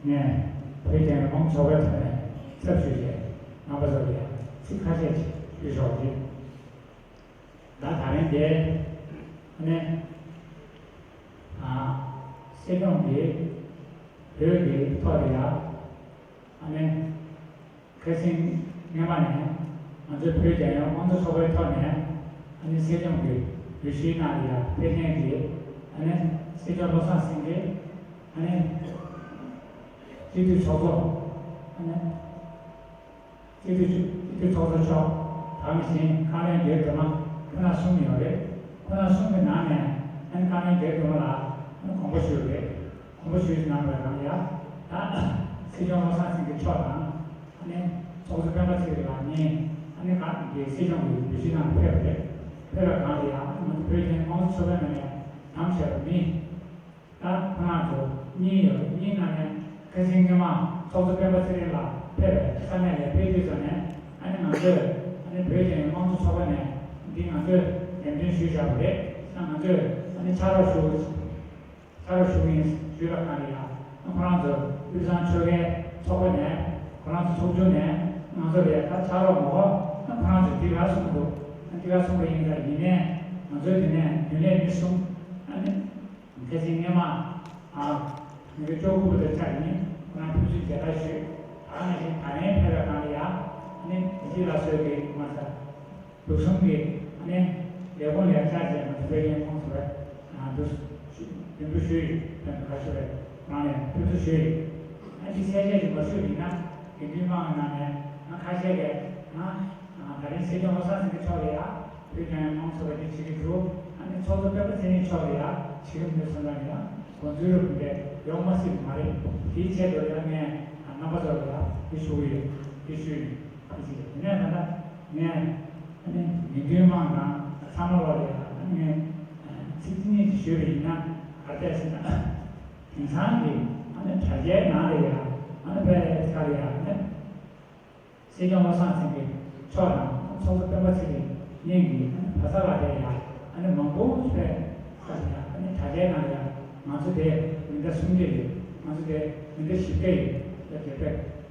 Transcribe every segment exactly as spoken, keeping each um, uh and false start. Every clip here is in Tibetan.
ནས་བོད་རྒྱལ་ཡོངས་མང་ཚོགས་པའི་ཐོག་ནས་ཚབ་ཞུས་ཏེ་རྣམ་པ་ཚོ་ལ་ཚིག་ཁ་ཤས་ཅིག་ཞུ་ཆོག་གི། ད་ད་རིང་འདིར་ཨ་ནི་ཨ་སྲིད་སྐྱོང་གིས་བོད་ཀྱི་ཐོག་ལ་ཡ་ཨ་ནི་ཁ་སང་སྔོན་མ་ནས་ང་ཚོའི་བོད་རྒྱལ་ཡོངས་དམངས་གཙོ་ཚོགས་པའི་ཐོག་ནས་ཨ་ནི་སྲིད་སྐྱོང་གི་འོས་གཞིའི་ནང་ལ་ཡ་ཕེབས་མཁན་གྱི་ཨ་ནི་སྲིད་སྐྱོང་བློ་བཟང་སེང་གེ་ཨ་ནི་སྤྱི་འཐུས་ཚོགས་གཙོ་ཨ་ནི་སྤྱི་འཐུས་སྤྱི་འཐུས་ཚོགས་གཙོ་མཆོག་དེ་བཞིན་བཀའ་བློན་རྒྱལ་བསྡུས་མ་ཁོ་ན་གསུམ་ཡོད་རེད། ཁོ་ན་གསུམ་གྱི་ནང་ནས་ཨ་ནི་བཀའ་བློན་རྒྱལ་བསྡུས་མ་ལ་ཨ་ནི་དགོངས་པ་ཞུས་རེད། དགོངས་པ་ཞུས་གནང་བའི་ནང་ཡ། ད་སྲིད་སྐྱོང་བློ་བཟང་སེང་གེ་མཆོག་དང་ཨ་ནི་ཚོགས་གཙོ་སྤེན་པ་ཚེ་རིང་ལགས་གཉིས་ཨ་ནི་ག་གི་སྲིད་སྐྱོང་གི་འོས་གཞིའི་ནང་ཕེབས་པ་རེད། ཕེབས་པའི་སྒང་ལ་ཡ་ང་ཚོ་བོད་ཀྱི་དམངས་གཙོ་ཚོགས་པའི་ནང་ནས་ནམ་ཞིག་མི་ད་ཁོ་རང་ཚོ་གཉིས་ཡོད་རེད། གཉིས་ནང་ནས་ཁ་སང་སྔོན་མ་ཚོགས་གཙོ་སྤེན་པ་ཚེ་རིང་ལགས་ཕེབས་པའི་ས་གནས་ལ་ཕེབས་དུས་ཙམ་ནས་ཨ་ནི་ང་ཚོས་ཨ་ནི་བོད་ཀྱི་དམངས་གཙོ་ཚོགས་པ་ནས་འདི་ང་ཚོས་འགྲེམས་སྟོན་ཞུས་བཞག་པ་རེད། ཨ་ང་ཚོས་ཨ་ནི་ཕྱག་རོགས་ཞུ། ཕྱག་རོགས་ཞུ་གི་ཡིན་ཞུས་པའི་སྒང་ལ་ཡ། ཁོ་རང་ཚོ་དབུས་གཙང་ཆོལ་ཁའི་ཚོགས་པ་ནས་ཁོ་རང་ཚོ་ཚོགས་ཆུང་ནས་ང་ཚོ་ལ་ཡ་ད་ཕྱག་རོགས་མ་དགོས། ཁོ་རང་ཚོས་འདི་ག་གསུངས་འདུག་འདི་ག་གསུངས་པ་ཡིན་ད། ཡིན་ནའི་ང་ཚོའི་དེ་ནས་རྒྱུན་ལས་མི་གསུམ་ཨ་ནི་ཁ་སང་སྔོན་མ་ཨ་ང་ཚོའི་ཅོག་ཁུ་པ་དང་ཆ་ཡིན། ཁོ་རང་ཕེབས་བསུ་མཇལ་དར་ཞུས། ད་ནང་བཞིན་ད་ལན་ཕེབས་པའི་སྒང་ལ་ཡ་ཨ་ནི་ང་ཚོའི་ལ་སོས་ཀྱི་མ་ཚ། ལུགས་གསུམ་གྱི་ཨ་ནི་ལས་ཁུངས་ལ་བཅར་བྱས་ང་ཚོ་བོད་ཡིན་ཁོང་ཚོ་བས་འདུ་འདུ་འདུ་ཞུས་ཡོད། དོན་དུ་ཁ་ཤོ་བས་ཁོ་རང་ནས་ཕེབས་བསུ་ཞུས་ཡོད། ཨ་ཅི་ཚད་ཆད་ཅིག་མ་ཞུས་ཡིན་ན་དགེ་འདུན་དམངས་ནང་ནས་ང་ཁ་ཤས་ཀྱིས་ང་ད་རིང་སྲིད་སྐྱོང་བློ་བཟང་སེང་གེ་མཆོག་ལ་ཡ་བོད་རྒྱལ་ཡོངས་མང་ཚོགས་པ་འདི་བྱེད་ཀྱི་འདུག་ཨ་ནི་ཚོགས་གཙོ་སྤེན་པ་ཚེ་རིང་མཆོག་ལ་ཡ་བྱེད་ཀྱི་མི་འདུག་བསམ་པ་ཡིན་ན་དགོངས་ཚུལ་རུ་བུད་པས་ཡོང་མ་སྲིད་པ་མ་རེད། དེའི་ཆེད་དུ་ཡ་ངས་རྣམ་པ་ཚོ་ལ་ཡ་འདི་ཞུ་གི་ཡོད། འདི་ཞུས་ཡིན། དེ་ནས་ད་ལྟ་ངས་ཨ་ནི་དགེ་འདུན་དམངས་དང་ཚང་མ་ལོག་ལས་ཨ་ནི་ངས་ཚིག་གཅིག་གཉིས་ཤིག་ཞུས་པ་ཡིན་ན་ག་རེ་ཟེར་ན། དེང་སང་གི་ཨ་ནི་དྲ་རྒྱའི་ནང་ལ་ཡ་ཨ་ནི་དཔེ་ཁ་ལ་ཡ་ཨ་ནི་སྲིད་སྐྱོང་བློ་བཟང་སེང་གེ་མཆོག་དང་ཚོགས་གཙོ་སྤེན་པ་ཚེ་རིང་གཉིས་ཀྱིས་ཨ་ནི་བར་ས་ལ་དེ་ཡ་ཨ་ནི་མང་པོ་ཞིག་ཁ་ལ་ཡ་ཨ་ནི་དྲ་རྒྱའི་ནང་ལ་ཡ་ང་ཚོ་དེ་མི་འདྲ་སུམ་བརྒྱ་ཡོད། ང་ཚོ་དེ་མི་འདྲ་བཞི་བརྒྱ་ཡོད་ལ་དེ་དཔེ་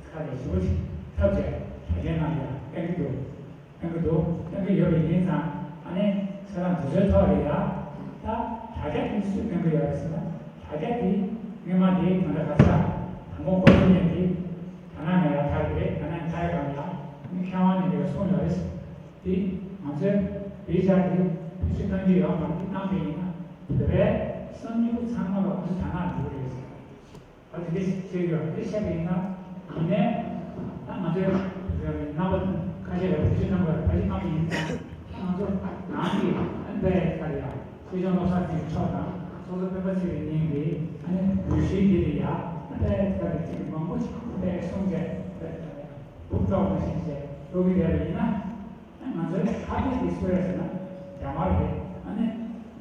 ཁ་ལ་ཞེ་པོ་ཞིག་ཐབས་བྱས་དྲ་རྒྱའི་ནང་ལ་ཡ་བསྟན་གྱི་འདུག་བསྟན་གྱི་འདུག་བསྟན་གྱི་ཡོད་པ་ཡིན་ཙང་ཨ་ནི་ཁྱེད་རང་དེ་ཚོའི་ཐོག་ལ་ཡ་ད་དྲ་རྒྱ་དེ་སུས་བསྟན་གྱི་ཡོད་རེད་ཟེར་ན། དྲ་རྒྱ་དེ་སྔོན་མ་དེ་གང་འདྲ་ག་ས་དང་པོ་འགོ་ཚུགས་མཁན་དེ་ད་ནང་ནས་ཡར་ཐར་གྱི་རེད། ད་ནང་ཐར་གང་ལ་ནི་མཁས་དབང་ནས་འདི་ག་གསུངས་ཡོད་རེད། དེ་ང་ཚོའི་བེད་སྤྱད་དེ་ཕུལ་བྱུང་བཏང་རྒྱུ་ཡོད་མ་རེད། བཏང་པ་ཡིན་ན་བོད་པའི་གསར་འགྱུར་ཚང་མ་ལ་ང་ཚོ་དྲ་ནང་འགྲོ་གི་རེད། ཨ་ནི་འདི་བཤད་ཡོད། འདི་བཤད་པ་ཡིན་ན་ཡིན་ནའི་ད་ང་ཚོའི་རྣམ་པ་ཁ་ཤས་ལ་བེད་སྤྱོད་གནང་དགོས། ཕ་གི་བཏང་པ་ཡིན་ཙང་ད་ང་ཚོ་ནང་གི་ཨ་ནི་བས་ཁ་ལ་ཡ་སྲིད་སྐྱོང་བློ་བཟང་སེང་གེ་མཆོག་དང་ཚོགས་གཙོ་སྤེན་པ་ཚེ་རིང་གཉིས་ཀྱིས་ཨ་ནི་འོས་གཞི་འདི་ལ་ཡ་ཨ་ནི་བས་ཁ་ལ་ཅིག་མང་པོ་ཞིག་བས་གསུངས་བྱས་བས་ཁ་ལ་ཡ་འབུབ་ཀྲོག་མ་ཤེས་བྱས་འགྲོ་གི་བསྡད་པ་ཡིན་ན། ང་ཚོའི་ཁ་གཏད་དེ་སུ་རེད་ཟེར་ན་རྒྱ་དམར་རེད། ཨ་ནི་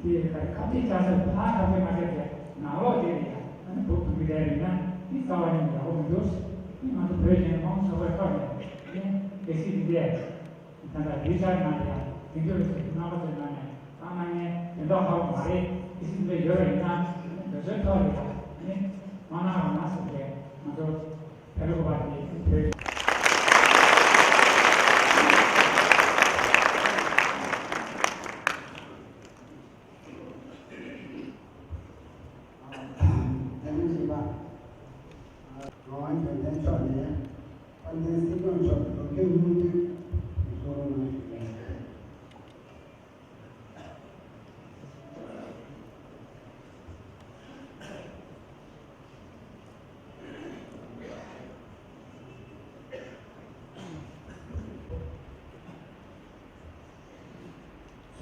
དེ་ཁ་གཏད་བཅག་ས་ཕར་ཁ་གཏད་མ་བཅག་པའི་ནང་ལོགས་དེ་རེད་ཡ། ཨ་ནི་འབུབ་ཐུབ་ཀྱི་རེད་ཡིན་ན་དེ་རྩ་བ་ཉིད་ནས་ཡག་པོ་མི་འདུག་ཨ་ནི་ང་ཚོ་བོད་ཀྱི་དམངས་གཙོ་ཚོགས་པའི་ཐོག་ནས་ཨ་ནི་གལ་སྲིད་འདི་འདྲས་ད་ལྟ་ལུས་འཆར་གནང་ཡ་དེ་འདྲ་རེད་ཟེར་རྣམ་པ་ཚོའི་ནང་ནས་བཏང་གནང་མཁན་དོན་དག་ཧ་གོ་མ་རེད། གལ་སྲིད་འདི་འདྲ་ཡོད་པ་ཡིན་ན་ཨ་ནི་དེ་ཚོའི་ཐོག་ནས་ཡ་ཨ་ནི་མ་གནང་རོགས་གནང་ཟེར་ཏེ་ང་ཚོ།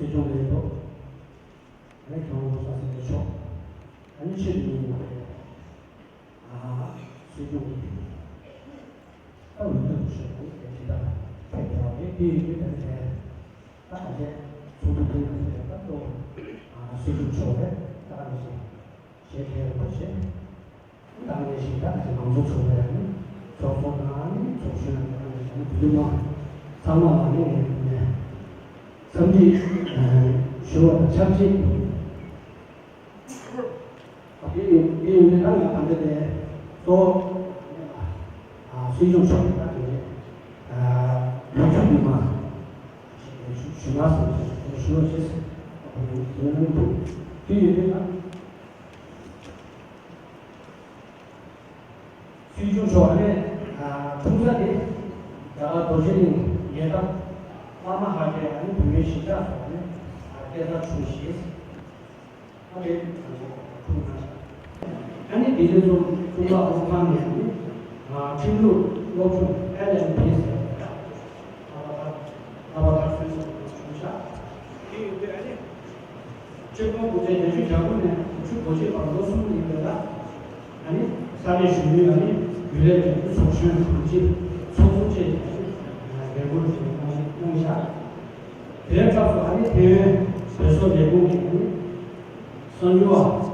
སྲིད་སྐྱོང་ལས་ཐོག་ཨ་ནི་ཁྱེད་རང་ལོ་གསར་ཟིན་པའི་ཕྱོགས་ཨ་ནི་ཆེད་དུ་ཡིན་པའི་ཨ་སྲིད་སྐྱོང་གི་ད་འོས་བསྡུ་ཞུ་བའི་གལ་ཆེ་ད་ཕེབས་ཐུབ་པ་རེད། དེ་ཡིན་དུས་ད་ནི་ད་ད་ག་ཚད་ཚོགས་འདུ་དེ་ཡང་ཕེབས་ད་ལྟོ་སྲིད་སྐྱོང་མཆོག་རེད། ད་ག་ནང་བཞིན་ཞལ་ཁྱེར་པ་བྱས། ད་ག་ནང་བཞིན་ད་ག་ཚད་མང་གཙོ་ཚོགས་པའི་ནི་ཚོགས་གཙོ་དང་ནི་ཚོགས་གཞོན་ད་ག་ནང་བཞིན་ནི་བོད་མི་མང་ཚང་མ་ལ་ནི་ངས་ནས་འཚམས་འདྲི་ཞུ་བ་དང་ཆབས་ཅིག་དེ་ཡིན་དེ་ཡིན་དུས་ད་ང་ད་ལྟ་དེ་གཙོ་ སྲིད་སྐྱོང་མཆོག་གིས་ད་དེ་ནས་ལོ་རྒྱུས་ཀྱི་མ་ཞུ་མ་སོང་ཞེས་ཞུ་བ་ཞེས་ཟེར་བ་དེ་ཡིན་དུས་དེ་ཡོད་དེ་ན། སྲིད་སྐྱོང་མཆོག་ནས་འཁྲུངས་ས་དེ་རྒྱ་གར་རྡོ་རྗེ་གླིང་ཉེ་འགྲམ་པདྨ་ཧ་གའི་བོད་མིའི་གཞིས་ཆགས་སུ་ནས་སྐྱེས་ས་བྱུང་ཞེས། ཨ་ནི་དེ་ནས་བཟུང་གཙུག་ལག་སློབ་ཁང་ནས་ནི་ཁྲིམས་ལུགས་སློབ་སྦྱོང་ཨེལ་ཨེལ་བི་ཟེར་བ་ལྷག་པར་དར་སྲོལ་སོགས་བྱུང་ཤག་དེ་ཡོད་དུས་ཨ་ནི་ཆིག་སྟོང་དགུ་བརྒྱ་བརྒྱད་ཅུ་གྱ་དགུ་ནས་དགུ་བཅུ་གོ་གཅིག་བར་ལོ་གསུམ་ཡིན་པའི་ལ་ཨ་ནི་ས་གནས་གཞོན་ནུའི་ཨ་ནི་རྒྱུན་ལས་ཀྱི་ཚོགས་གཞོན་དྲུང་ཆེ་ཚོགས་གཙོ་བཅས་ཀྱི་འགན་འཁུར་གནང་ཤག་དེའི་སྐབས་སུ་ཨ་ནི་ཐེ་ཝན་བོད་སོག་ལས་ཁུངས་ཀྱི་ཨ་ནི་གསར་འགྱུར་བ།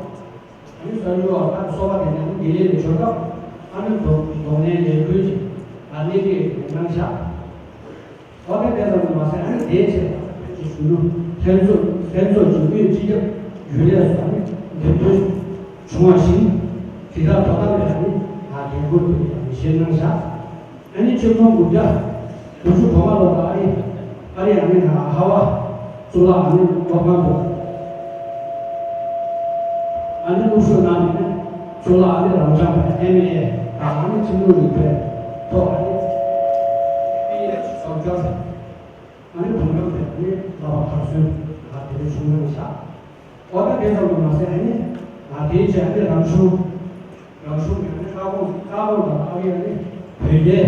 ཨ་ནི་གསར་འགྱུར་བ་ཁག་གསོ་བ་དེ་ནས་ལྡི་ལི་ནས་བྱོན་སྐབས་ཨ་ནི་རྡོག་རྡོག་ལན་ལས་འགུལ་གྱི་ཨ་གནས་སྡོད་གནང་ཤག་འོ་དེ་དེ་ཙམ་དུ་མ་ཟད་ཨ་ནི་དེའི་ཆེད་དུ་བོད་ཀྱི་གཞོན་ནུ་ལྷན་ཚོགས་ལྷན་ཚོགས་ཀྱི་དབུས་སྤྱི་ཁྱབ་རྒྱུན་ལས་སུ་ཨ་ནི་འདེམས་ཐོན་བྱུང་བ་བཞིན་དེ་དག་དོ་དམ་ལ་ཨ་ནི་འགན་འཁུར་དུ་ཡང་བཞེས་གནང་ཤག་ཨ་ནི་ཆིག་སྟོང་དགུ་བརྒྱ་དགུ་བཅུ་གོ་ལྔ་ལོ་ལ་ཨ་རི་ཨ་རི་ཨ་ནི་ཧ་ཝ་གཙུག་ལག་ཨ་ནི་སློབ་ཁང་དུ་ཨ་ནི་སློབ་ཞུགས་གནང་ནས་གཙུག་ལག་ཨ་ནི་རང་འཇགས་པའི་ཨེམ་ཨེ་དང་ཨ་ནི་ཁྲིམས་ལུགས་རིག་པའི་ཐོག་ཨ་ནི་པི་ཨེཆ་ཌོག་ཊར་ཨ་ནི་བོད་རང་བའི་ཨ་ནི་བསླབ་པ་མཐར་སོན་ཨ་དེ་འདྲ་བྱུང་གནང་ཤག་འོ་ད་དེ་ཙམ་དུ་མ་ཟད་ཨ་ནི་ཨ་དེའི་ཆེད་ཨ་ནི་རང་གཞུང་རང་གཞུང་གི་ཨ་ནི་བཀའ་དགོངས་བཀའ་དགོངས་དང་ཨ་རི་ཨ་ནི་བོད་རྒྱའི་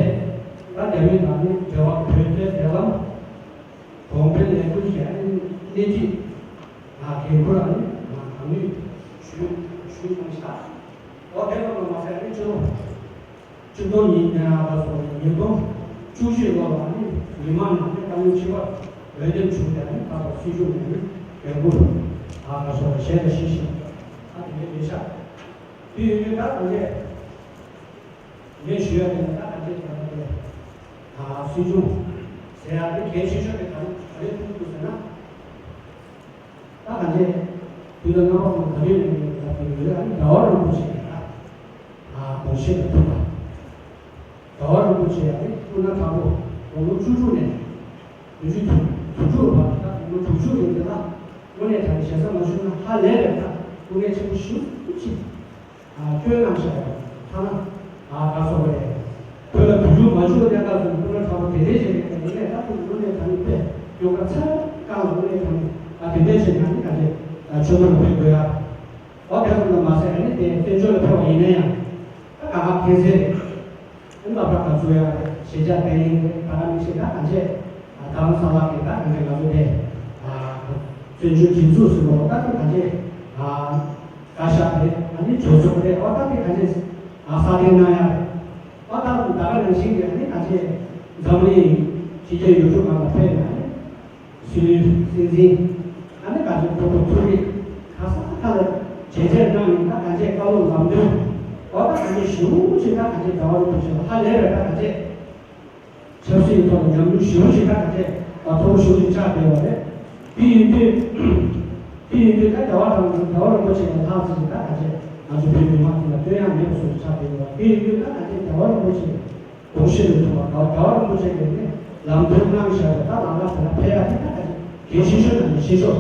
ད་རྒྱ་མི་དང་ཨ་ནི་འབྲེལ་བ་བོད་རྒྱའི་འབྲེལ་ལམ་གོང་འཕེལ་ལས་འགུལ་གྱི་ཨ་ནི་སྣེ་ཁྲིད་ཨ་འགན་འཁུར་ཨ་ནི་ཨ་གང་ནུས་ཞུས་ཞུས་གནང་ཤག་འོ་དེ་ཙམ་དུ་མ་ཟད་ཨ་ནི་ཕྱི་ལོ་ཆིག་སྟོང་ཉིས་ཨ་ག་སོ་ཉིས་སྟོང་བཅུ་བཞི་ལོ་ལ་ཨ་ནི་མི་མང་ནང་ནས་བཀའ་བློན་ཁྲི་པ་འོས་འདེམས་བྱུང་སྟེ་ཨ་ནི་ད་བར་སྲིད་སྐྱོང་ནས་ཨ་ནི་འོས་བསྐོ་ཨ་ག་སོ་ཞལ་དང་ཞི་ཞིང་ཨ་དེ་འདྲ་རེད་ཤག་དེ་ཡོད་དུས་ད་ད་ལྟ་ངས་ཞུ་ཡ་དེ་ནི་ད་ད་ལྟའི་ཐོག་ནས་ཨ་སྲིད་སྐྱོང་ཟེར་ཡ་དེ་གལ་ཆེ་ཤོས་དེ་ག་རེ་ག་རེ་ཐུག་འདུག་ཟེར་ན། ད་ག་འདྲས་དུས་ལ་རྣམ་པ་ཚོ་ག་དུས་ནས་ལབ་ཀྱི་ཡོད་ཨ་ནི་རྒྱལ་བ་རིན་པོ་ཆེ་ལ་ཨ་དགོངས་བཞེས་ལ་ཐུག་པ། རྒྱལ་བ་རིན་པོ་ཆེ་ཡང་ནི་སྐུ་ན་ཕྲ་མོ་དགུང་ལོ་བཅུ་དྲུག་ནས་བདུན་ཅུ་དོན་དྲུག་བར་ད་དགུང་ལོ་དྲུག་ཅུ་ཡིན་དེ་ལ་དངོས་གནས་དྲང་གནས་ཞེ་ས་མ་ཞུས་ན་ཧ་ལས་པའི་ད་སྐུ་ངལ་ཆེན་པོ་ཞེ་པོ་ཅིག་ཨ་སྐྱོན་གནང་བཞག་ཡོད་ཐ་ན་ཨ་ག་སོགས་རེད། བོད་ལ་བོད་ལུགས་མ་བྱུང་བའི་གནས་སྐབས་སུ་སྐུ་ན་ཕྲ་མོ་དེ་འདྲའི་ཞིག་རེད་དེ་ངས་ད་དུང་དངོས་གནས་དྲང་གནས་དཔེ་སྐྱོན་ག་ཚ་གང་དངོས་གནས་དྲང་གནས་ཨ་དེ་འདྲའི་ཞིག་ན་ནི་ག་རེ་ཨ་ཆོས་ཐོག་ལ་ཕེབས་དགོས་ཡ། འོ་དེ་ཙམ་དུ་མ་ཟད་ཨ་ནི་དེ་བཙན་བྱོལ་ལ་ཕེབས་པ་ཡིན་ན་ཡང་ད་ག་ག་ཁྱད་མཚར་རེད། ཨ་ནི་སློབ་གྲྭ་ག་ཚོད་ཡང་རེད་གཞིས་ཆགས་དེ་ཡིན་རེད་ད་ག་མི་ཤེས་ད་ག་འཇེ་ད་རང་ས་ལག་གི་ད་ག་འཇེ་ང་ཚོ་དེ་བཙན་བྱོལ་སྒྲིག་འཛུགས་ཟེར་བ་ད་ག་འཇེ་བཀའ་ཤག་རེད་ཨ་ནི་གྲོས་ཚོགས་རེད་འོ་ད་དེ་ག་འཇེ་ས་གནས་གནང་ཡ་རེད་འོ་ད་ད་ག་ནང་བཞིན་གྱི་ཨ་ནི་ག་འཇེ་འཛམ་གླིང་ཕྱི་རྒྱལ་ཡུལ་གྲུ་གང་ལ་ཕེབས་ནས་ཨ་ནི། སྲིད་བློན་སྲིད་འཛིན་ཨ་ནི་ག་ཚོད་ཕོ་ཐོག་ཚུགས་རིགས་ག་ས་ག་ལ་བྱས་རྗེས་གནང་ཡིན་ད་ག་འཇས་བཀའ་སློབ་ལམ་སྟོན་འོ་ད་ག་འཇས་ཞུ་ཅིག་ད་ག་འཇས་རྒྱལ་བ་རིན་པོ་ཆེ་ལ་ཧ་ལས་པའི་ད་ག་འཇས་ཆབ་སྲིད་ཐོག་ཉམས་མྱོང་ཞུ་ཅིག་ད་ག་འཇས་མཐོ་པོ་ཞུ་ཅིག་ཆགས་བསྡད་པ་རེད། དེ་ཡིན་དུས་དེ་ཡིན་དུས་ད་རྒྱལ་བ་དང་རྒྱལ་བ་རིན་པོ་ཆེ་ལ་ལྷག་ཅིག་ད་ག་འཇས་ང་ཚོ་བོད་མི་མང་དེ་ལ་སྟོན་ཡག་མེད་པ་བཟོ་ཅིག་ཆགས་བསྡད་པ་དེ་ཡིན་དུས་ད་ག་འཇས་རྒྱལ་བ་རིན་པོ་ཆེ། དགོངས་བཞེས་ལ་ཐུག་པ་དགའ་དགའ་བ་རིན་པོ་ཆེ་གིས་ནི་ལམ་སྟོན་གནང་བཞག་པའི་ད་ལམ་ཁ་དེ་ལ་ཕེབས་ཡ་དེ་ད་ག་ཅིག་གལ་ཆེ་ཤོས་དང་ཆེ་ཤོས་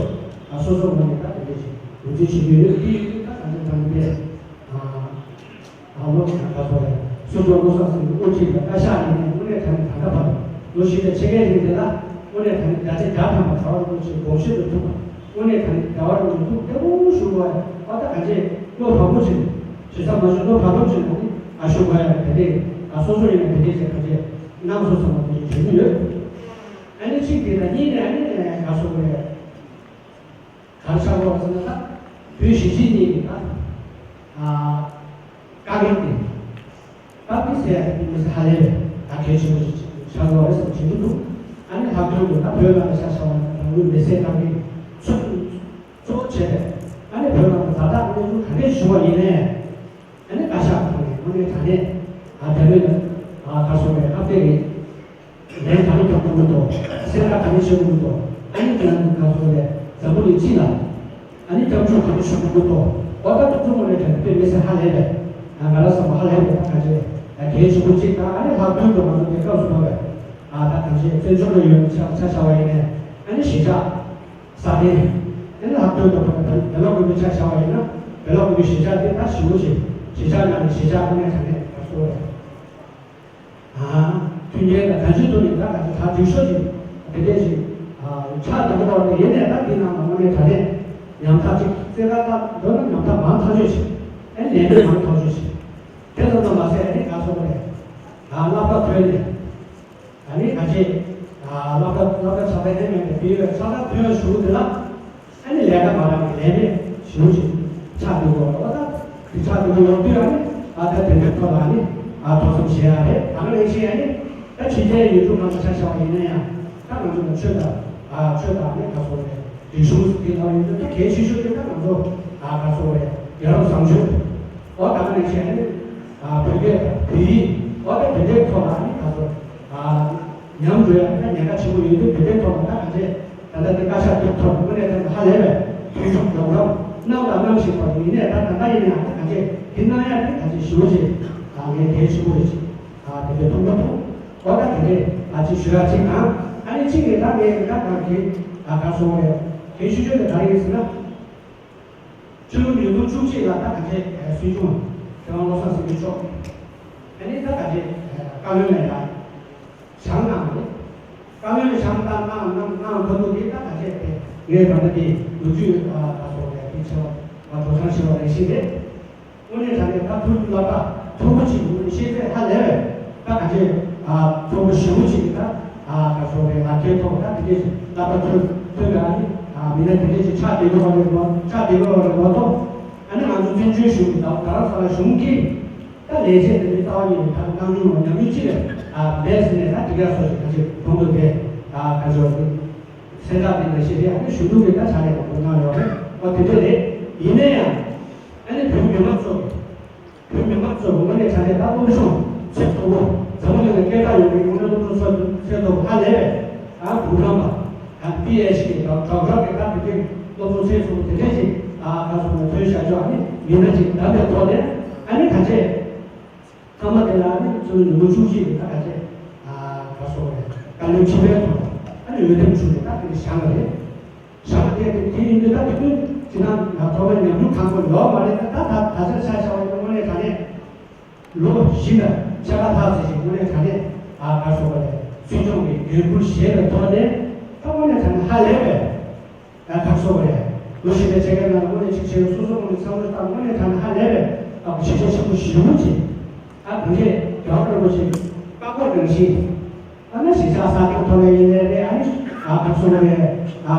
ཨ་སོ་སོ་ངོས་ནས་ད་དེ་འདྲ་ཞིག་ངོས་འཛིན་བྱེད་ཀྱི་ཡོད་དེ་ཡིན་དུས་ད་ག་ཚོད་ད་ནི་ཕེབས་ཨ་ལོ་ད་ག་ཚོད་རེད་སྲིད་སྐྱོང་བློ་བཟང་སེང་གེ་དབུ་ཁྲིད་ཀྱི་བཀའ་ཤག་ནས་ནི་དངོས་གནས་ད་ནི་ད་ལྟ་བར་ལོ་བཞི་བརྒྱ་ཕྱེད་ཀའི་རིང་དེ་ལ་དངོས་གནས་ད་ནི་བརྒྱ་ཆ་བརྒྱ་ཐམ་པ་དགའ་བ་རིན་པོ་ཆེའི་དགོངས་བཞེས་ལ་ཐུག་པ། དངོས་གནས་ད་ནི་རྒྱལ་བ་རིན་པོ་ཆེ་ཐུགས་མཉེས་པོ་བཞུགས་པ་ཨ་ད་ག་ཅེ་བློ་བག་མོ་ཆེ་ཞེ་ས་མ་ཞུ་བློ་བག་མོ་ཆེ་ན་ནི་ཨ་ཞུ་ག་ཡ་དེ་དེ་ཨ་སོ་སོ་ཡིན་ན་དེ་དེ་ཟེར་ག་ཅེ་གནང་སོ་ཚང་མ་དེ་དེ་བྱེད་ཀྱི་ཡོད། ཨ་ནི་གཅིག་དེ་ན་གཉིས་ནས་ཨ་ནི་ག་སོ་རེད་ག་རེ་ཆགས་པ་ཟེར་ན་ད་བོད་གཞིས་བྱེས་གཉིས་ཀྱི་ད་ཨ། དཀའ་ངལ་དེ། དཀའ་ངལ་ཟེར་ཡ་དེ་མི་ཟེར་ཧ་ལས་པའི་ད་གལ་ཆེན་པོ་ཞིག་ཆགས་ཡོད་རེད་བསམ་གྱི་འདུག་ཨ་ནི་ལྷག་དོན་དུ་ད་བོད་ནང་ལ་ཤ་ཤ་བ་དང་རང་ལུས་མེར་སྲེག་བཏང་མཁན་ཚོ་གཙོ་བོ་བྱས་ཏེ་ཨ་ནི་བོད་ནང་ལ་ཛ་དྲག་གནས་ཚུལ་ག་འདྲས་བྱུང་བ་ཡིན་ནའི་ཨ་ནི་བཀའ་ཤག་ཁང་ནས་དངོས་གནས་དྲང་གནས་ཨ་དེ་མིན་ཨ་ག་སོང་བའི་ཁ་གཏད་རེད། ལན་ག་རེ་རྒྱག་དགོས་མི་འདུག་སེམས་ཁྲལ་ག་རེ་བྱེད་དགོས་མི་འདུག་ཨ་ནི་ཁྱེད་རང་གི་ག་ཚོད་རེད་འཛམ་བུ་གླིང་སྤྱི་ལ་ཨ་ནི་སྐྱབས་འཇུག་ག་རེ་ཞུ་དགོས་མི་འདུག་འོ་ད་དུ་ཙུ་མོ་རེ་དྲན་པའི་མི་སེ་ཧ་ལས་པས་ང་ང་ར་བསམ་པ་ཧ་ལས་པས་ད་ག་ཅེ་ཡ་གལ་ གལ་ཆེན་པོ་གཅིག་དང་། ཨ་ནི་ལྷག་དོན་དུ་ང་ཚོ་དེ་སྐབས་སུ་བབས་པའི་ཨ་ད་གང་ཞིག་བཙན་བྱོལ་དུ་ཡོད་པའི་ཆ་ཆ་བཞག་པ་ཡིན་ནའི། ཨ་ནི་གཞིས་ཆགས་ས་གནས། ཨ་ནི་ལྷག་དོན་དུ་བོད་པའི་བོད་པའི་ལུགས་ཀྱི་ཆ་བཞག་པ་ཡིན་ན། བོད་ལུགས་ཀྱི་གཞིས་ཆགས་དེ་ད་ཞེ་པོ་ཅིག་གཞིས་ཆགས་ནང་ནས་གཞིས་ཆགས་དངོས་གནས་དྲང་གནས་ཁ་གསོ་རེད། ཨ། མཐུན་རྐྱེན་དང་གང་ཅིའི་ཐོག་ནས་ད་ག་ཚོད་གྲ་སྒྲིག་ཤོས་ཅིག་དེ་འདྲས་ཅིག་ཨ། ཆགས་འདུག་གོ། དེ་ཡིན་ནའི་ད་དེ་ནང་ལ་དངོས་གནས་དྲང་གནས་ཉམ་ཐག་ཅིག་རྩེ་ཁ་ལྟ་འགྲོ་ན་ཉམ་ཐག་མང་ཐག་ཆོད་ཅིག་ཨེ་ལས་མེད་མང་ཐག་ཆོད་ཅིག་དེ་ཙམ་དུ་མ་ཟད་ཨ་ནི་ག་སོགས་རེད། ཨ། སློབ་གྲྭ་ཐོན་ནས། ཨ་ནི་ག་ཅིག་ཨ། སློབ་གྲྭ་སློབ་གྲྭ་ཕྱག་དེབ་ལེན་མེད་པའི་བེད་སློབ་ཕྱག་ལྟར་ཐོན་ཞུགས་དེ་ལ། ཨ་ནི་ལས་ཀ་མ་རག་པའི་ལས་མེད་ཞེ་པོ་ཅིག་ཆགས་འདུག་གོ། འོ་ད་དེ་ཆགས་འདུག་གོ། ཡོང་དུས་ཨ་ནི་ཨ་ད་དེ་འདྲའི་ཐོག་ལ་ཨ་ནི་ཨ་ཐུགས་བསམ་བཞེས་ཡ་རེད། ད་ག་ནང་བཞིན་ཨ་ནི་ད་ཕྱི་རྒྱལ་ཡུལ་གྲུ་ཁག་ལ་ཆ་བཞག་པ་ཡིན་ན་ཡང་། ད་ང་ཚོ་ལ་ཆོས་དང་ཨ་ཆོས་དང་ཨ་ནི་ག་སོགས་རེད། རིག་གཞུང་དེ་ལ་ཡོད་དུས་ད་གལ་ཆེ་ཤོས་དེ་ད་ང་ཚོ་ཨ་ག་སོགས་རེད། ཡ་རབས་བཟང་སྤྱོད། འོ་ད་ག་ནང་བཞིན་ཨ་ནི་ཨ་བོད་སྐད་དང་བོད་ཡིག། འོ་ད་དེ་འདྲའི་ཐོག་ལ་ཨ་ནི་ད་ག་སོགས་ཨ། ཉམས་འགྲོ་ཡ་ད་ཉེན་ཁ་ཆེན་པོ་ཡོད་དུས། དེ་འདྲའི་ཐོག་ལ་ད་ག་ཚོད་ད་ལྟ་དེ་བཀའ་ཤག་དེའི་ཐོག་ནས་དངོས་གནས་དྲང་གནས་ཧ་ལས་པའི་མཐུན་སྦྱོར་རོགས་རམ་གནང་དང་གནང་བཞིན་པ་ཡིན་ནའི། ད་ད་ལྟ་ཡིན་ནའང་ད་ག་ཚོད་དེ་གནང་ཡ་དེ་ག་ཚོད་ཞེ་པོ་ཅིག་ད་ངས་གལ་ཆེན་པོ་རེད་ཅིག་ད་དེ་འདྲའི་མཐོང་གི་འདུག་འོ་ད་དེ་འདྲའི་ད་ཅིག་ཞུ་ཡ་གཅིག་དང་། ཨ་ནི་གཅིག་ནས་ད་ངས་ད་ག་གི་ད་ག་སོང་བས་གལ་ཆེ་ཤོས་དེ་ག་རེ་ཡིན་ཟེར་ན། ཕྱི་ལོ་ཉིས་སྟོང་བཅུ་གཅིག་ལ་ད་ག་ཚོད་སྲིད་སྐྱོང་མཁས་དབང་བློ་བཟང་སེང་གེ་མཆོག་ཨ་ནི་ད་ག་ཚོད་བཀའ་བློན་ལ་ཡང་བཞེངས་གནང་རེད། བཀའ་བློན་ལ་བཞེངས་གནང་གནང་གནང་ཐུབ་འདུག་གི། ད་ག་ཚོད་དེ་ངས་ད་ལྟ་དེ་ལོ་རྒྱུས་ད་སོགས་རེད། དེ་ཆེ་བ་ང་གྲོགས་བཟང་ཆེ་བ་རེ་ཞིག་རེད། དངོས་གནས་དྲང་གནས་ད་ཐུགས་ལ་ད་མཐོན་པོ་ཅིག་ཡོད་ནི་ཤེས་ཚད་ཧ་ལས་པས། ད་ག་ཚོད་ཨ་མཐོན་པོ་ཞེ་པོ་ཅིག་ད་ཨ་ག་སོགས་རེད། ལག་ཁྱེར་ཐོག་ད་དེ་འདྲས་ཅིག་ལག་པ་ཐོན་ཐོན་པའི་ཨ་ནི་ཨ་མི་སྣ་དེ་འདྲས་ཅིག་ཆགས་བསྡད་ཡོད་པ་རེད་མ་ཆགས་བསྡད་ཡོད་པ་རེད་མ་གཏོགས། ཨ་ནི་ང་ཚོ་བཙན་བྱོལ་གཞུང་གི་ད་རྡ་རམ་ས་ལ་གཞུང་གི་ད་ལས་བྱེད་དེ་ནི་རྩ་བ་ཉིད་ནས་ད་གནང་མྱོང་ཡང་མྱོང་ཅི་རེད། ཨ་མེད་ཟེར་ནས་ད་དེ་ག་སོགས་ཅིག་ད་ཅིག་གོང་དུ་དེ་ཨ་ག་ཚོད་རེད། སེམས་ཐག་དེ་འདྲ་ཞིག་རེད། ཨ་ནི་ཞུ་གཏུག་གི་ད་ཕྱག་ལས་མང་པོ་གནང་ཡོད་རེད། ཨོ་དེ་འདྲས་རེད། ཡིན་ན་ཡང་ཨ་ནི་བོད་མི་མང་ཚོ་བོད་མི་མང་ཚོ་དངོས་གནས་དྲང་གནས་ད་སློབ་སྦྱོང་ཚད་མཐོ་པོ། འཛམ་བུ་གླིང་ལ་སྐད་གྲགས་ཡོད་པའི་དངོས་གནས་སློབ་སྦྱོང་ཚད་ཚད་མཐོ་པོ་ཧ་ལས་པའི་ཨ་བུ་རམ་པ་ཨ་པི་ཨེཆ་ཌི་དང་ཌོག་ཊར་གྱི་ད་དེ་འདྲའི་སློབ་སྦྱོང་ཚད་མཐོ་པོ་དེ་འདྲས་ཅིག་ཨ་ག་སོགས་ནས་ཐོན་བཞག་ཆོག་ཨ་ནི་མི་སྣ་ཅིག་བདམས་པའི་ཐོག་ནས་ཨ་ནི་ག་ཚོད་སྐར་མ་དེ་ལ་ཨ་ནི་ཚོ་ཉིན་མོ་བཅུ་གཅིག་གི་ད་ག་ཚོད་ཨ་ག་སོགས་རེད། བཀའ་བློན་ཁྲི་པའི་ཐོག་ཨ་ནི་འོས་འདེམས་བྱུང་ནས་ད་དེ་འདྲས་བཞེངས་པ་རེད། བཞག་པ་དེ་དེ་ཡིན་དུས་ད་དེ་དུས་ཅི་ན་ང་ཐོག་མ་ཉམས་མྱོང་གང་པོ་ཡོད་མ་རེད། ད་ད་ད་ཆ་ཆ་བཞག་པ་ཡིན་དངོས་གནས་དྲང་གནས་ལོ་བཞི་དང་ཕྱེད་ཀ་ལྷག་ཙམ་ཞིག་དངོས་གནས་དྲང་གནས་ཨ་ག་སོགས་པ་ལས་སྲིད་སྐྱོང་གི་འགན་འཁུར་བཞེས་པའི་ཐོག་ནས་ད་དངོས་གནས་དྲང་གནས་ཧ་ལས་པའི་ཨ་ག་སོགས་པ་ལས་ལོ་བཞི་དང་ཕྱེད་ཀའི་ནང་ལ་དངོས་གནས་ཅིག་བྱས་སོ་སོ་དངོས་གནས་ཚང་མ་ད་དངོས་གནས་དྲང་གནས་ཧ་ལས་པའི་ཨ་གཞིས་ཆགས་ཆེན་པོ་ཞེ་པོ་ཅིག་ཨ་གང་གས་རྒྱལ་བ་རིན་པོ་ཆེ་བཀའ་བསྒོ་ནང་བཞིན། ཨ་ནི་གཞིས་ཆགས་གསར་གཏོད་ཐོག་ལ་ཡིན་ནའི་རེད། ཨ་ནི་ཨ་ཁ་སོང་རེད། ཨ་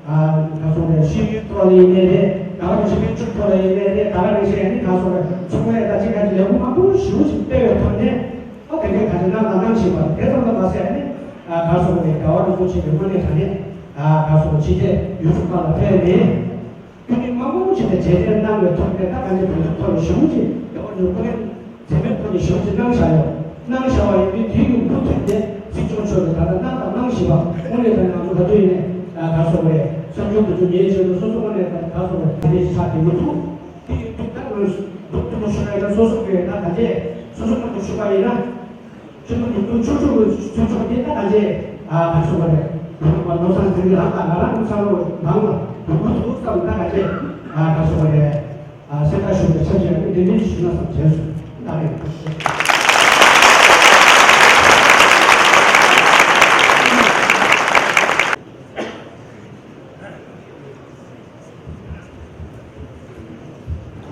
ཨ་ཁ་སོང་རེད། ཤེས་ཡོན་ཐོག་ལ་ཡིན་ནའི་རེད། ད་ག་ནང་བཞིན་སྨན་བཅོས་ཐོག་ལ་ཡིན་ནའི་རེད། ད་ག་ནང་བཞིན་ཨ་ནི་ཁ་སོང་རེད། ཚོང་ལས་དང་ཅི་ག་ཅི་ལས་ཁུངས་མང་པོ་ཞེ་པོ་ཅིག་སྤེལ་བའི་ཐོག་ནས་ཨ་དེ་འདྲའི་ག་ཅི་གནང་དང་གནང་བཞིན་པ་དེ་ཙམ་ལ་མ་ཟད། ཨ་ནི་ཨ་ཁ་སོང་རེད། རྒྱལ་བ་རིན་པོ་ཆེ་གི་དངོས་གནས་དྲང་གནས་ཨ་ཁ་སོང་ཕྱི་རྒྱལ་ཡུལ་གྲུ་ཁག་ལ་ཕེབས་ནས། སྐུ་མདུན་མང་པོ་ཞིག་ནས་རྗེས་དྲན་གནང་བའི་ཐོག་ནས་ད་ག་ནས་བོད་ཐོག་ཐོག་ལ་ཞུ་ཅིག་རྒྱལ་བ་རིན་པོ་ཆེ་མཚན་སྨད་ཐོག་ནས་ཞུ་ཅིག་གནང་བཞག་ཡོད། གནང་བཞག་པ་ཡིན་དུས་དེ་ཡི་མུ་མཐུད་དེ་སྲིད་སྐྱོང་མཆོག་གིས་ད་ལྟ་གནང་དང་གནང་བཞིན་པ་དངོས་གནས་དྲང་ང་ཚོ་ག་དུས་ཡིན་ནས་ག་སོགས་རེད། གསར་འགྱུར་དུ་ཚོ་ཉེས་བྱས་ཏེ་སོ་སོ་དངོས་གནས་དྲང་ག་སོགས་རེད། དེ་འདྲའི་ཆགས་དེ་མི་ཐུབ། དེ་ཡིན་དུས་ད་ང་ཚོ་འདུག་ཏུ་མ་ཞུ་ན་ཡིན་ན་སོ་སོ་གིས་ད་ག་འདྲས་སོ་སོ་ག་དུས་ཞུ་བ་ཡིན་ན། ཁྱོད་ཚོ་མི་ཚོ་ཆུང་ཆུང་གི་ཆུང་ཆུང་དེ་ད་ག་ཚོད་ཨ་ག་ཚོད་པ་རེད། བོད་པ་བློ་བཟང་སེང་གེ་རང་དང་ང་རང་གི་བསམ་བློ་ནང་ལ་བུ་བུ་ཚོ་བསམ་ད་ག་ཚོད་ཨ་ག་ཚོད་པ་རེད། ཨ་སེམས་ཐག་ཞུ་བའི་ཆབ་ཆ་ནི་འདི་འདྲའི་ཞུ་ན་བསམ་བྱས་སོང་ད་རེད།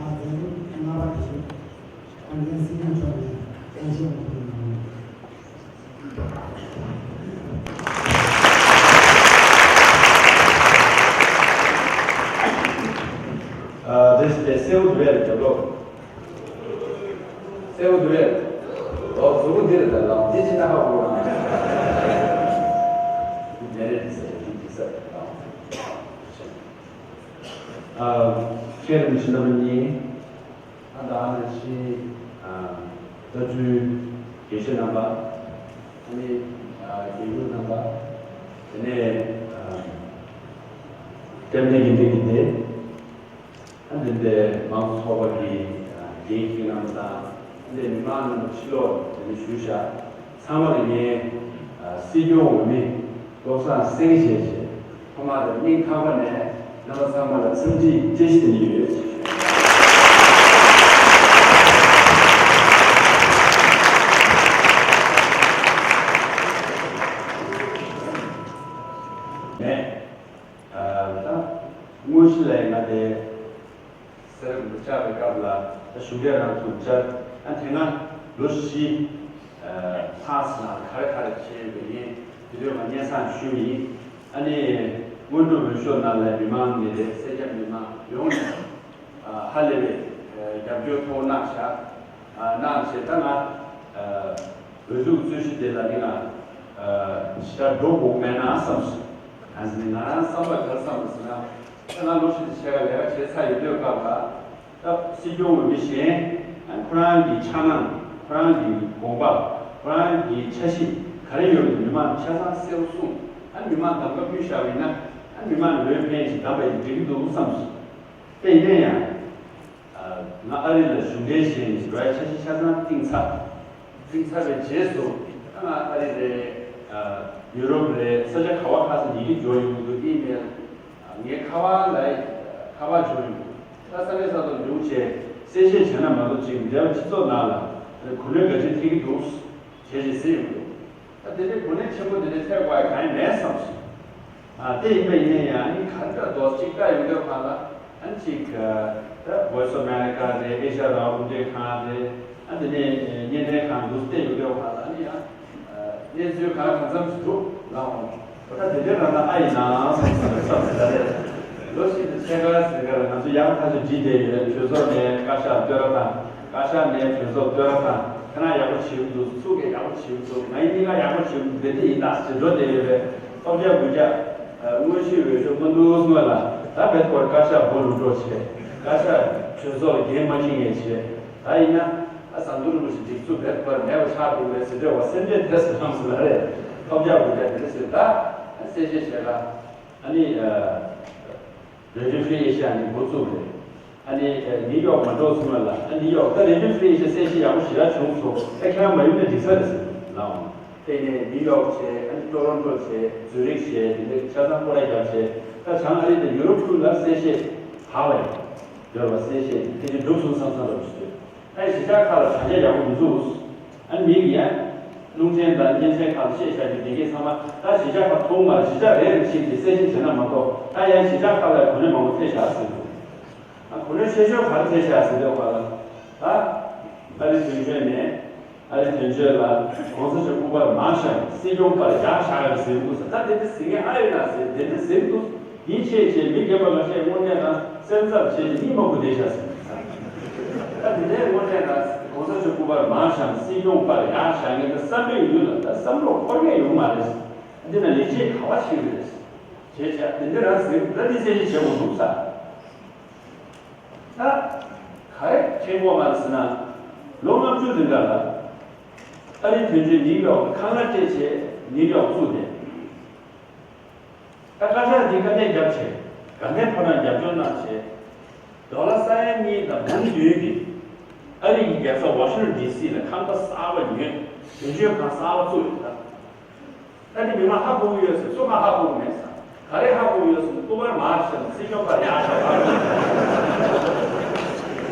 ཨ་དེ་ནི་ང་རང་གི། ཨ་དེ་སེའུ་དུ་བས་རྒྱབ་ལོག་སེའུ་དུ་བས་ལོག་གཟུགས་པོ་འདི་རེད། ད་ལོག་འདི་ཅི་ན་ཧ་གོ་རང་མེ་རེད། ཟེར་འདི་འདི་ས་རེད། ལོག་ཨ་ཁྱེད་རང་ཤི་ན་མི་ཉན། ཨ་ད་ཨ་ནི་ཤི་ཨ་ད་ཚུལ་དགེ་བཤེས་རྣམ་པ། ཨ་ནི་ཨ་དགེ་ལུགས་རྣམ་པ། དེ་ནས་ཨ་སྐྱབས་གནས་དགེ་འདུན་གྱི་སྡེ། ཨ་འདི་འདྲའི་མང་ཚོགས་པ་གི་ཨ་དགེ་རྒན་རྣམ་པ་དང་ མི་མང་རྣམས་ཕྱི་ལོགས་དེ་ནས་བཞུགས་ཤག་ཚང་མ་ལ་ངས་ཨ་སྲིད་སྐྱོང་འོས་མི་བློ་བཟང་སེང་གེ་ཞེས་བྱས་ཐོག་མར་དང་སྙིང་ཐག་པ་ནས་རྣམ་པ་ཚང་མ་ལ་འཚམས་འདྲི་བཀྲ་ཤིས་བདེ་ལེགས་ཡོད་ཞེས་ཞུ། ནས་ཨ་ད་དངོས་གཞི་ལ་ང་དེ། སེ་ར་ལུང་པ་བཅར་བའི་སྐབས་ལ་ད་གཞུང་འབྲེལ་རང་ཚུགས་བཅར། ཨ་དེ་སྔ་ལོ་བཞི་ལྷག་ཙམ་ནང་ག་རེ་ག་རེ་བྱས་ཡོད་པ་ཡིན། དེ་དུས་ང་སྙན་སེང་ཞུས་པ་ཡིན། ཨ་ནི་སྔོན་འགྲོ་འོས་ཤོག་ནང་ལ་མི་མང་ནས་རེད། སེར་སྐྱ་མི་མང་ཡོངས་ནས་ཧ་ལས་པའི་རྒྱབ་སྐྱོར་ཐོག་གནང་བཞག་གནང་བྱས་ད་ང་འོས་བསྡུ་རྩོད་གཞི་དེ་ལ་ནི་ང་ཞེ་དྲག་འགྲོ་དགོས་མེད་ན་བསམ་སོང་། ཨ་ནི་ང་རང་བསམ་པ་ག་རེ་བསམ་པ་ཟེར་ན། ད་ང་ལོ་བཞི་ཕྱེད་ཀ་ལས་ཀ་བྱས་ཚར་ཡོད་དུས་སྐབས་ལ། ད་སྲིད་སྐྱོང་འོས་མི་གཞན་ཁོ་རང་གི་འཆར་སྣང་ཁོ་རང་གི་དགོངས་པ་ཁོ་རང་གི་འཆར་གཞི་ག་རེ་ཡོད་མེད་མི་མང་ཆ་ཚང་གསལ་པོ་གསུངས། ཨ་མི་མང་གདམ་ག་ཕུལ་བཞག་པ་ཡིན་ན་ཨ་མི་མང་འོས་འཕེན་ཞིག་གདམ་པ་ཡིན་འགྲིག་གི་འདུག་བསམ་སོང་། དེ་ཡིན་ན་ཡང་ང་ཨ་རི་ལ་གཞུང་འབྲེལ་བྱས་ནས་འགྲོ་ཡ་འཆར་གཞི་ཆ་ཚང་བཏིང་ཚར། བཏིང་ཚར་བའི་རྗེས་སུ་ད་ང་ཨ་རི་རེད། ཡུ་རོབ་རེད། ས་ཆ་ག་བ་ག་ས་ཡི་གེ་འབྱོར་ཡོང་གི་འདུག་ཨི་མེལ། ངའི་ཁ་པར་ལ་ཁ་པར་བྱུང་ཡོད། ད་ས་གནས་ས་ཐོག་ཡོང་བྱས་གསལ་བཤད་བྱས་ན་མ་གཏོགས་ཅིག་འབྲེལ་བ་སྤྱི་ཚོགས་ནང་ལ་གོ་གནས་ག་ཚོད་ཐེབས་ཀྱི་འདུག་བྱས་བྱས་ཟེར་ཡོང་གི་འདུག་ད་དེ་འདྲའི་གོ་གནས་ཆེན་པོ་དེ་འདྲའི་ཐེབས་དགོས་ཡ་གང་ཡང་མེད་བསམ་སོང་། ཨ་དེ་ཡིན་པ་ཡིན་ན་ཡང་ཨ་ནི་ག་རེ་འདྲ་འདུག་ཅིག་ལྟ་ཡོང་དུས་ཁ་ལ་ཨ་ནི་ཅིག་ད་Voice of America་རེད། ཨེ་ཤ་ཡ་རང་དབང་རླུང་འཕྲིན་ཁང་རེད། ཨ་དེ་ནས་བརྙན་འཕྲིན་ཁང་འདུག་བལྟས་ཡོང་དུས་ཁ་ལ་ཨ་ནི་ཡང་། གནས་ཚུལ་གང་གང་འཚམ་ཞིག་འདུག་ལ་འོང་། ད་དེ་འདྲའི་རང་ན་ཨ་ཡིན་ནའང་བསམ་བསམ་ཟེར་ད་རེད། ལོ་བཞི་དང་ཕྱེད་ཀ་ཟེར་ག་ལ་ང་ཚོ་ཡག་ཐག་ཆོད་བྲིས་བསྡད་ཡོད། གྲོས་ཚོགས་ནས་བཀའ་ཤག་བསྟོད་ར་དང་། བཀའ་ཤག་ནས་གྲོས་ཚོགས་བསྟོད་ར་དང་། ཁྱེད་རང་ཡག་པོ་བྱེད་ཀྱི་འདུག་ཚུགས་ཀྱི་ཡག་པོ་བྱེད་ཀྱི་འདུག་ང་ཡིན་གཉིས་ཀ་ཡག་པོ་བྱེད་ཀྱི་འདུག་དེ་འདྲ་ཡིན་ད་ཟེར་འགྲོ་བསྡད་ཡོད་པས། ཐོབ་རྒྱག་དགོས་རྒྱག་དངོས་གཞི་འོས་ཤོག་མ་འདུག་སྔོན་ལ་ད་བེད་སྐོར་བཀའ་ཤག་སྒོ་ལུག་འགྲོ་བྱས། བཀའ་ཤག་གྲོས་ཚོགས་ལ་འགན་མ་འཁྱེར་མཁན་བྱས། ད་ཡིན་ན། ཨ་ཟམ་གདོང་རིན་པོ་ཆེ་སྒྲིག་འཛུགས་བེད་སྤར་མེད་པ་ཆགས་འདུག་པས་ཟེར་འདྲ་བ་སེམས་ཅན་དེ་ཟེར་ལམ་ཟེར་ལ་རེད། ཐོབ་རྒྱག་དགོས་རྒྱག་དེ་འདྲ་ཟེར་ད། ཨ་གསལ་བཤད་བྱས་ལ། ཨ་ནི་Radio Free Asia་ནི་འགོ་བཙུགས་རེད། ཨ་ནི་ནིའུ་ཡོག་མ་འགྲོ་སོང་ལ་ཨ་ནིའུ་ཡོག་ད་Radio Free Asia་གསལ་བཤད་ཡག་པོ་ཞེ་དྲག་བྱུང་སོང་། ཨ་ཁྱེད་རང་མ་ཡོང་ན་འགྲིག་ས་རེད་ཟེར་ལ་འོང་། དེ་ནས་ནིའུ་ཡོག་བྱས། ཨ་ནི་ཊོ་རོན་ཊོ་བྱས། ཛུ་རིག་བྱས། དེ་འདྲ་ཆ་ཚང་སྐོར་ར་རྒྱབ་བྱས། ད་བྱང་ཨ་རི་དང་ཡུ་རོབ་ཁུལ་ལ་གསལ་བཤད་ཧ་ལས་ཡོད་པ་གསལ་བཤད་ཕལ་ཆེར་འགྲུབ་སོང་བསམ་བསམ་འདྲ་པོ་ཞིག་འདུག་ཨ་ནི་གཞིས་ཆགས་ཁག་ལ་དྲ་རྒྱ་ཡག་པོ་མི་འདུག་ཨ་ནི་མི་གིས་ཡང་རླུང་འཕྲིན་དང་སྙན་ཆེན་ཁག་ལ་བཤད་བཞག་རྒྱུ་དེ་གས་ཚང་མ་ད་གཞིས་ཆགས་ཁག་མཐོང་མ་རེད། གཞིས་ཆགས་རེད་རེད་ཅིག་གིས་གསལ་བཤད་བྱས་ན་མ་གཏོགས་ད་ཡང་གཞིས་ཆགས་ཁག་ལ་གོ་གནས་མང་པོ་ཐེབས་བཞག་ཟེར་འདུག་ཨ་གོ་གནས་ཆེ་ཤོས་ག་རེ་ཐེབས་བཞག་ཟེར་དུས་ཁ་ལ་ད་ཨ་རི་དོན་གཅོད་ནས། ཨ་རི་དོན་གཅོད་ལ་གོང་ས་མཆོག་སྐུ་པར་མར་བཞག་སྲིད་སྐྱོང་པར་ཡར་བཞག་ཡོད་ཟེར་འདུག་ཟེར། ད་དེ་འདྲ་ཟེར་མཁན་ཨ་ཡོད་ན་ཟེར། དེ་འདྲ་ཟེར་འདུག་ཡིན་ཆེས་ཆེས་མི་རྒན་པ་ཁ་ཤས་དངོས་གནས་ན་སེམས་འཚབ་བྱས་ནས་གཉིད་མ་ཁུག་བསྡད་བཞག་ཟེར། ད་དེ་འདྲའི་དངོས་གནས་ན་གོང་ས་མཆོག་སྐུ་པར་མར་བཞག་སྲིད་སྐྱོང་པར་ཡར་བཞག་མཁན་དེ་བསམ་པའི་ཡུལ་ལ་ད་བསམ་བློ་འཁོར་མཁན་ཡོང་མ་རེད་ཟེར། འདི་ན་ལས་བྱེད་ག་བ་ཞིག་རེད་ཟེར། བྱས་བྱས་དེ་འདྲ་རང་ཟེར་ད་འདི་ཟེར་ཅིག་བྱེད་དགོས་འདུག་ས། ད་ག་རེ་དྲན་གོ་མ་རེད་ཟེར་ན། ལོ་ལྔ་བཅུ་རིང་ག་ལ་ཨ་རིའི་དོན་གཅོད་ནིའུ་ཡོག་ཁང་གླ་སྤྲད་བྱས་ནིའུ་ཡོག་བཙུགས་ཏེ། ད་བཀའ་ཤག་འདི་བཀའ་གནད་བརྒྱབ་བྱས་དགའ་ལྡན་ཕོ་བྲང་རྒྱབ་སྐྱོར་གནང་བྱས། ཌོ་ལར་ས་ཡ་གཉིས་དང་འབུམ་བདུན་གྱི་ཨ་རི་གི་རྒྱལ་ས་ཝ་ཤིང་ཊོན་ཌི་སི་ལ་ཁང་པ་གསར་པ་ཉོས། དོན་གཅོད་ཁང་གསར་པ་བཙུགས་ཡོད་ད། ད་དེ་མི་མང་ཧ་གོ་གི་ཡོད་ཟེར། སུ་གང་ཧ་གོ་གི་མེད་ཟེར། ག་རེ་ཧ་གོ་གི་ཡོད་ཟེར་ན་སྐུ་པར་མར་བཞག་སྲིད་སྐྱོང་པར་ཡར་བཞག་པར།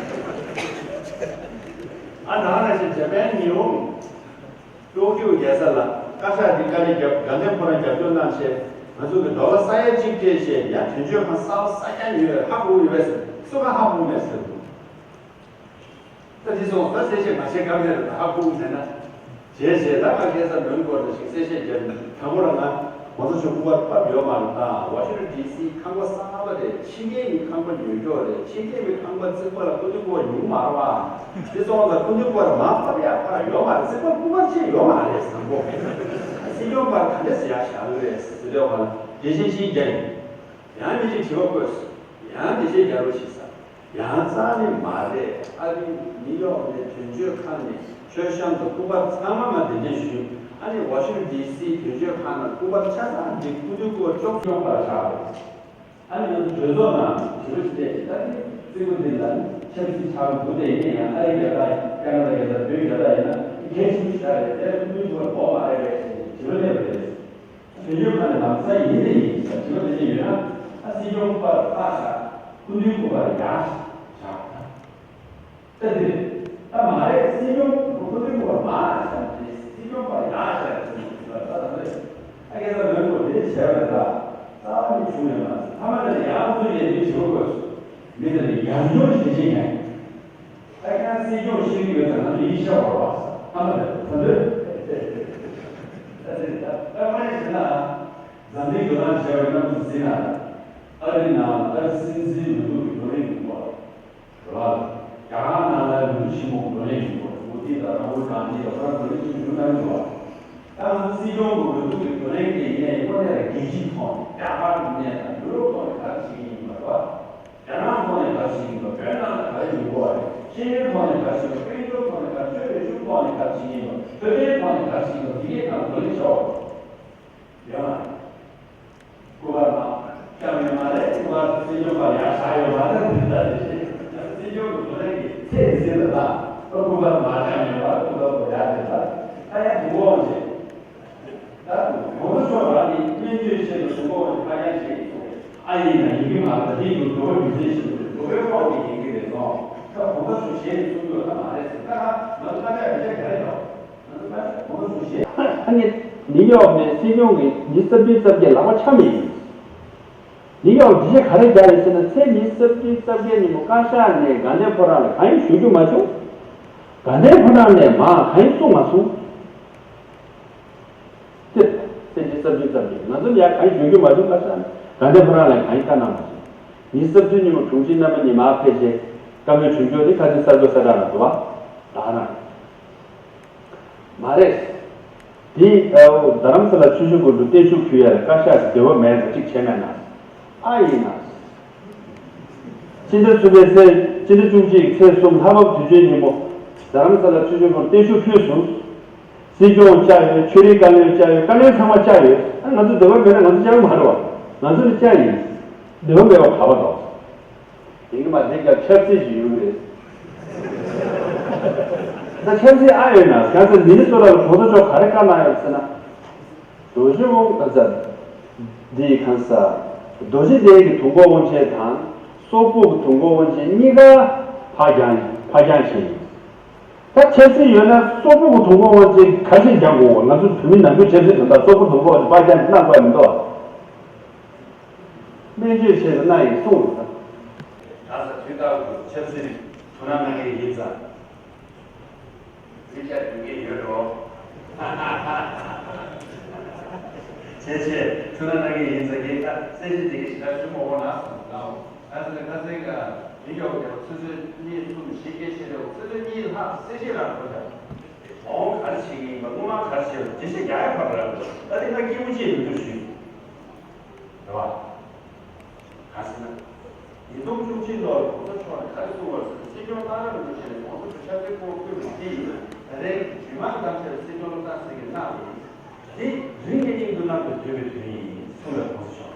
ཨ་ནང་ལ་ཞིག་ཇ་པན་ཉི་ཧོང་ཀྲོ་ཀིའོ་རྒྱལ་ས་ལ་བཀའ་ཤག་འདི་བཀའ་ལན་རྒྱབ། དགའ་ལྡན་ཕོ་བྲང་རྒྱབ་སྐྱོར་གནང་བྱས་ང་ཚོ་གི་ཌོ་ལར་ས་ཡ་གཅིག་སྤྲད་བྱས་ཡང་དོན་གཅོད་ཁང་གསར་པ་ས་ཡ་ཉོས་ཧ་གོ་གི་ཡོད་པས་ཟེར། སུ་གང་ཧ་གོ་གི་མེད་ཟེར་འདུག་ད་དེ་སོང་ད་གསལ་བཤད་མ་བྱེད་ཀ་མེད་རེད། ད་ཧ་གོ་མེད་ན། བྱས་བྱས་ད་ང་ཁ་སང་མོན་གྷོ་ལ་ཞིག་གསལ་བཤད་བརྒྱབ་ནས་དང་པོ་རང་ང་གོང་ས་མཆོག་སྐུ་པར་ཕབ་ཡོད་མ་རེད། ད་ཝ་ཤིང་ཊོན་ཌི་སི་ཁང་པ་གསར་པ་རེད། ཕྱི་རྒྱལ་གྱི་ཁང་པ་ཉོས་ཀྱོག་རེད། ཕྱི་རྒྱལ་གྱི་ཁང་པ་རྩིག་པ་ལ་སྐུ་མདུན་སྐུ་པར་ཉུང་མ་རེད་བ། དེ་སོང་ད་སྐུ་མདུན་སྐུ་པར་མར་ཕབ་ཡག་ཕར་ཡོད་མ་རེད། རྩིག་པ་སྐུ་པར་ཅིག་ཡོད་མ་རེད། བཟང་པོ་སྲིད་སྐྱོང་པར་ག་འདྲས་སེ་ཡར་བཞག་གི་རེད་ཟེར་དུས་ཁ་ལ་དེ་བཞིན་ཅིག་རྒྱ་ཡིན། ཡང་མི་གཅིག་དྲི་བ་བཀོད་སོང་། ཡང་མི་གཅིག་རྒྱ་རོ་ཞིག་ཟ། ཡང་རྩ་ནས་མ་རེད། ཨ་རི་ནིའུ་ཡོག་ནས་དོན་གཅོད་ཁང་ནས་མཆོད་བཤམས་དང་སྐུ་པར་ཚང་མ་ང་དེ་འདྲས་ཞུས། ཨ་ནི་ཝ་ཤིང་ཊོན་ཌི་སི་དོན་གཅོད་ཁང་ནང་སྐུ་པར་ཆ་ཚང་འགྲིག་སྐུ་མདུན་སྐུ་པར་ཅོག་ཅོག་པར་བཞག་རེད། ཨ་ནི་ང་ཚོ་གྲོས་ཚོགས་ནང་དྲི་བ་ཞིག་བལྟས་ཤིང་ཨ་ནི་རྩིག་པ་འདི་ལ་ཆབ་སྲིད་ཆགས་འདུག་དེ་ཡིན་ན་ཡང་ཨ་རི་རྒྱ་གར་ ཀ་ན་ཌ་རྒྱལ་ས་བོད་རྒྱལ་ས་ཡིན་ན་གལ་ཆེན་པོ་ཞིག་རེད། དེ་ལ་སྐུ་མདུན་ཚོ་ལ་འགོག་མ་རེད་པས་ཞེས་དྲི་བ་སླེབས་པ་རེད། དོན་གཅོད་ཁ་ནས་ལམ་སང་ཡིན་ནི་ཡིན་ཟེར་དྲི་བ་དེ་འདྲ་ཡོད་ན། ཨ་སྲིད་སྐྱོང་པར་བཏགས་བཞག་སྐུ་མདུན་སྐུ་པར་ཡར་བཞག་ད་དེ་རེད། ད་མ་རེད། སྲིད་སྐྱོང་སྐུ་མདུན་སྐུ་པར་མར་བཞག་སྲིད་སྐྱོང་པར་ཡར་བཞག་ཟེར་ནས་དྲི་བ་ད་ད་རེད། ཨ་ཁ་སང་མོན་གྷོ་དེ་བྱས་པ་རེད། ད་རྩ་བ་ནས་བྱུང་ཡོད་མ་རེད། ཐ་མ་དེ་ལ་ཡང་ཁོ་ཚོས་ཡར་འདི་དྲི་བ་བཀོད་སོང་། མི་དེ་ལ་ཡར་འབྱོར་ཞེས་བྱེད་མཁན། ད་ཁྱེད་རང་སྲིད་སྐྱོང་ཤེས་ཀྱི་ཡོད་ཙང་ང་ཚོ་ཡིད་ཆེས་པར་བ་ཨ་མ་རེད་ད་འདོད། ད་དེ་ད་ད་མ་ཡིན་ཟེར་ན། འཛམ་གླིང་འགྲོ་སྟངས་བྱས་པའི་གནམ་དུ་གཟིགས་ན། ཨ་རི་ནང་ཨ་རི་སྲིད་འཛིན་ལོ་ཏོག་གི་བགྲོ་གླེང་ཡོང་བ་རེད། རྒྱ་གར་ནང་ལ་ལུང་ཆེན་མོ་བགྲོ་གླེང་ཡོང་བ་རེད། མོ་དི་དང་རཱ་ཧུལ་གྷན་དྷི་དང་ཁོ་རང་བགྲོ་གླེང་ཆེན་པོ་ཞིག་གནང་གི་འདུག་ད་ང་ཚོ་སྲིད་སྐྱོང་གི་ལོ་ཏོག་གི་བགྲོ་གླེང་དེ་ཡིན་ནའི་དངོས་གནས་ལ་རྒྱལ་སྤྱིའི་ཐོག་ནས་རྒྱ་གར་གྱི་གནས་དང་ཡུ་རོབ་ཐོག་ནས་ག་རེ་བྱེད་ཀྱི་ཡིན་པ་རེད་བ། རྒྱ་ནག་ཐོག་ནས་ག་རེ་བྱེད་ཀྱི་འདུག་བོད་ནང་ལ་ག་རེ་ཡོང་གི་བ་རེད། ཤེས་ཡོན་ཐོག་ནས་ག་རེ་བྱེད་ཀྱི་འདུག་དཔལ་འབྱོར་ཐོག་ནས་ག་རེ་བྱེད་ཀྱི་འདུག་ཆོས་བརྒྱུད་ཆོས་ལུགས་ཐོག་ནས་ག་རེ་བྱེད་ཀྱི་འདུག་འཕྲོད་བསྟེན་ཐོག་ནས་ག་རེ་བྱེད་ཀྱི་འདུག་དེ་གའི་ཐོག་ནས་བགྲོ་གླེང་བྱས་པ་རེད། ཡོད་མ་རེད། སྐུ་པར་མ་བཀྲམ་ཡོད་མ་རེད། སྐུ་པར་སྲིད་སྐྱོང་པར་ཡར་བཞག་ཡོད་མ་རེད། དེ་ལྟ་རེད། སྲིད་སྐྱོང་གི་བགྲོ་གླེང་གི་ཚད་ཟིན་ལ་ད་སྐུ་པར་མ་བཀྲམ་ཡོད་མ་རེད། སྐུ་པར་པོ་ཡར་དེ་ལྟ་ད་ཡང་དུས་འགོ་འོང་ཆེ། ད་གོང་ས་མཆོག་རང་གིས་སྨན་བཅོས་ཆེད་དུ་དུས་འགོ་འོང་ཆེ་ཕར་འགྱངས་བྱེད་ཀྱི་འདུག་ཨ་ཡིན་ན་ཡིན་གྱི་མ་རེད། ད་དེའི་འདུག་འགྲོ་བ་རྒྱུ་མཚན་ཞིག་འདུག་འགྲོ་བའི་དབང་གིས་ཡིན་གྱི་རེད་སོང་། ད་གོང་ས་མཆོག་ཞལ་ནས་གསུང་རྒྱུ་ད་མ་རེད་ཟེར། ད་ང་ཚོ་ད་ཆ་རེ་ཆ་ག་རེ་ཡོད། ཨ་ནི་ནིའུ་ཡོག་ནས་སྲིད་སྐྱོང་གིས་ཉི་ཤུ་རྩ་བདུན་རྩ་བརྒྱད་ལག་པ་འཆང་མེད་ཡིན། ནིའུ་ཡོག་འདི་ཆ་ག་རེ་རྒྱག་རེད་ཟེར་ན། ཚེས་ཉི་ཤུ་རྩ་བདུན་རྩ་བརྒྱད་ཉིན་མོ་བཀའ་ཤག་ནས་དགའ་ལྡན་ཕོ་བྲང་ལ་གང་ཡང་ཞུ་རྒྱུ་མ་བྱུང་། དགའ་ལྡན་ཕོ་བྲང་ནས་མར་གང་ཡང་གསུངས་མ་སོང་། ཚེས་ཚེས་ཉི་ཤུ་རྩ་བདུན་རྩ་བརྒྱད་ང་ཚོ་ལ་ཡང་གང་ཡང་ཞུ་རྒྱུ་མ་བྱུང་། བཀའ་ཤག་ནས་དགའ་ལྡན་ཕོ་བྲང་ལ་གང་ཡང་བཀའ་གནང་མ་སོང་། ཉི་ཤུ་རྩ་བདུན་ཉིན་མོ་དྲུང་ཆེ་རྣམ་པ་གཉིས་མར་ཕེབས་རྗེས་བཀའ་མོལ་བྱུང་ཆོག་དེ་ཁ་སང་གསར་འགོད་གསལ་བསྒྲགས་ནང་འདུག་བ། ད་ཧ་ན། མ་རེད། དེ་ཨ་བོ་རྡ་རམ་ས་ལ་ཆུ་བཞི་སྒང་དྲུག་བརྟན་བཞུགས་ཕུལ་ཡ་ལ་བཀའ་ཤག་གི་འབྲེལ་བ་མེད་ཙང་གཅིག་བྱས་མེད་ན། ཨ་ཡིན་ན། སྤྱི་ཟླ་གསུམ་པའི་ཚེས་སྤྱི་ཟླ་བཅུ་གཅིག་ཚེས་གསུམ་ལྷ་བབས་དུས་ཆེན་ཉིན་མོ་རྡ་རམ་ས་ལ་ཆུ་བཞི་སྒང་དྲུག་བརྟན་བཞུགས་ཕུལ་སོང་། སྲིད་སྐྱོང་བཅར་ཡོད། ཆོས་རིག་བཀའ་བློན་བཅར་ཡོད། བཀའ་བློན་ཚང་མ་བཅར་ཡོད། ཨ་ང་ཚོ་འབྲེལ་བ་མེད་ན་ང་ཚོ་བཅར་གི་མ་རེད་བ། ང་ཚོ་ནི་བཅར་ཡིན། འབྲེལ་བ་མེད་པ་ག་པར་འགྲོ། ཡིན་གྱི་མ་འདི་སྐབས་ཆབ་སྲིད་ཀྱི་ཡུལ་རེད། ད་ཆབ་སྲིད་ཨ་ཡོད་ན་གང་ཟེར། མི་ནི་སོ་ར་ལ་གོང་ས་མཆོག་ག་རེ་བཀའ་གནང་ཡོད་ཟེར་ན། རྡོ་རྗེ་དབང་ག་ས། འདི་གང་ས། རྡོ་རྗེ་གདན་གྱི་དུས་འགོ་དབང་ཆེན་དང་། སོག་པོ་གི་དུས་འགོ་དབང་ཆེན་གཉིས་ཀ་ཕར་འགྱངས་ཕར་འགྱངས་བྱས་ཡིན། ད་ཆབ་སྲིད་ཡོད་ན་སོག་པོ་གི་དུས་འགོ་དབང་ཆེན་ག་ཚོད་འགྱངས་དགོས། ང་ཚོ་བོད་མི་ནང་ཁུལ་ཆབ་སྲིད་དོན་དག་སོག་པོ་དུས་འགོ་དབང་ཆེན་ཕར་འགྱངས་གནང་དགོས་མི་འདུག་སྨན་བཅོས་ཆེད་དུ་གནང་ཡིན་གསུངས་འདུག་ད་ས་དུས་རྟག་ཏུ་ཆབ་སྲིད་ཐུགས་སྣང་གནང་མཁན་ཡིན་ཙང་། རིག་བྱ་རྒྱུ་མཁན་ཡོད་འགྲོ། བྱས་བྱས་ཐུགས་སྣང་གནང་མཁན་ཡིན་ཙང་། ངས་ད་གསལ་བཤད་དེ་གའི་ཞིག་ད་ཞུ་མ་འོང་ན་སོང་ད། ད་ས་ནས་ཁ་སང་ག་མི་མགྱོགས་ཀྱང་ཆུ་ཚོད་གཉིས་གསུམ་བཞི་བརྒྱད་ཞེ་རེ་ཆུ་ཚོད་གཉིས་ལྷག་གསལ་བཤད་རང་འགྲོ་བྱ། འོང་ག་རེ་བྱེད་ཀྱི་ཡིན་པ། སྔོན་མ་ག་རེ་བྱས་པ་འགྲེལ་བཤད་རྒྱག་ཡ་ཕར་ར་ད་དེ་ང་སྐྱིད་པོ་ཅིག་མི་འདུག་ཞུས། རེད་བ། གང་ཟེར་ན། ཉིས་སྟོང་བཅུ་གཅིག་ལོར་གོང་ས་མཆོག་ནས་ག་རེ་གསུངས་པ་རེད་ཟེར་ན། སྲིད་སྐྱོང་ཏཱ་ལའི་རིན་པོ་ཆེ་ནས་གོང་ས་མཆོག་ཆབ་སྲིད་སྐོར་བསྐུལ་བ་དེ་ཡིན་ན། ད་རེས་ཀྱི་རྗེས་མ་གཏམ་བཤད་སྲིད་སྐྱོང་བློ་བཟང་སེང་གེས་གནང་བ་ཡིན། དེ་རིང་གི་སྙིང་དུ་བསྣམས་ཏེ་སྡོད་པའི་དོན་ཡིན་གསུངས་པའི་གོང་ས་མཆོག་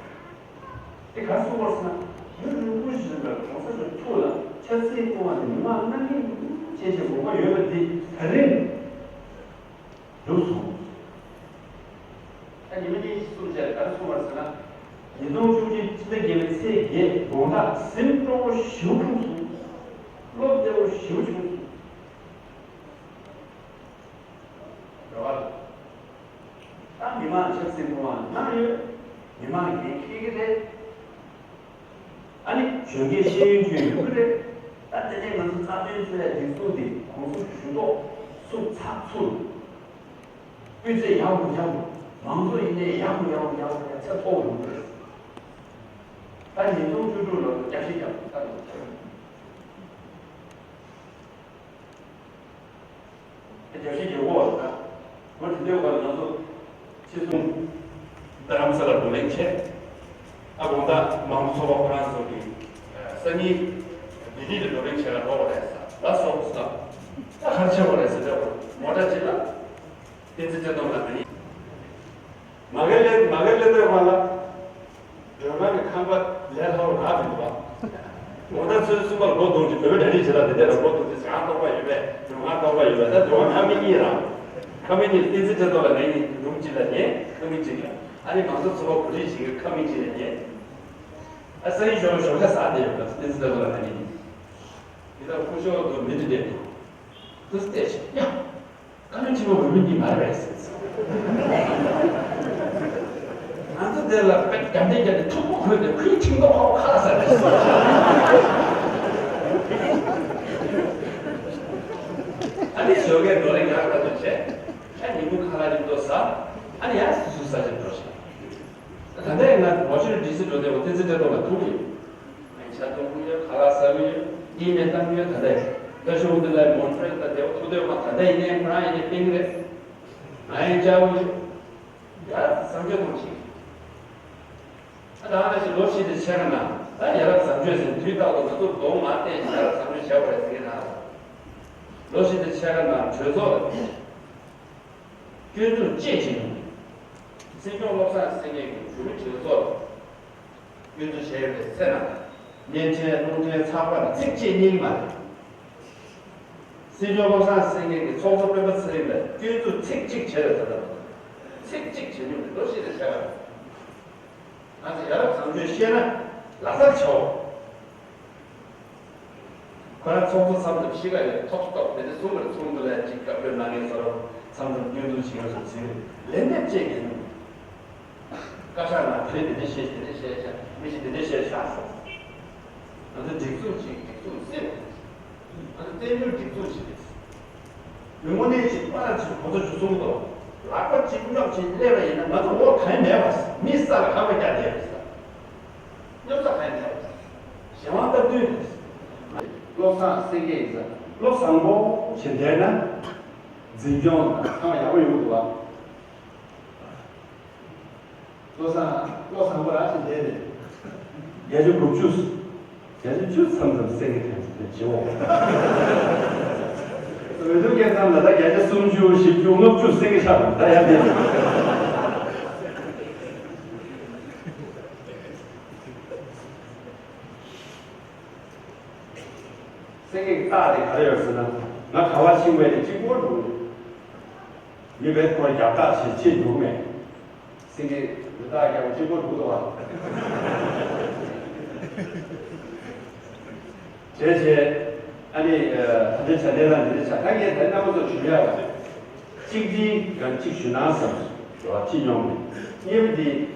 དེ་ག་རེ་གསུངས་པ་རེད་ཟེར་ན། ཡུན་རིང་པོ་ཞིག་རིང་ལ་གོང་ས་མཆོག་ཐུགས་ལ་ཆབ་སྲིད་སྐོར་བ་དེ་མི་མང་གནང་གི་འདུག་ཅེས་ཀྱི་དགོངས་པ་ཡོད་པ་དེ་ད་རེས། འགྲུབ་སོང་། ད་ཉི་མ་གཉིས་གསུམ་བྱས་ག་རེ་གསུངས་པ་རེད་ཟེར་ན། ཉིས་སྟོང་བཅུ་གཅིག་ཕྱི་ཟླ་བརྒྱད་པའི་ཚེས་བརྒྱད་དགོང་དག་ཟིན་སྤྲོ་པོ་ཞེ་པོ་བྱུང་སོང་། བློ་བདེ་པོ་ཞེ་པོ་བྱུང་སོང་། རེད་བ། ད་མི་མང་ཆབ་སྲིད་སྐོར་བ་གནང་ཡོད། མི་མང་འགན་འཁྱེར་གྱི་རེད། ཨ་ནི་གཞོན་སྐྱེས་ཤེས་ཡོན་ཅན་ཡོད་ཀྱི་རེད། ད་དེ་ནས་ང་ཚོ་རྩ་དོན་རྩོད་ཡ་སྒྲིག་འཛུགས་འདི་གོང་ས་མཆོག་ཞུ་གཏུག་སུ་ཚགས་ཚུད། སྤུས་ཚད་ཡག་པོ་ཡག་པོ། མང་གཙོ་ཡིན་ནའི་ཡག་པོ་ཡག་པོ་ཡག་པོ་ཡག་ཚད་མཐོ་པོ་ཡོང་གི་རེད། ད་ཉིས་སྟོང་བཅུ་དྲུག་ལོ་རྒྱབ་བཤིག་རྒྱབ་ད་ལོ། རྒྱལ་སྤྱིའི་རྒྱལ་སྒོ་བ་དང་། ང་དེ་འདྲའི་བར་ང་ཚོ་ཕྱི་སོང་རྡ་རམ་ས་ལ་བགྲོ་གླེང་བྱས། ཨ་དགོང་དག་མང་གཙོ་ཚོགས་པ་ཁོ་རང་ཚོ་གི་སང་ཉིན་ལྡི་ལི་ལ་བགྲོ་གླེང་བྱེད་ལ་འགྲོ་བ་རེད་ཟེར་ལ་སོགས་སོ། ད་ག་རེ་བྱེད་པ་རེད་ཟེར་ལབ་པ་མོ་ཊ་གཅིག་ལ་བསྟན་འཛིན་བཀྲས་མཐོང་ལགས་དེ་ནི། མ་གི་ལེ་མ་གི་ལེ་དོ་བ་ལ། སྒྲོལ་མ་གི་ཁང་པ་ལས་སླ་བོ་རག་མི་འདུག་བ། ངོ་ད་ཚོའི་གསུམ་པར་སྒོ་རྡུང་ཅིག་བོད་པའི་གྲ་སྒྲིག་བྱེད་སྟངས་དེ་འདྲ་ལ་སྒོ་རྡུང་ཅིག་ཟ་ཁང་སྟོང་པ་ཡོད་པས་འགྲོ་ཁང་སྟོང་པ་ཡོད་པས་ད་འགྲོ་ཁང་ཁ་མིན་གཉིས་རང་། ཁ་མིན་གཉིས་བསྟན་འཛིན་བཀྲ་རྡོར་ལ་ངས་ཉིན་རུམ་གཅིག་ལ་ངས་ཁ་མིན་གཅིག་ལ་ཨ་ནི་ང་ཚོ་ཚོ་བ་གོ་སྒྲིག་བྱེད་ཀྱི་ཁ་མིན་གཅིག་ལ་ངས་ཨ་སང་ཉིན་ཞོགས་ཞོགས་ཇ་ཟ་བསྡད་ཡོད་པ་བསྟན་འཛིན་བཀྲ་རྡོར་ལ་ངས་ཉིན་འདི་ལྟར་སྐུ་ཞབས་ཚོ་མི་འདི་འདྲས་འདུག་དུ་བལྟས་ཤིག་ཡ། བཀའ་བློན་ཁྲི་པ་འོས་མི་འདི་མ་རེད་པས་ཟེར། ང་ཚོ་འདིར་ལ་དཔེ་རྒྱབ་རྟེན་རྒྱབ་ནས་ཐུག་པོ་ཁོལ་ཏེ་ཁོའི་ཁྲིམས་ཐོག་ཁ་པོ་ཁ་ལ་ཟ་རེད་ཟེར། ཨ་ནི་ཞོགས་ཀས་ནོར་རེ་ངར་ཁ་ཐུག་བྱས། ཨ་ཉིན་མོ་ཁ་ལག་རིམ་ཐོག་ཟ། ཨ་ནི་ཡང་སུ་སུ་ས་ཆར་འགྲོ་ཞིང་། ད་ལྟ་ཡང་ང་ཝ་ཤིང་ཊོན་ཌི་སི་འགྲོ་བསྡད་པ་བསྟན་འཛིན་བཀྲ་རྡོར་ལ་ཐུག་ཡོད། ང་ཇ་འཐུང་གི་ཡོད། ཁ་ལག་ཟ་གི་ཡོད། ཨི་མེལ་བཏང་གི་ཡོད། ད་ལྟ་ད་ཤོག་འདི་ལ་མོན་ཊི་རེལ་དང་དེ་བ་ཐུག་སྡོད་མ་ད་ལྟ་ཡིན་ནའི་ཁོ་རང་ཡིན་ནའི་སྟེང་རེད། ང་ཡང་བཅར་གི་ཡོད། ཡ་བཟང་སྤྱོད་གཏོང་ཞིག་ད་ང་ཞིག་ལོ་བཞི་དེ་ཆེ་ག་ན་ད་ཡ་རབས་བཟང་སྤྱོད་ཟེར་དུས་རྟག་ཏུ་ང་ཚོ་གདོང་མ་བསྟན་ཞིག་ཡ་རབས་བཟང་སྤྱོད་བྱས་པ་རེད་ཟེར་གི་ན། ལོ་བཞི་དེ་ཆེ་ག་ན་གྲོས་ཚོགས་ལ་སྐྱོན་འཛུགས་ཅི་བྱེད་མྱོང་། སྲིད་སྐྱོང་བློ་བཟང་སེང་གེ་གིས་བོད་མི་གྲོས་ཚོགས་ལ་སྐྱོན་འཛུགས་བྱས་ཡོད་པའི་ཚེ་ན། བརྙན་འཕྲིན་རླུང་འཕྲིན་ཚགས་པར་ཚིག་གཅིག་གཉིས་མ་རེད། སྲིད་སྐྱོང་བློ་བཟང་སེང་གེ་གིས་ཚོགས་གཙོ་སྤེན་པ་ཚེ་རིང་ལ་སྐྱོན་འཛུགས་ཚིག་གཅིག་བྱས་ཡོད་ད་ལྟ་བར་དུ། ཚིག་གཅིག་བྱས་མྱོང་མེད། ལོ་བཞི་ལས་བྱ་བ་རེད། ང་ཚོ་ཡ་རབས་བཟང་སྤྱོད་ཤེས་ན་ལག་རྩལ་ཆེ་བ། ཁོ་རང་ཚོགས་གཙོ་མཚམས་མཚམས་གཤིས་ཀ་ཡོད་ཐོག་ཐོག་དེ་འདྲ་གསུང་གི་རེད། ཚོགས་འདུ་ལ་ཅིག་སྐབས་བཀོད་གནང་མཁན་སོགས་མཚམས་མཚམས་སྐྱོན་འཛུགས་བྱེད་ཡོང་སོང་ཟེར་ལན་འདེབས་བྱེད་མཁན་འདུག་བཀའ་ཤག་ནང་དེ་འདྲ་དེ་འདྲ་བཤད་དེ་འདྲ་བཤད་ཤག་མི་ཞིག་དེ་འདྲ་བཤད་ཤག་སོགས། ང་ཚོ་སྒྲིག་འཛུགས་ཅིག་སྒྲིག་འཛུགས་སྲིད་པ་རེད། ང་ཚོ་བཙན་བྱོལ་སྒྲིག་འཛུགས་ཤིག་རེད། མི་དངོས་གནས་ཅིག་པ་ར་ཅིག་གོ་ཚོད་ཅིག་གསུང་གི་འདུག་ལག་པ་གཅིག་སྙོབ་ཅིག་སླེབས་པ་ཡིན་ན་ང་ཚོ་འོ་གང་ཡང་མེད་པ། མི་ས་ལ་ཁ་པར་རྒྱག་བསྡད་པ་ས། སྙོབ་ས་གང་ཡང་མེད་པ། གཞན་དབང་སྟབས་བསྟུན་རེད། བློ་བཟང་སེང་གེ་ཡིན་ཙང་བློ་བཟང་པོ་ཞིག་བསྡད་ན་འཛིན་སྐྱོང་དང་ཚང་མ་ཡག་པོ་ཡོང་གི་འདུག་བ། བློ་བཟང་བློ་བཟང་པོ་རང་ཞིག་བསྡད་ནས་བརྒྱ་ཆ་དགུ་བཅུ། བརྒྱ་ཆ་བཅུ་མཚམས་ཙམ་སེང་གེ་དེ་ཚོ་དེ་བྱེད་འོང་། འོས་བསྡུ་སྐྱེལ་མཚམས་ལ་ད་བརྒྱ་ཆ་སུམ་ཅུ་བཞི་བཅུ་ལྔ་བཅུ་སེང་གེ་ཆགས་པ་ད་ཡང་བསྡད། སེང་གེ་རྟགས་དེ་ག་རེ་ཡོད་ཟེར་ན། ང་ག་བ་ཕྱིན་པའི་གཅིག་པོ་འདུག་མི་བས་ཁོར་རྒྱབ་རྟགས་བྱེད་ཆེད་འདུག་མེད། སེང་གེ་འདི་དག་རྒྱབ་གཅིག་པོ་འདུག་དོ། བྱས་བྱས། ཨ་ནི་ད་ལྟའི་བྱ་གནས་དང་འདི་འདྲ་བྱ་ད་ངས་ད་རྣམ་པ་ཚོར་ཞུ་ཡག་གཅིག་འདི་ཡང་གཅིག་ཞུ་ན་བསམ་སོང་བ་ཅི་མྱོང་མེད། གཉིས་པ་འདི་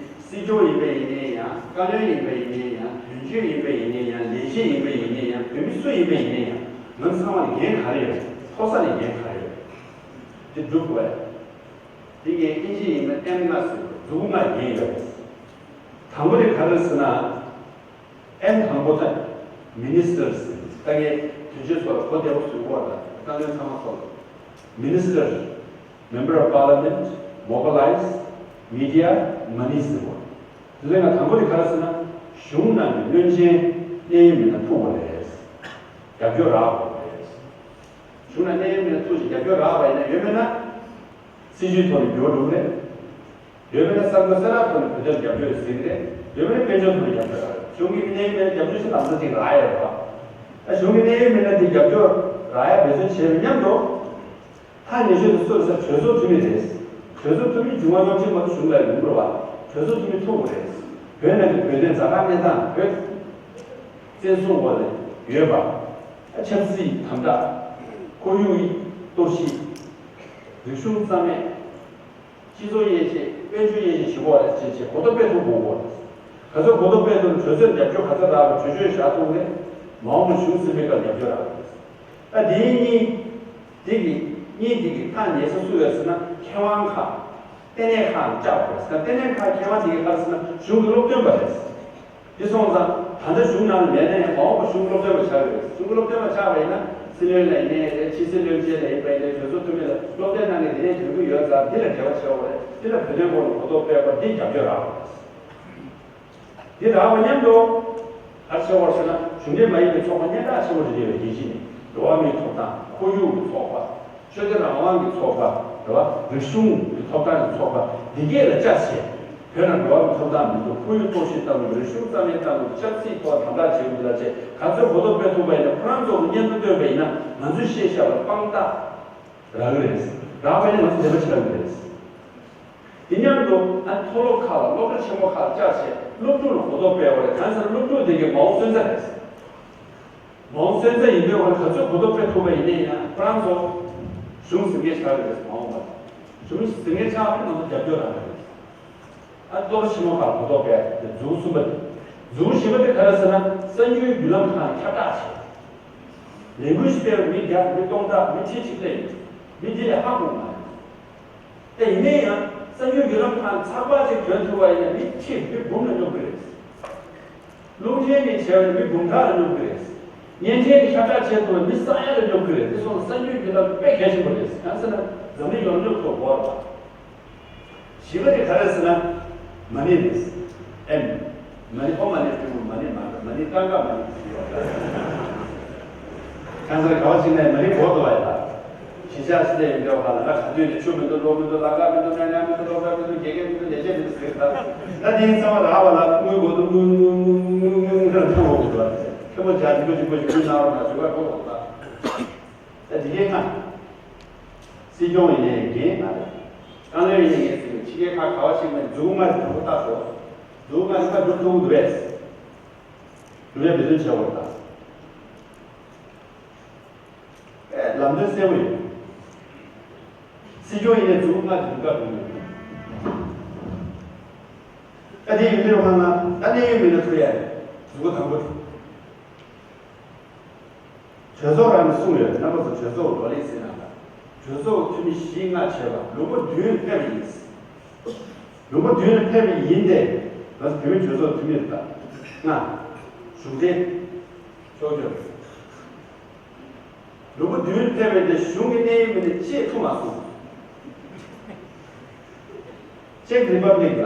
སྲིད་སྐྱོང་ཡིན་པ་ཡིན་ནའི་ཡང་བཀའ་བློན་ཡིན་པ་ཡིན་ནའི་ཡང་དོན་གཅོད་ཡིན་པ་ཡིན་ནའི་ཡང་ལས་བྱེད་ཡིན་པ་ཡིན་ནའི་ཡང་བོད་མི་སུ་ཡིན་པ་ཡིན་ནའི་ཡང་ང་ཚང་མ་ལ་འགན་ག་རེ་ཡོད། མཐོ་ས་ལ་འགན་ག་རེ་ཡོད། དེ་སྒྲུབ་དགོས། དེ་ངས་ཨིན་ཇི་ཡིན་ན་ཨེམ་ལྔ་ཟེར་བ་མཛུབ་མོ་ལྔ་འགན་ཡོད། དང་པོ་དེ་ག་རེ་ཟེར་ན། ཨེམ་དང་པོ་དེ་མི་ནི་སི་ཊར་ཟེར། ད་ངས་དོན་གཅོད་ཚོ་ལ་གོ་བདེ་པོ་བཟོས་པ་དང་བཀའ་བློན་ཚང་མ་ཚོ་ལ། མི་ནི་སི་ཊར། Member of Parliament, Mobilize, Media, Money ཟེར་བ། དེ་ལས་ང་དང་པོ་དེ་ག་རེ་ཟེར་ན། གཞུང་ནང་གི་བློན་ཆེན་གནད་ཡོད་མི་སྣ་ཐུག་པ་རེད། རྒྱབ་སྐྱོར་རག་དགོས་པ་རེད། གཞུང་ནང་གནད་ཡོད་མི་སྣ་ཐུག་ཅིག་རྒྱབ་སྐྱོར་རག་པ་ཡིན་ན་ཡོད་མེད་ན། སྲིད་ཇུས་ཐོག་ནས་འགྱུར་བ་འགྲོ་གི་རེད། ཡོད་མེད་ན་གསར་འགོད་གསར་རག་ཐོག་ནས་བོད་དོན་རྒྱབ་སྐྱོར་ཟིན་རེད། ཡོད་མེད་ན་དཔལ་འབྱོར་ཐོག་ནས་རྒྱབ་སྐྱོར་རག་རེད། གཞུང་གི་གནད་ཡོད་མི་སྣ་རྒྱབ་སྐྱོར་ཞིག་ལམ་སང་ཅིག་རག་ཡོད་རེད་བ། ད་གཞུང་གི་གནད་ཡོད་མི་སྣ་དེ་རྒྱབ་སྐྱོར་རག་ཡ་འབད་བརྩོན་བྱས་པའི་མཉམ་དུ། ཐག་ཉེ་ཤོས་དེ་སུ་རེད་ཟེར་ན་གྲོས་ཚོགས་འཐུས་མི་རེད། གྲོས་ཚོགས་འཐུས་མི་བྱུང་བ་ཡོང་ཆེད་མ་གཏོགས་གཞུང་ལ་ཡོང་དགོས་པ། གྲོས་ཚོགས་འཐུས་མི་ཐུག་དགོས་རེད། བོད་ནང་གི་བོད་དོན་ཛ་དྲག་གནས་སྟངས་བོད་བཙན་བཟུང་འོག་ལ་ཡོད་པ། ཆབ་སྲིད་དམ་དྲག་ཁོར་ཡུག་གཏོར་བཤིག་རིག་གཞུང་རྩ་མེད། སྤྱི་ཚོགས་དབྱེ་འབྱེད་དཔལ་འབྱོར་དབྱེ་འབྱེད་བྱེད་དགོས་རེད་ཅེས་བྱས་གོ་རྟོགས་སྤེལ་ཐུབ་དགོས་གོ། ག་ཚོད་གོ་རྟོགས་སྤེལ་ཐུབ་གྲོས་ཚོད་རྒྱབ་སྐྱོར་ག་ཚོད་རག་པ་གྲོས་ཆོད་བཞག་ཐུབ་རེད། མ་འོངས་པ་གཞུང་སྲིད་པའི་སྐབས་རྒྱབ་སྐྱོར་རག་གི་རེད། ད་དེའི་གཉིས། དེ་གི་གཉིས་དེ་གི་ཐག་ཉེ་ས་སུ་རེད་ཟེར་ན་མཁས་དབང་ཁག་ལྟེ་གནས་ཁག་བཅག་དགོས་ཟེར་ན་ལྟེ་གནས་ཁག་མཁས་དབང་དེ་གི་ཁར་ཟེར་ན་གཞུང་གི་སློབ་སྟོན་པ་རེད། དེ་སོང་ཙང་ད་ལྟ་གཞུང་ནང་ལ་མེད་ན་ཡང་མ་འོངས་པ་གཞུང་སློབ་སྟོན་པ་ཆགས་ཡོད་རེད། གཞུང་གི་སློབ་སྟོན་པ་ཆགས་པ་ཡིན་ན་སྲིད་བློན་ལ་ཡིན་ནའི་རེད། ཕྱི་སྲིད་བློན་ཆེན་ལ་ཡིན་པ་ཡིན་ནའི་གྲོས་ཚོགས་འཐུས་མི་ལ་སློབ་སྟོན་གནང་མཁན་དེ་ནས་དེ་རིགས་ཡོད་ཙང་འདི་ལ་འབྲེལ་བ་ཆེ་བ་རེད། འདི་ལ་བོད་དོན་སྐོར་ལ་གོ་རྟོགས་སྤེལ་བ་འདི་རྒྱབ་སྐྱོར་རག་པ་རེད། འདི་རག་པ་མཉམ་དུ་ག་རེ་ཆེ་བ་རེད་ཟེར་ན་གཞུང་འབྲེལ་མ་ཡིན་པའི་ཚོགས་པ་སྙན་གྲགས་ཆེ་བོ་ཞིག་རེད་པས། རྒྱལ་སྤྱི་ནས་འགྲོ་བ་མིའི་ཐོབ་ཐང་ཁོར་ཡུག་གི་ཚོགས་པ། ཆོས་དད་རང་དབང་གི་ཚོགས་པ། རེད་བ། རིག་གཞུང་གི་ཐོབ་ཐང་གི་ཚོགས་པ་འདི་གས་ལ་བཅར་བྱས། བོད་ནང་འགྲོ་བ་མིའི་ཐོབ་ཐང་མི་འདུག་ཁོར་ཡུག་གཏོར་བཤིག་བཏང་དགོས། རིག་གཞུང་རྩ་མེད་བཏང་དགོས། ཆབ་སྲིད་ཐོག་དམ་དྲག་བྱེད་དགོས་ལ་བཅས་ག་ཚོད་གོ་རྟོགས་སྤེལ་ཐུབ་པ་ཡིན་ན། ཁོ་རང་ཚོ་གི་སྙན་ཐོ་བཏོན་པ་ཡིན་ན་ང་ཚོས་བཤད་བཞག་པ་དཔང་རྟགས་རག་གི་རེད། རག་པ་ཡིན་ན་ང་ཚོ་དད་པ་བྱེད་རག་གི་རེད། དེ་མཉམ་དུ་ཨ་མཐོ་སློབ་ཁག་ལ་སློབ་གྲྭ་ཆེན་མོ་ཁག་ལ་བཅར་བྱས་སློབ་ཕྲུག་ལ་གོ་རྟོགས་སྤེལ་བ་རེད། གང་ཟེར་ན་སློབ་ཕྲུག་དེ་གའི་མ་འོངས་སོན་རྩ་རེད། མ་འོངས་སོན་རྩ་ཡིན་པའི་བར་ག་ཚོད་གོ་རྟོགས་སྤེལ་ཐུབ་པ་ཡིན་ནའི་ཡང་ཁོ་རང་ཚོ་གཞུང་ཟིང་སྐད་ཆགས་ཀྱི་རེད། མ་འོངས་པར་གཞུང་ཟིང་སྐད་ཆགས་པ་ཡིན་ན་ང་ཚོ་རྒྱབ་སྐྱོར་རག་གི་རེད། ཨ་སློབ་གྲྭ་ཆེན་མོ་ཁག་གོ་རྟོགས་སྤེལ་དེ་མཛུབ་གསུམ་པ་དེ། མཛུབ་བཞི་པ་དེ་ག་རེ་ཟེར་ན་གསར་འགྱུར་བརྒྱུད་ལམ་ཁག་ནས་ཁྱབ་བསྒྲགས་བྱས། ལས་འགུལ་ཞིག་སྤེལ་བར་མི་བརྒྱ་མི་སྟོང་ཕྲག་མི་ཁྲི་གཅིག་སླེབས་ཡོད། མི་འདི་ལས་ཧ་གོ་མ་རེད། ད་ཡིན་ན་ཡང་གསར་འགྱུར་བརྒྱུད་ལམ་ཁག་ནས་ཚགས་པར་ཅིག་ཐོན་ཐུབ་པ་ཡིན་ན་མི་ཁྲི་མི་འབུམ་ལ་སྙོབ་ཀྱི་རེད། རླུང་འཕྲིན་ནས་བྱས་པ་ཡིན་ན་མི་འབུམ་ཕྲག་ལ་སྙོབ་ཀྱི་རེད། བརྙན་འཕྲིན་ནས་ཁྱབ་བསྒྲགས་བྱས་ཐུབ་པ་མི་ས་ཡ་ལ་སྙོབ་ཀྱི་རེད། དེ་སོང་ཙང་གསར་འགྱུར་བརྒྱུད་ལམ་དཔེ་གལ་ཆེན་པོ་རེད། གང་ཟེར་ན་འཛམ་གླིང་ཡོངས་ཁྱབ་ཐོག་འགོར་བ། བཞི་པ་དེ་ག་རེ་ཟེར་ན། མ་ཎི་རེད། ཨེམ། མ་ཎི་ཨོཾ་མ་ཎི་པདྨེ་མ་ཎི་མ་རེད། མ་ཎི་ཀང་ཀ་མ་ཎི་ཞེས་པ། གང་ཟེར་ག་བ་ཅིག་ནས་མ་ཎི་གོ་ཐུབ་པ་ཡིན་ལ། གཞིས་ཆགས་སི་ལས་ཡོད་འདྲ་བ་ལ་ང་ག་དུས་ནས་ཆུ་མི་འདུག་ལོ་མི་འདུག་ལམ་ཁ་མི་འདུག་སྨན་ཁང་མི་འདུག་སློབ་གྲྭ་མི་འདུག་དགེ་རྒན་མི་འདུག་ལས་བྱེད་མི་འདུག་ཟེར་ད། ད་དེ་ཚང་མ་རག་པ་ལ་དངུལ་གོ་འདུག་དངུལ་དངུལ་དངུལ་དངུལ་དངུལ་ཐང་འོག་ཏུ་ཁེ་མོ་བྱ་རིན་པོ་ཆེ་པོ་ཞིག་དངུལ་གནང་རོགས་གནང་ཞུ་བ་གོ་འོང་ད། ད་དེ་གའི་ང་། སྲིད་སྐྱོང་ཡིན་ནའི་འགན་ང་རེད། བཀའ་བློན་ཡིན་ནའི་ངས་ཟེར་གྱི་ཕྱི་རྒྱལ་ཁག་ག་བ་ཞིག་ནས་མཛུབ་གུ་ལྔ་རེ་དང་པོ་བཏགས་སོ། མཛུབ་གུ་ལྔ་རེ་ཁ་སྒྲུབ་ཐུབ་ཀྱི་འདུག་པས། སྒྲུབ་ཡ་འབད་བརྩོན་བྱེད་དགོས་རེད་ད། ཨེ་ལམ་སྟོན་གསལ་པོ་ཡོད། སྲིད་སྐྱོང་ཡིན་ནའི་མཛུབ་གུ་ལྔ་རེ་དང་པོ་བཀའ་སྒྲུབ་དགོས། ཨ་དེ་ཡིན་དུས་ཧང་ན་ད་གནད་ཡོད་མི་སྣ་ཐུག་ཡ་རེད། མཛུབ་གུ་དང་པོ། གྲོས་ཚོགས་རང་ནས་གསུངས་ཡོད། རྣམ་པ་ཚོ་གྲོས་ཚོགས་ལོ་ལེགས་ཟེར་ན་ད། གྲོས་ཚོགས་འཐུས་མི་བཞི་ལྔ་བྱས་པ་ལུང་པ་བདུན་ཕེབས་པ་ཡིན། ལུང་པ་བདུན་ལ་ཕེབས་པ་ཡིན་ཏེ། ང་ཚོ་བོད་མི་གྲོས་ཚོགས་འཐུས་མི་རེད་ད། ལྔ། གཞུང་འབྲེལ། ཕྱོགས་བསྐྱོད། ལུང་པ་བདུན་ལ་ཕེབས་པ་ཡིན་ཏེ་གཞུང་གི་གནད་ཡོད་མི་སྣ་གཅིག་ཐུག་མ་སོང་། ཅེཀ་རི་པབ་ལིག་ལ།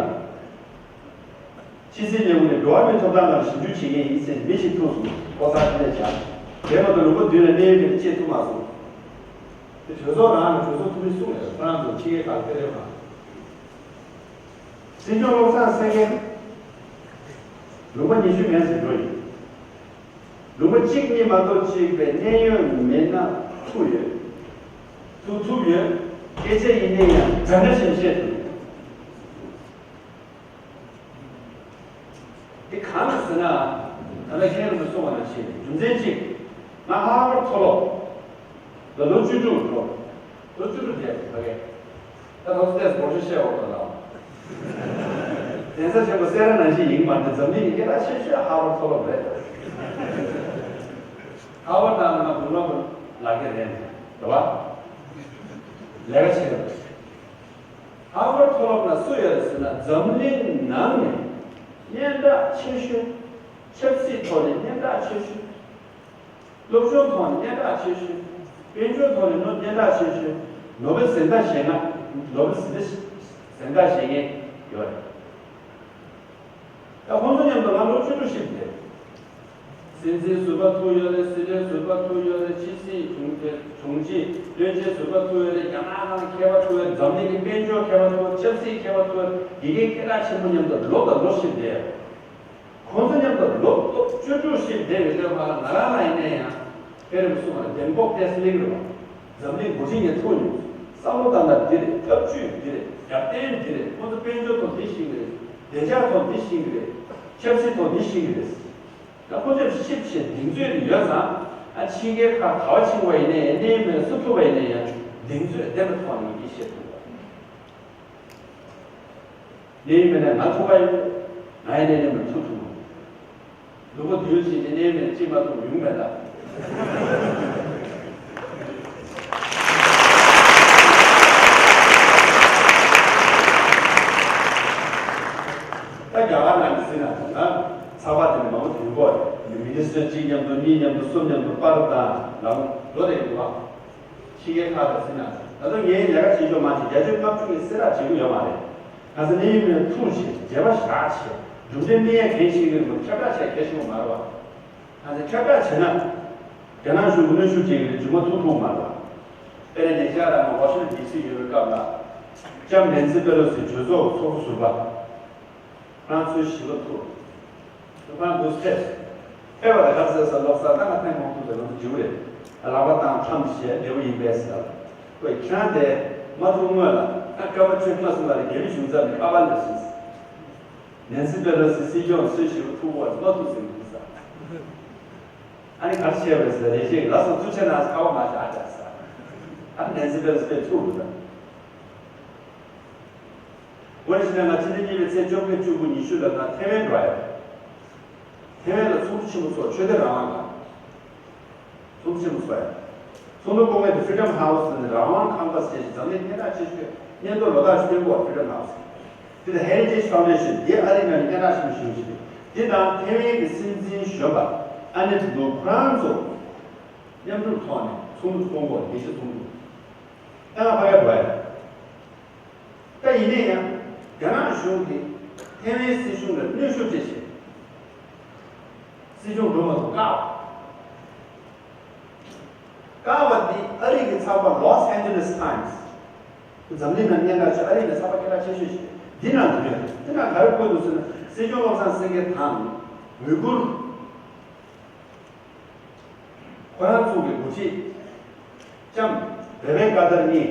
ཕྱི་སྲིད་ལས་ཁུངས་ནས་འགྲོ་བ་མིའི་ཐོབ་ཐང་སྐོར་ཞིབ་འཇུག་བྱེད་མཁན་ཡིན་ཟེར་མི་ཞིག་ཐུག་སོང་། ཁོ་ཚང་དེ་ནས་བྱ། དེ་མ་གཏོགས་ལུང་པ་བདུན་ལ་གནད་ཡོད་མི་སྣ་གཅིག་ཐུག་མ་སོང་། དེ་གྲོས་ཚོགས་རང་ནས་གྲོས་ཚོགས་འཐུས་མི་གསུངས་ཡོད། ཁོ་རང་ཚོ་ཕྱི་རྒྱལ་ཁག་ཕེབས་རེད་མ། སྲིད་སྐྱོང་བློ་བཟང་སེང་གེ། ལུང་པ་ཉི་ཤུ་མན་ཙམ་འགྲོ་ཡིན། ལུང་པ་གཅིག་གཉིས་མ་གཏོགས་གཅིག་པའི་གནད་ཡོད་མི་སྣ་ཐུག་ཡོད། ཐུག་ཐུབ་ཡོད། སྐད་ཆ་ཡིན་ན་ཡང་འདྲ་འདྲ་བྱས་བཤད་ཐུབ་ཡོད། འདི་གང་ལ་ཟེར་ན། ད་ལྟ་མཁན་རིན་པོ་ཆེ་གསུངས་པ་ནང་བཞིན་རྒྱུ་མཚན་གཅིག་ང་ཧར་ཝར་མཐོ་སློབ་ལ་ལོ་བཅུ་དྲུག་འགྲོ། ལོ་བཅུ་དྲུག་བསྡད་ཕ་གི། ད་ལོ་ཙཱ་བཀའ་ཤག་བཤད་འོག་ཏུ་ལ། གདན་ས་ཆེན་པོ་སེ་ར་ནང་བཞིན་ཡིན་མ་རེད། འཛམ་གླིང་གི་སྐད་གྲགས་ཆེ་ཤོས་ཧར་ཝར་མཐོ་སློབ་རེད། ཧར་ཝར་ནང་ལ་ང་དགུང་ལོ་ལག་ཁྱེར་རན་རེད་བ། ལས་ཀ་བྱེད་རེད། ཧར་ཝར་མཐོ་སློབ་ལ་སུ་ཡོད་རེད་ཟེར་ན་འཛམ་གླིང་ནང་ནས་སྙན་གྲགས་ཆེ་ཤོས། ཆབ་སྲིད་ཐོག་ནས་སྙན་གྲགས་ཆེ་ཤོས། སློབ་སྦྱོང་ཐོག་ནས་སྙན་གྲགས་ཆེ་ཤོས། དཔལ་འབྱོར་ཐོག་ནས་ནོ་སྙན་གྲགས་ཆེ་ཤོས། ནོ་བེལ་གཟེངས་རྟགས་བཞེས་མཁན། ནོ་བེལ་གཟེངས་རྟགས་བཞེས་མཁན་ཡོད་རེད། ད་ཁོང་ཚོ་མཉམ་དུ་ང་ལོ་བཅུ་དྲུག་ཞིག་བསྡད། སྲིད་འཛིན་ཟུར་པ་ཐུག་ཡོད་རེད། སྲིད་བློན་ཟུར་པ་ཐུག་ཡོད་རེད། ཕྱི་སྲིད་དྲུང་ཆེ་དྲུང་ཆེ་བློན་ཆེན་ཟུར་པ་ཐུག་ཡོད་རེད། རྒྱ་ནག་ནང་མཁས་པ་ཐུག་ཡོད་རེད། འཛམ་གླིང་གི་དཔལ་འབྱོར་མཁས་པ་ཐུག་ཡོད་རེད། ཆབ་སྲིད་མཁས་པ་ཐུག་ཡོད་རེད། དགེ་རྒན་སྐད་གྲགས་ཆེན་པོ་མཉམ་དུ་ལོ་དང་ལོ་ཞིག་བསྡད་ཡོད་རེད། ཁོང་ཚོ་མཉམ་དུ་ལོ་བཅུ་དྲུག་ཞིག་བསྡད་ཡོད་དུས་ང་རང་ལ་ཡིན་ན་ཡང་། དཔེ་རིང་པོ་གསུངས་པ་ལ་ལྡེམ་འགོག་ཏེ་སི་ལིང་རེད་བ། འཛམ་གླིང་འགོ་ཁྲིད་ངས་ཐུག་མྱོང་། བསམ་བློ་བཏང་ན་འདི་རེད། ཐབས་ཇུས་འདི་རེད། རྒྱབ་རྟེན་འདི་རེད། ཁོང་ཚོ་དཔལ་འབྱོར་ཐོག་འདི་ཤེས་ཀྱི་རེད། བདེ་འཇགས་ཐོག་འདི་ཤེས་ཀྱི་རེད། ཆབ་སྲིད་ཐོག་འདི་ཤེས་ཀྱི་རེད། ད་ཁོང་ཚོས་ཞིབ་ཕྱིར་གདེང་ཚོད་འདི་ཡོད་ཙང་། ཨ་ཕྱི་རྒྱལ་ཁག་ག་བ་ཕྱིན་པ་ཡིན་ན་ཡང་གནས་མེད་སུ་ཐུག་པ་ཡིན་ན་ཡང་གདེང་ཚོད་ལྡན་པའི་ཐོག་ནས་ཡི་གེ་བཤད་ཐུབ་པ། གནས་ཡུལ་མེད་ན་ང་ཐུག་པ་ཡིན། ང་ཡི་གནས་ནས་མི་ཐུག་ཐུག་མོ། ལུས་པོ་དུལ་ཕྱིན་ཏེ་གནས་མེད་ཅི་མ་ཐུག་ཡོང་མེད་ལ། ད་རྒྱ་གར་ནང་གི་ཟིན་ན་ད་ཚགས་པར་དེ་ནི་མང་པོ་དུས་འགོ་རེད། མི་ནི་སི་ཊར་གཅིག་མཉམ་དུ་གཉིས་མཉམ་དུ་གསུམ་མཉམ་དུ་པར་དང་ལམ་འགྲོ་དེ་འདུག་བ། ཕྱི་རྒྱལ་ཁག་ལ་ཟིན་ན་ད་དུང་ངའི་ལས་ཀ་བྱེད་ཆོག་མ་བྱེད་བརྒྱ་ཆ་ལྔ་བཅུ་གི་གསལ་བསྒྲགས་བྱེད་ཀྱི་ཡོད་མ་རེད། ང་ཚོ་གནས་ཡུལ་མི་ལ་ཐུག་བྱེད་འབྲེལ་བ་བཞག་བྱེད་གྲུབ་འབྲས་སྨིན་ཡ་གལ་ཆེ་གི་རེད་མོད་ཁྱབ་བསྒྲགས་བྱས་གལ་ཆེན་པོ་མ་རེད་བ། ང་ཚོ་ཁྱབ་བསྒྲགས་བྱས་ན་རྒྱ་ནག་གཞུང་གི་གནོན་ཤུགས་ཅན་གྱི་རེད་མཇུག་མ་ཐུག་ཐུག་མ་རེད་བ། དཔེར་ན་ཉེ་ཆར་རང་ང་ཝ་ཤིང་ཊོན་ཌི་སི་ཡོད་པའི་སྐབས་ལ་ལྕམ་ནན་སི་པེ་ལོ་སི་གྲོས་ཚོགས་ཚོགས་གཙོ་ཟུར་པ། ཁྱེད་རང་ཚོའི་བཞི་པ་ཐུག་ཁྱེད་རང་འདུག་ཕེབས། ཕེབས་པ་དང་ག་ཚོད་ས་ལོག་ས་ད་ང་ཕན་གོང་ཐུག་དེ་ལོག་འཇིའུ་རེད། ལག་པ་བཏང་ཁྲམ་བྱས་འབྲས་བུ་ཡིན་པས་ཟེར། ཁོས་ཁྱེད་རང་དེ་མ་ཐུག་སྔོན་ལ་ང་སྐར་མ་བཅོ་ལྔ་སོང་ལ་རེ་རྒྱལ་བའི་གཞུང་ཚབ་ནས་ཁ་པར་ལས་སོང་ཟེར། ནན་སི་པེ་ལོ་སི་སྲིད་སྐྱོང་ཚོའི་བཞི་པ་ཐུག་པར་མ་ཐུག་ཟེར་གི་འདུག་ས། ཨ་ནི་ག་རེ་བྱས་པ་རེད་ཟེར་རེ་ཞིག་ལ་སོགས་ཚུལ་ཆེ་ན་ཁ་པར་མ་བཞག་བཞག་ས། ཨ་ནི་ནན་སི་པེ་ལོ་སི་པེ་ཐུག་རུ་ད། འོ་ན་ཕྱི་ཟླ་ལྔ་ཕྱི་ཟླ་གཉིས་པའི་ཚེས་བཅོ་བརྒྱད་བཅུ་དགུ་ཉི་ཤུ་ལ་ང་ཐེ་ཝན་འགྲོ་ཡ། ཐེ་ཝན་ལ་ཚོགས་འདུ་ཆེན་པོ་ཚོགས་ཆོས་དད་རང་དབང་ལ། ཚོགས་འདུ་ཆེན་པོ་ཚོགས་ཡ། ཚོགས་འདུ་སྐོང་མཁན་དེ་Freedom House ནས་རང་དབང་ཁང་པ་ཟེར་ཞིག་འཛམ་གླིང་སྙན་གྲགས་ཆེ་ཤོས་སྙན་ཐོ་ལོ་ཏོག་ཞིག་སྟོན་གོ Freedom House། དེ་ལ་Heritage Foundation དེ་ཨ་རི་ནང་ནས་སྙན་གྲགས་ཆེན་པོ་ཞིག་ཡོད་ཞིག་རེད། དེ་དང་ཐེ་ཝན་གྱི་སྲིད་འཛིན་གཞོན་པ་ཨ་ནེ་ལུ་ཁོ་རང་ཚོ་མཉམ་རུབ་ཐོག་ནས་ཚོགས་འདུ་སྐོང་གོ་དགེ་བཤེས་ཚོགས་འདུ། ཨ་ཕ་ག་བ་ཡ། ད་ཡིན་ན་ཡང་རྒྱ་ནག་གཞུང་གིས་ཐེ་ཝན་སྲིད་གཞུང་ལ་གནོན་ཤུགས་སྤྲད་བྱས། སྲིད་སྐྱོང་འགྲོ་མ་ཐུབ་བཀག་པ། བཀག་པ་འདི་ཨ་རི་གི་ཚགས་པར་Los Angeles Times འཛམ་གླིང་ནང་སྙན་གྲགས་ཆེ་ཨ་རི་གི་ཚགས་པར་སྐད་གྲགས་ཆེ་ཤོས་ཤིག་རེད། འདི་ནང་འདུག་ཡོད། འདི་ནང་ག་རེ་བཀོད་འདུག་ཟེར་ན་སྲིད་སྐྱོང་བློ་བཟང་སེང་གེ་དང་ཝུ་གུར། ཁོ་རང་ཚོ་གི་འགོ་ཁྲིད་ལྕམ་རེ་བེ་ཀ་ཏར་གཉིས་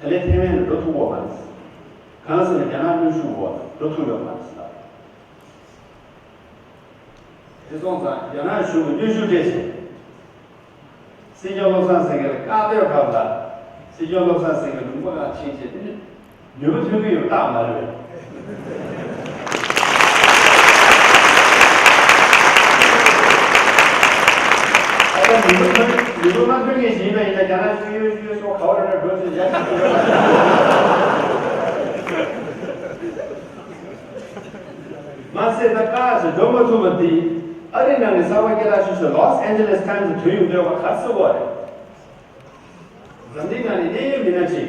དེ་ལས་ཐེ་ཝན་ལ་འགྲོ་ཐུབ་ཡོད་མ་རེད། གང་ཟེར་ན་རྒྱ་ནག་གནོན་ཤུགས་འོག་འགྲོ་ཐུབ་ཡོད་མ་རེད། དེ་སོང་ཙང་རྒྱ་ནག་གཞུང་གིས་གནོན་ཤུགས་སྤྲད་བྱས། སྲིད་སྐྱོང་བློ་བཟང་སེང་གེ་ལ་བཀག་སྡོད་སྐབས་ལ་སྲིད་སྐྱོང་བློ་བཟང་སེང་གེ་ལུང་པ་ནང་ཕྱིན་བྱས་དེ་ནི། ནུས་པ་ཐོན་གྱི་ཡོད་རྟགས་མ་རེད་པས། ཨ་ད་ནུས་པ་ཐོན་ནུས་པ་མ་ཐོན་མཁན་ཞིག་ཡིན་པ་ཡིན་ན་རྒྱ་ནག་གཞུང་གཡོ་ཞུ་སོགས་ག་བ་རེ་རེ་འགྲོ་ཚུལ་ཡ་ཞིག་ཡོད། མ་ཟད་ད་བཀག་ཞེས་འགྲོ་མ་ཐུབ་པ་འདི་ཨ་རི་ནང་གི་གསར་པ་སྐད་གྲགས་ཤོས་ཤིག་Los Angeles Times ཐོན་ཡོང་འདོད་པ་ག་ཚོད་བ་རེད། འཛམ་གླིང་ནང་ནས་གནད་ཡོད་མི་སྣ་ཅིག་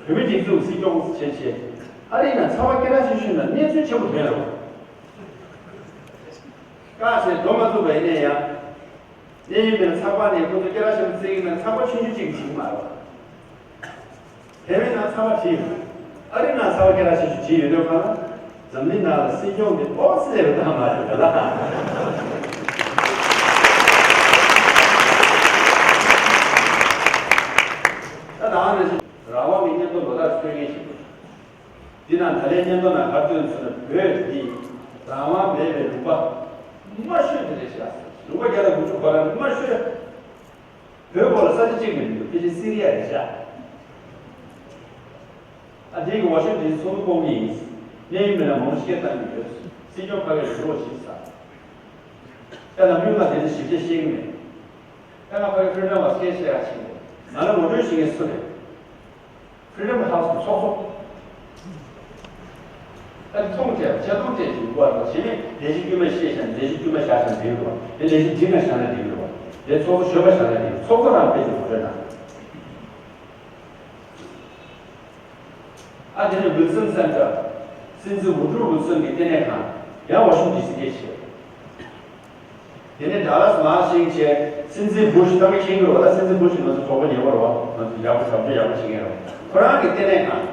བོད་མི་སྒྲིག་འཛུགས་སྲིད་སྐྱོང་བྱས་བྱས་ཨ་རི་ནང་ཚགས་པར་སྐད་གྲགས་ཆེ་ཤོས་ནང་གནས་ཚུལ་ཆེན་པོ་ཐོན་ཡོད་རེད། བཀག་བྱས་འགྲོ་མ་ཐུབ་པ་ཡིན་ན་ཡང་གནས་ཡུལ་མིན་ཚགས་པར་ནས་ཁོ་ཚོ་སྐད་གྲགས་ཆེན་པོ་བརྩི་གི་མིན་ཚགས་པར་ཆུང་ཆུང་གཅིག་བྱེད་ཀྱི་མ་རེད། དེ་བས་ན་ཚགས་པར་བྲིས་ཡོད། ཨ་རི་ནང་ཚགས་པར་སྐད་གྲགས་ཆེ་ཤོས་བྲིས་ཡོད་དུས་གང་ལ་འཛམ་གླིང་ནང་ལ་སྲིད་སྐྱོང་གི་ཨོ་སི་ལེ་བའི་ཐང་མ་རེད་ལ། ད་ད་ནི་རང་དབང་གི་སྙན་ཐོ་ལོ་ལྟར་སྤྲོད་མཁན་ཞིག་རེད། འདི་ནང་ད་ལན་སྙན་ཐོ་ནང་ག་རེ་བཏོན་ཟེར་ན་བོད་འདི་རང་དབང་མེད་པའི་ལུང་པ་དམའ་ཤོས་དེ་རེད་ཤག་ལུང་པ་བརྒྱ་དང་དགུ་བཅུ་གོ་ལ་ནས་དམའ་ཤོས། བོད་སྐོར་ལ་ས་ཆ་གཅིག་མི་འདུག་ཕལ་ཆེར་སི་རི་ཡ་རེད་ཤག་ཨ་རིའི་ཝ་ཤིང་ཊོན་ཚོགས་འདུ་སྐོང་གི་ཡིན། གནས་ཡུལ་མི་སྣ་མང་པོ་ཞིག་སྐད་བཏང་གི་ཡོད། སྲིད་སྐྱོང་ཁ་བའི་རུ་རོགས་ཞིག་ས། ད་ལམ་ཡུལ་ལ་དེ་ཚོ་ཞིབ་ཆ་ཤེས་ཀྱི་མེད། ད་ང་ཕ་གི་ཕི་རི་ཌམ་ལ་སྐད་བཤད་ཡག་ཞིག་མེད། ང་ལ་ངོ་སྤྲོད་བྱེད་མཁན་སུ་རེད། Freedom House གི་ཚོགས་གཙོ། ཨ་ནི་མཐོང་སྤྲད་ཆེ་མཐོང་སྤྲད་ཀྱི་ཡོད་པ་རེད་བ། བྱས་ནས་ལས་གཞི་དཀྱུས་མ་ཤེས་བཞག་ནས་ལས་གཞི་དཀྱུས་མ་བཞག་བཞག་ན་འགྲིག་གི་རེད་བ། དེ་ལས་གཞི་འགྲིག་ན་བཞག་ན་འགྲིག་གི་རེད་བ། དེ་ཚོགས་གཙོ་གཞོན་པ་བཞག་ན་འགྲིག་གི་རེད། ཚོགས་གཙོ་རང་དཔེ་ཅིག་ངོ་སྤྲོད་གནང་། ཨ་དེ་ནས་Wilson Center སྲིད་འཛིན་Woodrow Wilson གྱི་ལྟེ་གནས་ཁང་ཡང་ཝ་ཤིང་ཊོན་ཌི་སི་སྐད་བཤད། དེ་ནས་ཌ་ལ་སི་མར་ཕྱིན་བྱས་སྲིད་འཛིན་བུ་ཤ་ད་ལྟ་མཁྱེན་གྱི་རེད་བ། ད་སྲིད་འཛིན་བུ་ཤ་ང་ཚོ་གྲོགས་པོ་ཉེ་པོ་རེད་བ། ང་ཚོ་ཡག་པོ་ཞབས་ཞུ་ཡག་པོ་བྱེད་མཁན་རེད་བ། ཁོ་རང་གི་ལྟེ་གནས་ཁང་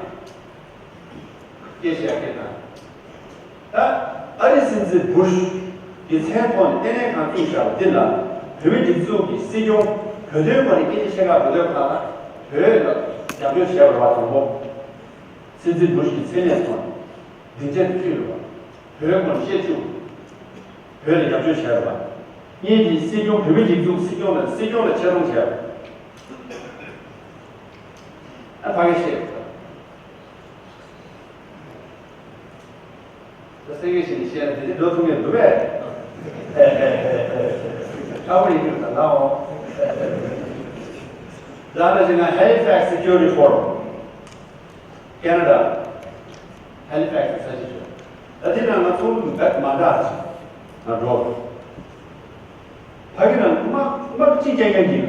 སྐད་བཤད་མཁན་དང་། ད་ཨ་རིའི་སྲིད་འཛིན་བུ་ཤ་གི་མཚན་ཐོག་ནས་ལྟེ་གནས་ཁང་བཙུགས་བཞག་པ་འདི་ལ་བོད་མི་སྒྲིག་འཛུགས་ཀྱི་སྲིད་སྐྱོང་བོད་དོན་སྐོར་ནས་སྐད་ཆ་བཤད་ག་འགྲོ་དུས་གང་ལ་བོད་ལ་རྒྱབ་སྐྱོར་བྱས་པ་རེད་བ། དང་པོ་སྲིད་འཛིན་བུ་ཤ་གི་མཚན་གནས་ཐོག་ནས་སྡིངས་ཆ་དེ་ཕུལ་རེད་བ། བོད་སྐོར་བཤད་བཅུག་བོད་ལ་རྒྱབ་སྐྱོར་བྱས་རེད་བ། གཉིས་ཀྱིས་སྲིད་སྐྱོང་བོད་མི་སྒྲིག་འཛུགས་སྲིད་སྐྱོང་ལ་སྲིད་སྐྱོང་ལ་ཆེ་མཐོང་བྱས་རེད། ཨ་ཕ་གི་བཤད་རེད། ད་སེང་གེ་ཞིག་ནས་བཤད་ན་དེ་འདྲ་འགྲོ་ཐུབ་མཁན་འདུག་པས། ཁག་པོ་ཡིན་གྱི་རེད་ད་ལའོ། ད་ནི་ཞིག་ན་Halifax Security Forum། Canada Halifax ས་ཆ་ཞིག་ད་དེ་ན་ང་ཚོ་བེད་མ་འདྲ་ཞིག་ང་འགྲོ། ཕ་གི་ན་དམག་དམག་ཅིག་རྒྱག་མཁན་གྱི་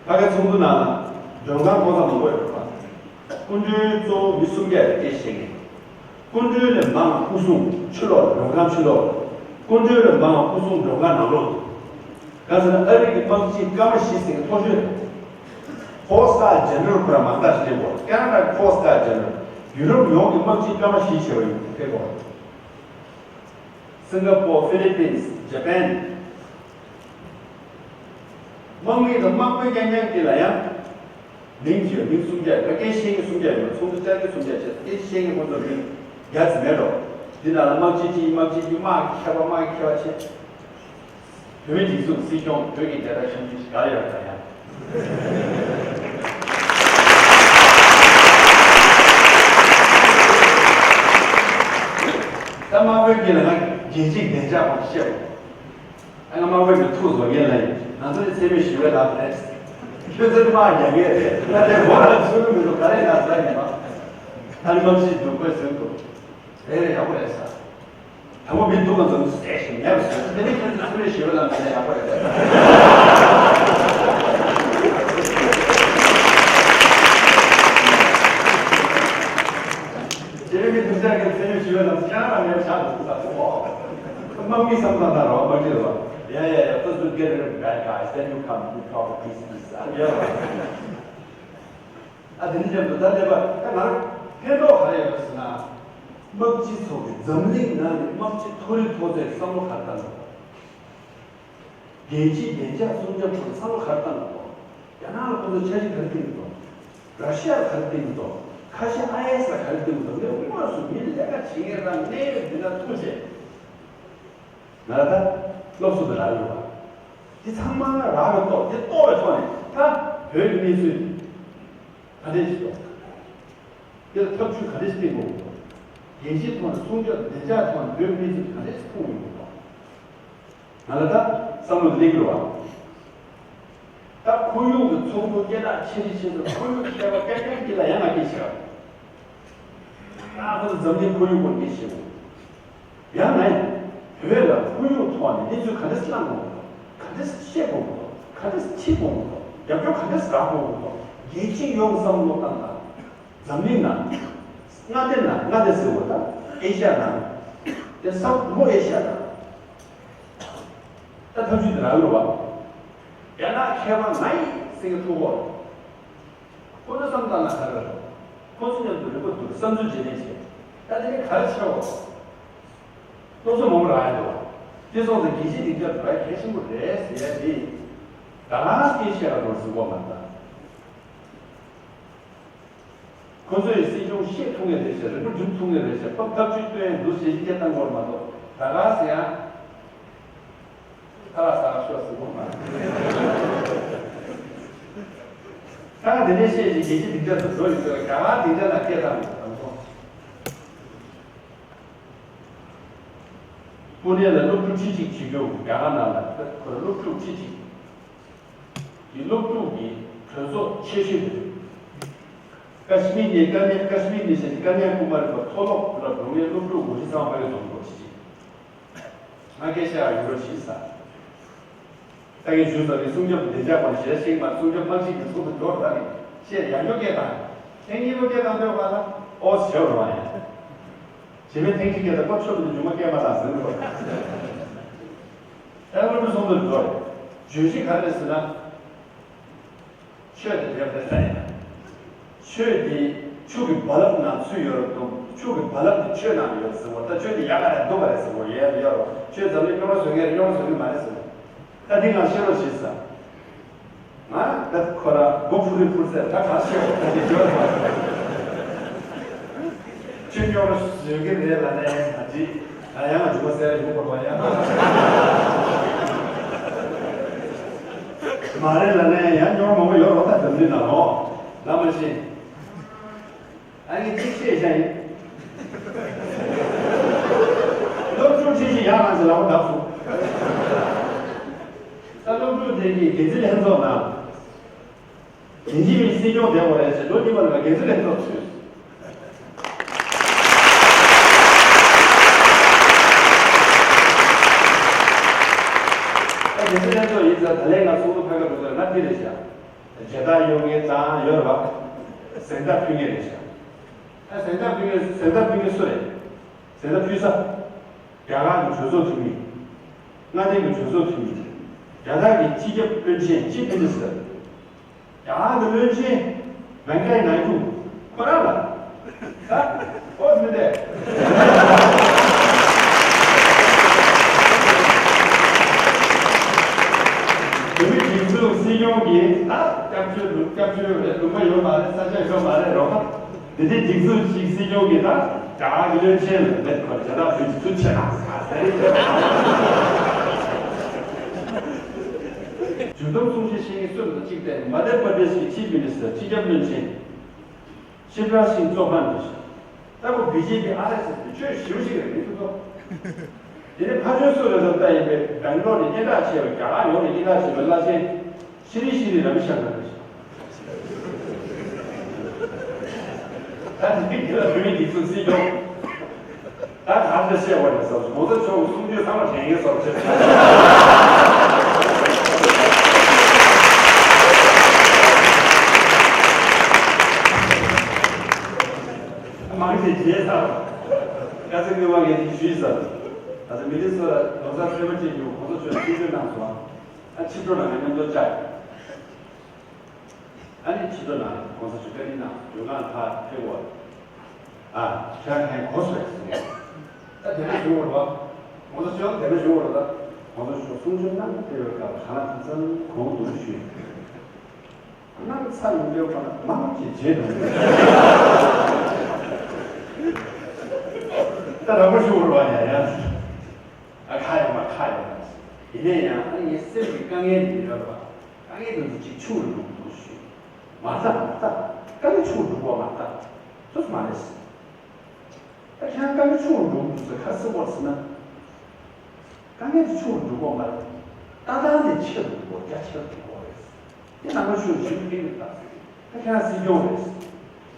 ཕ་གི་ཚོགས་འདུ་ནང་ལ་མགྲོན་ཁང་ཐོག་ས་མང་པོ་ཡོད་པ། སྐུ་མགྲོན་གཙོ་བོ་མི་སུམ་བརྒྱ་རེ་སྐད་བཤད་མཁན། སྐུ་མགྲོན་ལས་མང་བ་སྐུ་སྲུང་ཕྱི་ལོགས་མགྲོན་ཁང་ཕྱི་ལོགས། སྐུ་མགྲོན་ལས་མང་བ་སྐུ་སྲུང་མགྲོན་ཁང་ནང་ལོགས། ག་ཟེར་ན་ཨ་རི་གི་དམག་སྤྱི་སྐར་མ་བཞི་ཟིན་མཐོ་ཤོས་རེད། Four star general ཁོ་རང་མང་དག་ཞིག་སླེབས་ཡོད། ཁེ་ན་ཌ་four star general། ཡུ་རོབ་ཡོངས་ཀྱི་དམག་སྤྱི་སྐར་མ་བཞི་བྱས་པ་ཡིན་སླེབས་ཡོད། སིང་ག་པོར། ཕི་ལི་པིན་སི། ཇ་པན། དམག་མི་དང་དམག་དཔོན་རྐྱང་རྐྱང་དེ་ལ་ཡང་མིང་བྱས། མིང་སུམ་བརྒྱ། ད་སྐད་ཤེས་མཁན་སུམ་བརྒྱ་ཡོད། ཚོགས་འདུ་བཅར་མཁན་སུམ་བརྒྱ་བྱས། སྐད་ཤེས་མཁན་ཁོ་ཚོ་མིང་བརྒྱ་ཙམ་མེད་འགྲོ། འདི་ནང་ལ་དམག་སྤྱི་གཅིག་དམག་སྤྱི་གཉིས། དམག་གི་མཁས་པ། དམག་གི་མཁས་པ་བྱས། བོད་མིའི་སྒྲིག་འཛུགས། སྲིད་སྐྱོང་། བོད་ཀྱི་རྒྱལ་དར་ཤམ་ཐབས་ཤིག་ག་ལ་ཡོད་ད་ཡང་། ད་དམག་དཔོན་གྱིས་ལ་ང་རྒྱལ་གཅེས་བདེ་འཇགས་པ་བཤད་པ། ཨ་ང་དམག་དཔོན་གྱི་ཐུགས་བཟོ་མཁན་ལ་ཡིན། ང་ཚོ་ནི་འཚེ་མེད་ཞི་བའི་ལམ་རེད། ཁྱོད་ཚོ་ནི་དམག་རྒྱག་མཁན་རེད། ང་དེ་མགོ་ལ་ཚུར་མི་འདུག་ག་རེ་ང་ཟ་ཡིན་པ། ད་ནི་དམག་སྤྱི་འདུག་དགོས་ཟེར་འདུག་རེད་རེད། ཡག་པོ་རེད་ཟེར། དང་པོ་མི་སྡུག་པ་ཚོ་ནི་བསད་ཤིང་མེད་པ་བཟོས། དེ་ནས་ཁྱོད་ཚོ་འཚེ་མེད་ཞི་བའི་ལམ་དེ་ནས་ཡག་པོ་རེད་ཟེར། དེ་རིང་གི་དུས་ཚོད་ཀྱི་འཚེ་མེད་ཞི་བའི་ལམ་ཁྱེད་རང་ལ་ངས་ཆགས་འདུག་ཟེར་སོང་། དམག་མི་བསམ་བློ་བཏང་རོགས། དམག་སྤྱི་ལ། Yeah, yeah, yeah, first we get rid of bad guys, then you come, we talk peace, peace. ཨ་དེ་འདྲ་མཉམ་དུ་ད་ལས་པ་ད་ང་རང་ཕན་ཐོགས་ག་རེ་ཡོད་ཟེར་ན། དམག་སྤྱི་ཚོ་གིས་འཛམ་གླིང་ནང་གི་དམག་སྤྱི་མཐོ་རིམ་ཚོ་ཚོས་བསམ་བློ་ག་རེ་བཏང་འདུག་རྒྱལ་སྤྱིའི་བདེ་འཇགས་སྲུང་སྐྱོབ་ཐོག་བསམ་བློ་ག་རེ་བཏང་འདུག་རྒྱ་ནག་ལ་ཁོ་ཚོས་འཆར་གཞི་ག་རེ་བཏིང་འདུག་ར་ཤི་ཡ་ལ་ག་རེ་བཏིང་འདུག་ཁ་ཤས་ཨའི་ཨེ་ཨེས་ལ་ག་རེ་བཏིང་འདུག་ངས་དངོས་སུ་མི་ལས་ཀ་བྱེད་མཁན་རང་གནས་ཡོད་འདི་ན་ཐུག་བྱས། ང་ལ་ད་སློབ་གསོ་དེ་རག་ཡོད་པ། དེ་ཚང་མ་རག་པའི་ཐོག་དེ་རྟོགས་པའི་ཐོག་ནས་ད་བོད་ཀྱི་གནས་ཚུལ་ག་འདྲས་ཞིག་འདུག་དེ་ལ་ཐབས་ཇུས་ག་འདྲས་ཞིག་བཏིང་དགོས་འདུག་རྒྱལ་སྤྱིའི་ཐོག་ནས་སྲུང་སྐྱོབ་བདེ་འཇགས་ཐོག་ནས་བོད་ཀྱི་གནས་ཚུལ་ག་འདྲས་ཞིག་མཐོང་ཡོང་གི་འདུག་ང་ལ་ད་བསམ་བློ་སླེབས་ཀྱི་རེད་བ། ད་ཁོར་ཡུག་གི་ཚོགས་འདུ་སྐད་གྲགས་ཆེ་རིགས་ཆེ་ཚོ་ཁོར་ཡུག་མཁས་པ་རྐྱང་རྐྱང་གཅིག་ལ་ཡང་ང་སྐད་ཆ་ར། ད་ཁོ་ཚོ་འཛམ་གླིང་ཁོར་ཡུག་སྐོར་སྐད་ཆ་ར། ཡང་ན་བོད་ལ་ཁོར་ཡུག་ཐོག་ནས་གནས་ཚུལ་ག་འདྲ་བསླང་དགོས་འདུག་ག་འདྲ་བཤད་དགོས་འདུག་ག་འདྲ་ཁྲིད་དགོས་འདུག་རྒྱབ་སྐྱོར་ག་འདྲ་རག་དགོས་འདུག་རྒྱལ་སྤྱི་ཡོངས་བསམ་བློ་བཏང་དང་། འཛམ་གླིང་ནང་། མངའ་སྡེ་ནང་མངའ་སྡེ་ཟེར་བ་དང་ཨེ་ཤ་ཡ་ནང་། དེ་ས་ལྷོ་ཨེ་ཤ་ཡ་ནང་། ད་ཐབས་ཇུས་དེ་རག་ཡོད་རེད་བ། རྒྱ་ནག་མཁས་པ་ང་ཡིན་ཟེར་མཁན་ཐུག་གོ། ཁོ་ཚོ་བསམ་བཏང་ན་ག་རེ་རེད། ཁོ་ཚོ་མཉམ་དུ་རེ་བ་འདུག་བསམ་ཚུལ་བརྗེ་ལེན་བྱས། ད་དེ་ནས་ག་རེ་ཆགས་འོ། སློབ་གསོ་མང་པོ་རག་ཡ་འདུག་དེ་སོང་ཙང་རྒྱལ་སྤྱིའི་སྡིངས་ཆ་འགྲོ་ཡ་གལ་ཆེན་པོ་རེད་ཟེར་ཡ་དེ། ད་ག་སྐད་བཤད་ལ་འགྲོ་ཟིན་གོ་མ་ད། ཁོ་ཚོས་སྲིད་སྐྱོང་བཤད་ཐུབ་ངེས་རེད་ཤག་རིག་པ་སྒྲུབ་ཐུབ་ངེས་རེད་ཤག་ཕབ་ཐབས་ཇུས་སྟོན་འདུག་ཞེས་སྐད་བཏང་དགོས་མ་གཏོགས་ད་ག་ཟེར་ཡང་། ཁ་ལག་ཟ་ཤོག་ཟེར་དགོས་མ་རེད། ད་ག་དེ་འདྲའི་བཤད་ཅིག་རྒྱལ་སྤྱིའི་སྡིངས་ཆ་དུ་འགྲོ་ཡོད་ཚོད་རྒྱ་གར་སྡིངས་ཆ་ལ་སྐད་བཏང་དགོས་དང་པོ། པུ་ནེ་ལ་སློབ་ཕྲུག་ཁྲི་གཅིག་བྱེད་རྒྱུ་རྒྱ་གར་ནང་ལ་ཁོ་སློབ་ཕྲུག་ཁྲི་གཅིག་གི་སློབ་ཕྲུག་གི་གྲོས་ཚོགས་ཆེ་ཤོས་དེ་རེད། ཀ་ཤི་མིར་ནས་ཀ་ནྱ་ཀ་ཤི་མིར་ནས་བྱས་ཏེ་ཀ་ནྱ་ཀུ་མ་རི་བར་མཐོ་སློབ་ལ་འགྲོ་མཁན་སློབ་ཕྲུག་འགོ་ཁྲིད་ཚང་མ་ཕ་གིར་འཛོམས་འགྲོ་བྱེད་ཅིག་ང་སྐད་ཆ་ཡང་ཡོད་རོགས་བྱེད་ས། ད་གིན་ཞུས་ཙང་རེད། སྲུང་སྐྱོབ་བདེ་འཇགས་སྐོར་ཞེ་ཤེས་མ་སྲུང་སྐྱོབ་དམག་སྤྱི་གི་ཚོགས་འདུ་འགྲོ་ར་ནི་བཤད་ཡང་སྐྱོ་སྐད་དང་། ཐེངས་གཉིས་པ་སྐད་དང་ལྟོས་པ་ལ་ཨོ་ཞེ་བ་རང་ཡང་། བྱེད་མེད་ཐེངས་གཅིག་སྐད་དང་ཀོ་ཆོད་པ་དེ་མཇུག་མ་སྐད་མ་དང་ཟིན་རོགས། ཨེ་ལོ་མི་སོང་དུ་འགྲོ་རེད། བརྗོད་གཞི་ག་རེ་རེད་ཟེར་ན། ཆོས་དེ་དེ་རེད་ས་ཡིན། ཆོས་དེ་ཆུ་གི་རྦ་རླབས་ནང་ཚུད་ཡོད་རེད་དང་། ཆུ་གི་རྦ་རླབས་དེ་ཆོས་ནང་ཡོད་ཟེར་བ། ད་ཆོས་དེ་ཡག་ག་རེད་སྡུག་ག་རེད་ཟེར་བ་ཡོད་ཡོད་རོགས། ཆོས་འཛམ་གླིང་རྙོག་དྲ་བཟོ་མཁན་རེད། རྙོག་དྲ་བཟོ་གི་མ་རེད་ཟེར་བ། ད་འདི་ང་ཤེས་རོགས་བྱེད་ས། ང་ད་ཁོ་ར་མགོ་ཕུ་རི་ཕུར་ཟེར་ད་ག་ཤེས་རོགས་ད་འདི་ཡོད་རེད། ཆོས་རྙོག་དྲ་བཟོ་གི་རེད་ལ་ནས་ང་ཅི། ང་ཡང་ང་འཇུག་པ་ཟེར་ཡོང་བར་བ་ཡང་། མ་རེད་ལ་ནས་ཡང་རྙོག་མང་པོ་ཡོད་རོགས། ད་འཛམ་གླིང་ནང་ལོགས་ལ་མ་ཤེས། ཨ་ནི་གཅིག་བཤད་བྱ་ཡིན། སློབ་ཕྲུག་ཁྲིད་ཤིག་ཡག་ལངས་ཟེར་ལ་འོ་བརྡབ་སོང་། ད་སློབ་ཕྲུག་དེ་གིས་འགན་འཛིན་ལྷན་ཚོགས་ནང་དེ་འཇིགས་མེད་སྲིད་སྐྱོང་བསྡད་དགོས་རེད་ཟེར་ལོ་གཉིས་པ་ལ་འགན་འཛིན་ལྷན་ཚོགས་ཚུད། ཨ་འགན་འཛིན་ལྷན་ཚོགས་ཡིན་ཙང་ད་ལན་ང་ཚོགས་འདུ་ཕ་ག་འགྲོ་ཚར་ང་འདི་རེད་བཞག་མཇལ་དར་གཡོག་མཁན་དང་ཡོད་རེད་བ། གཟེངས་རྟགས་ཕུལ་མཁན་རེད་བཞག་ཨ་གཟེངས་རྟགས་ཕུལ་མཁན་གཟེངས་རྟགས་ཕུལ་མཁན་སུ་རེད། གཟེངས་རྟགས་ཕུལ་ས། རྒྱ་གར་གྱི་གྲོས་ཚོགས་འཐུས་མི། མངའ་སྡེ་གི་གྲོས་ཚོགས་འཐུས་མི། རྒྱ་ནག་གི་སྤྱི་ཁྱབ་དཔོན་ཆེན་ཅིབ་མི་ནི་སི་ཊར། རྒྱ་གར་གྱི་བློན་ཆེན་བེང་ཀའི་ནཱི་ཌུ་ཁོ་རང་ལ། ཨ། ཨོ་ཟིན་ཏེ། བོད་མི་སྒྲིག་འཛུགས་སྲིད་སྐྱོང་གིས་ད་སྐྱབས་བཅོལ་སྐྱབས་བཅོལ་བའི་ལུང་པ་ཡོད་མ་རེད། ས་ཆ་ཡོད་མ་རེད་རོགས། དེ་འདྲའི་སྒྲིག་འཛུགས་ཤིག་སྲིད་སྐྱོང་གིས་ད་རྒྱ་གར་གྱི་བློན་ཆེན་ལ་མེད་ཁོ་རྒྱ་ནག་བོད་ཀྱི་ཚུལ་ཆེ་ན་ཟེར། ཇུས་གཏོགས་གསུང་བཤད་ཤེས་མཁན་སུ་རེད་གཅིག་བལྟས་མ་དེ་པར་དེ་ཞིག་ཆིབ་མི་ནི་སི་ཊར་སྤྱི་ཁྱབ་བློན་ཆེན་ཤིབ་རཱཇ་སིང་ཙོ་ཧན་རེད། ད་ཁོ་བི་ཇེ་པི་ཨར་ཨེས་ཨེས་ཀྱི་ཆོས་ཞེ་པོ་ཞིག་རེད་མི་ཐུབ་ཐོ། དེ་ནས་ཕ་ཆོས་སུ་རེད་ཟེར་ལྟ་ཡིན་པས་སྦེང་ལོར་ནས་སྙན་གྲགས་ཆེ་བའི་རྒྱ་གར་ཡོངས་ནས་སྙན་གྲགས་ཆེ་བའི་བླ་ཆེན་ཤི་རི་ཤི་རི་ར་བི་ཤང་ཀར་རེད། ད་དེ་གི་ལ་བོད་མི་སྒྲིག་འཛུགས་སྲིད་སྐྱོང་། ད་ག་འདྲ་བཤད་པ་ཡིན་ཟེར་གོང་ས་མཆོག་གི་གསུང་ཆོས་ཚང་མ་དྲན་ཡས་སོར་ཆེ། མང་ཆེ་བརྗེད་ཚར། ཀ་ཚ་ཀི་བ་ངས་དེ་ཞུས་ཚར། ད་ཚ་མི་ནི་སོ་ལ་ལོ་གསར་སེམས་པ་ཅན་གྱི་གོང་ས་མཆོག་གསུང་ཆོས་གནང་སོང་། ཨ་ཕྱི་དྲོ་ལ་ང་མཉམ་དུ་བཅར། ཨ་ནི་ཕྱི་དྲོ་ན་གོང་ས་མཆོག་བཀའ་དྲིན་གནང་མགྲོན་ཁང་ཁག་ཕེབས་འོ། ཨ་ཁྱེད་རང་ཧན་གོ་སོང་ཟེར། ད་དེ་འདྲ་ཞུ་བར་བ། གོང་ས་མཆོག་དེ་འདྲ་ཞུ་བར་བ། གོང་ས་མཆོག་གསུང་ཆོས་གནང་ཕེབས་པའི་སྐབས་ཁ་ལག་ཐུག་ཙང་གོང་དུ་ཞུས། གནང་ཚར་ཡོང་དུས་ཁོ་ན་མང་གི་རྗེས་དུ། ད་ར་མོ་ཞུ་བར་བ་ཡ་ཡ། ཨ་ཁ་ཡོང་མ་ཁ་ཡོང་མ། ཡིན་ནའི་ཡང་ཨ་ངའི་སེམས་ཀྱི་དཀའ་ངལ་འདི་ཡོད་རེད་བ། དཀའ་ངལ་འདི་ཚོ་གཅིག་ཆུང་རུ་འགྲོ་དགོས་ཞུས། མ་རྩ་མ་རྩ། དཀའ་ངལ་ཆུང་རུ་འགྲོ་དགོས་མ་རྩ། ཏོག་ཙམ་མ་རེད། ད་ཁྱེད་རང་དཀའ་ངལ་ཆུང་རུ་འགྲོ་དགོས་ཟེར་ཁ་སེ་བོར་ཟེར་ན། དཀའ་ངལ་དེ་ཆུང་རུ་འགྲོ་དགོས་མ་རེད། ལྟ་སྟངས་དེ་ཆེ་རུ་འགྲོ་དགོས། རྒྱ་ཆེ་རུ་འགྲོ་དགོས་རེད། དེ་ནང་པ་ཆོས་ཞུ་མཁན་གྱི་ལྟ་ཚུལ་རེད། ད་ཁྱེད་རང་སྲིད་སྐྱོང་རེད། དེ་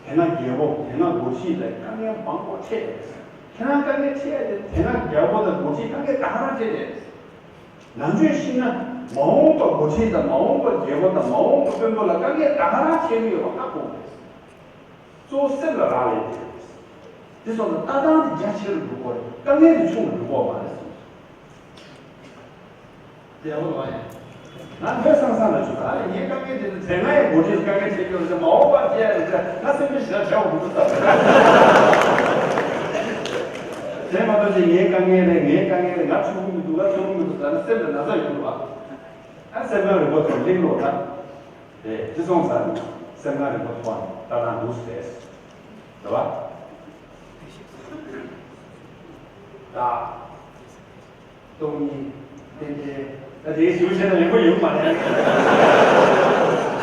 སྔ་རྒྱལ་པོ་དེ་སྔ་འགོ་ཁྲིད་ལ་དཀའ་ངལ་མང་པོ་འཕྲད་རེད། ཁྱེད་རང་དཀའ་ངལ་འཕྲད་ཡ་དེ་དེ་སྔ་རྒྱལ་པོ་དང་འགོ་ཁྲིད་དཀའ་ངལ་ད་ག་རང་འཕྲད་རེད། ནང་ཆོས་ཤེས་ན་མ་འོངས་པ་འགོ་ཁྲིད་དང་མ་འོངས་པ་རྒྱལ་པོ་དང་མ་འོངས་པ་དཔོན་པོ་ལ་དཀའ་ངལ་ད་ག་རང་འཕྲད་ཀྱི་ཡོད་པ་ཧ་གོ་དགོས་རེད། གཙོ་བོ་སེམས་ལ་རག་ལས་དེ་རེད། དེ་སོང་ཙང་ལྟ་སྟངས་དེ་རྒྱ་ཆེ་རུ་འགྲོ་དགོས་རེད། དཀའ་ངལ་དེ་ཆུང་རུ་འགྲོ་དགོས་མ་རེད་གསུངས། དེ་ཡག་པོ་འདུག་ཨ། ང་ལྷོད་སང་སང་ལ་བྱུང་ད་ངའི་དཀའ་ངལ་དེ་ནི་དེ་སྔ་ཡི་འགོ་ཁྲིད་དཀའ་ངལ་འཕྲད་ཀྱི་ཡོད་རེད། མ་འོངས་པར་བྱས་རེད་ཟེར་ང་སེམས་པའི་ཞེ་དྲག་བྲལ་བ་མི་འདུག་ད། དེ་མ་གཏོགས་ཅིག་ངའི་དཀའ་ངལ་རེད། ངའི་དཀའ་ངལ་རེད། ང་ཆོག་གི་མི་འདུག་ང་ཆོག་གི་མི་འདུག་ད་ནི་སེམས་ལ་ན་ཚ་ཡོང་འདུག་ཨ། ཨ་སེམས་ཁམས་རིག་པ་ཚོ་གླེང་རོགས་ད། དེ་ཅི་སོང་ཙང་སེམས་ཁམས་རིག་པ་ཐོག་ནས་ལྟ་སྟངས་འདུག་ཟེར། རེད་བ། ད། སྟོང་ཉིད། རྟེན་འབྲེལ། ད་དེའི་ཞུ་བྱས་ན་ཡག་པོ་ཡོང་མ་རེད།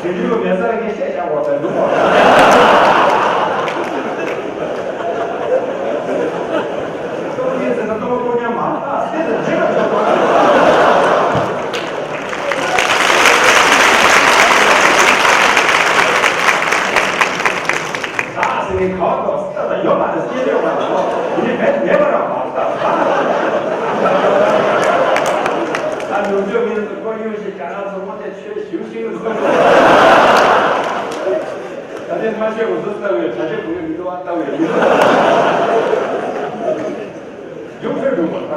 དེ་འདྲའི་མེད་ས་ངས་བཤད་བཞག་པ་ད་འདུག་གོ། སྟོང་ཉིད་ཟེར་ན་སྟོང་སྟོང་ཉིད་མ་རེད། ད་དེ་ལ་འདྲེས་པ་ཆགས་པ་རེད། བདག་ཟེར་མཁན་ག་བ་འདུག་ད་ལྟ་ཡོད་མ་རེད། སྐྱེས་ཡོད་མ་རེད། ཡིན་ནའི་མེད་མེད་པ་རང་མ་རེད། ད་ད་ནུབ་ཕྱོགས་མི་རིགས་ཀྱི་ཁོར་ཡུག་ཞིག་རྒྱ་ནག་ཚོ་དངོས་གནས་ཆོས་ཞུ་ཞིག་ལ་ཁོར་ཡུག་ད་ལྟའི་མ་ཤེས་འུ་ཚོ་ལྟ་བའི་གྲྭ་ཆས་གོན་གྱི་མི་འདུག་ཨ། ལྟ་བའི་མི་འདུག་ཡོང་ཕེབས་འགྲོ་བ་ད།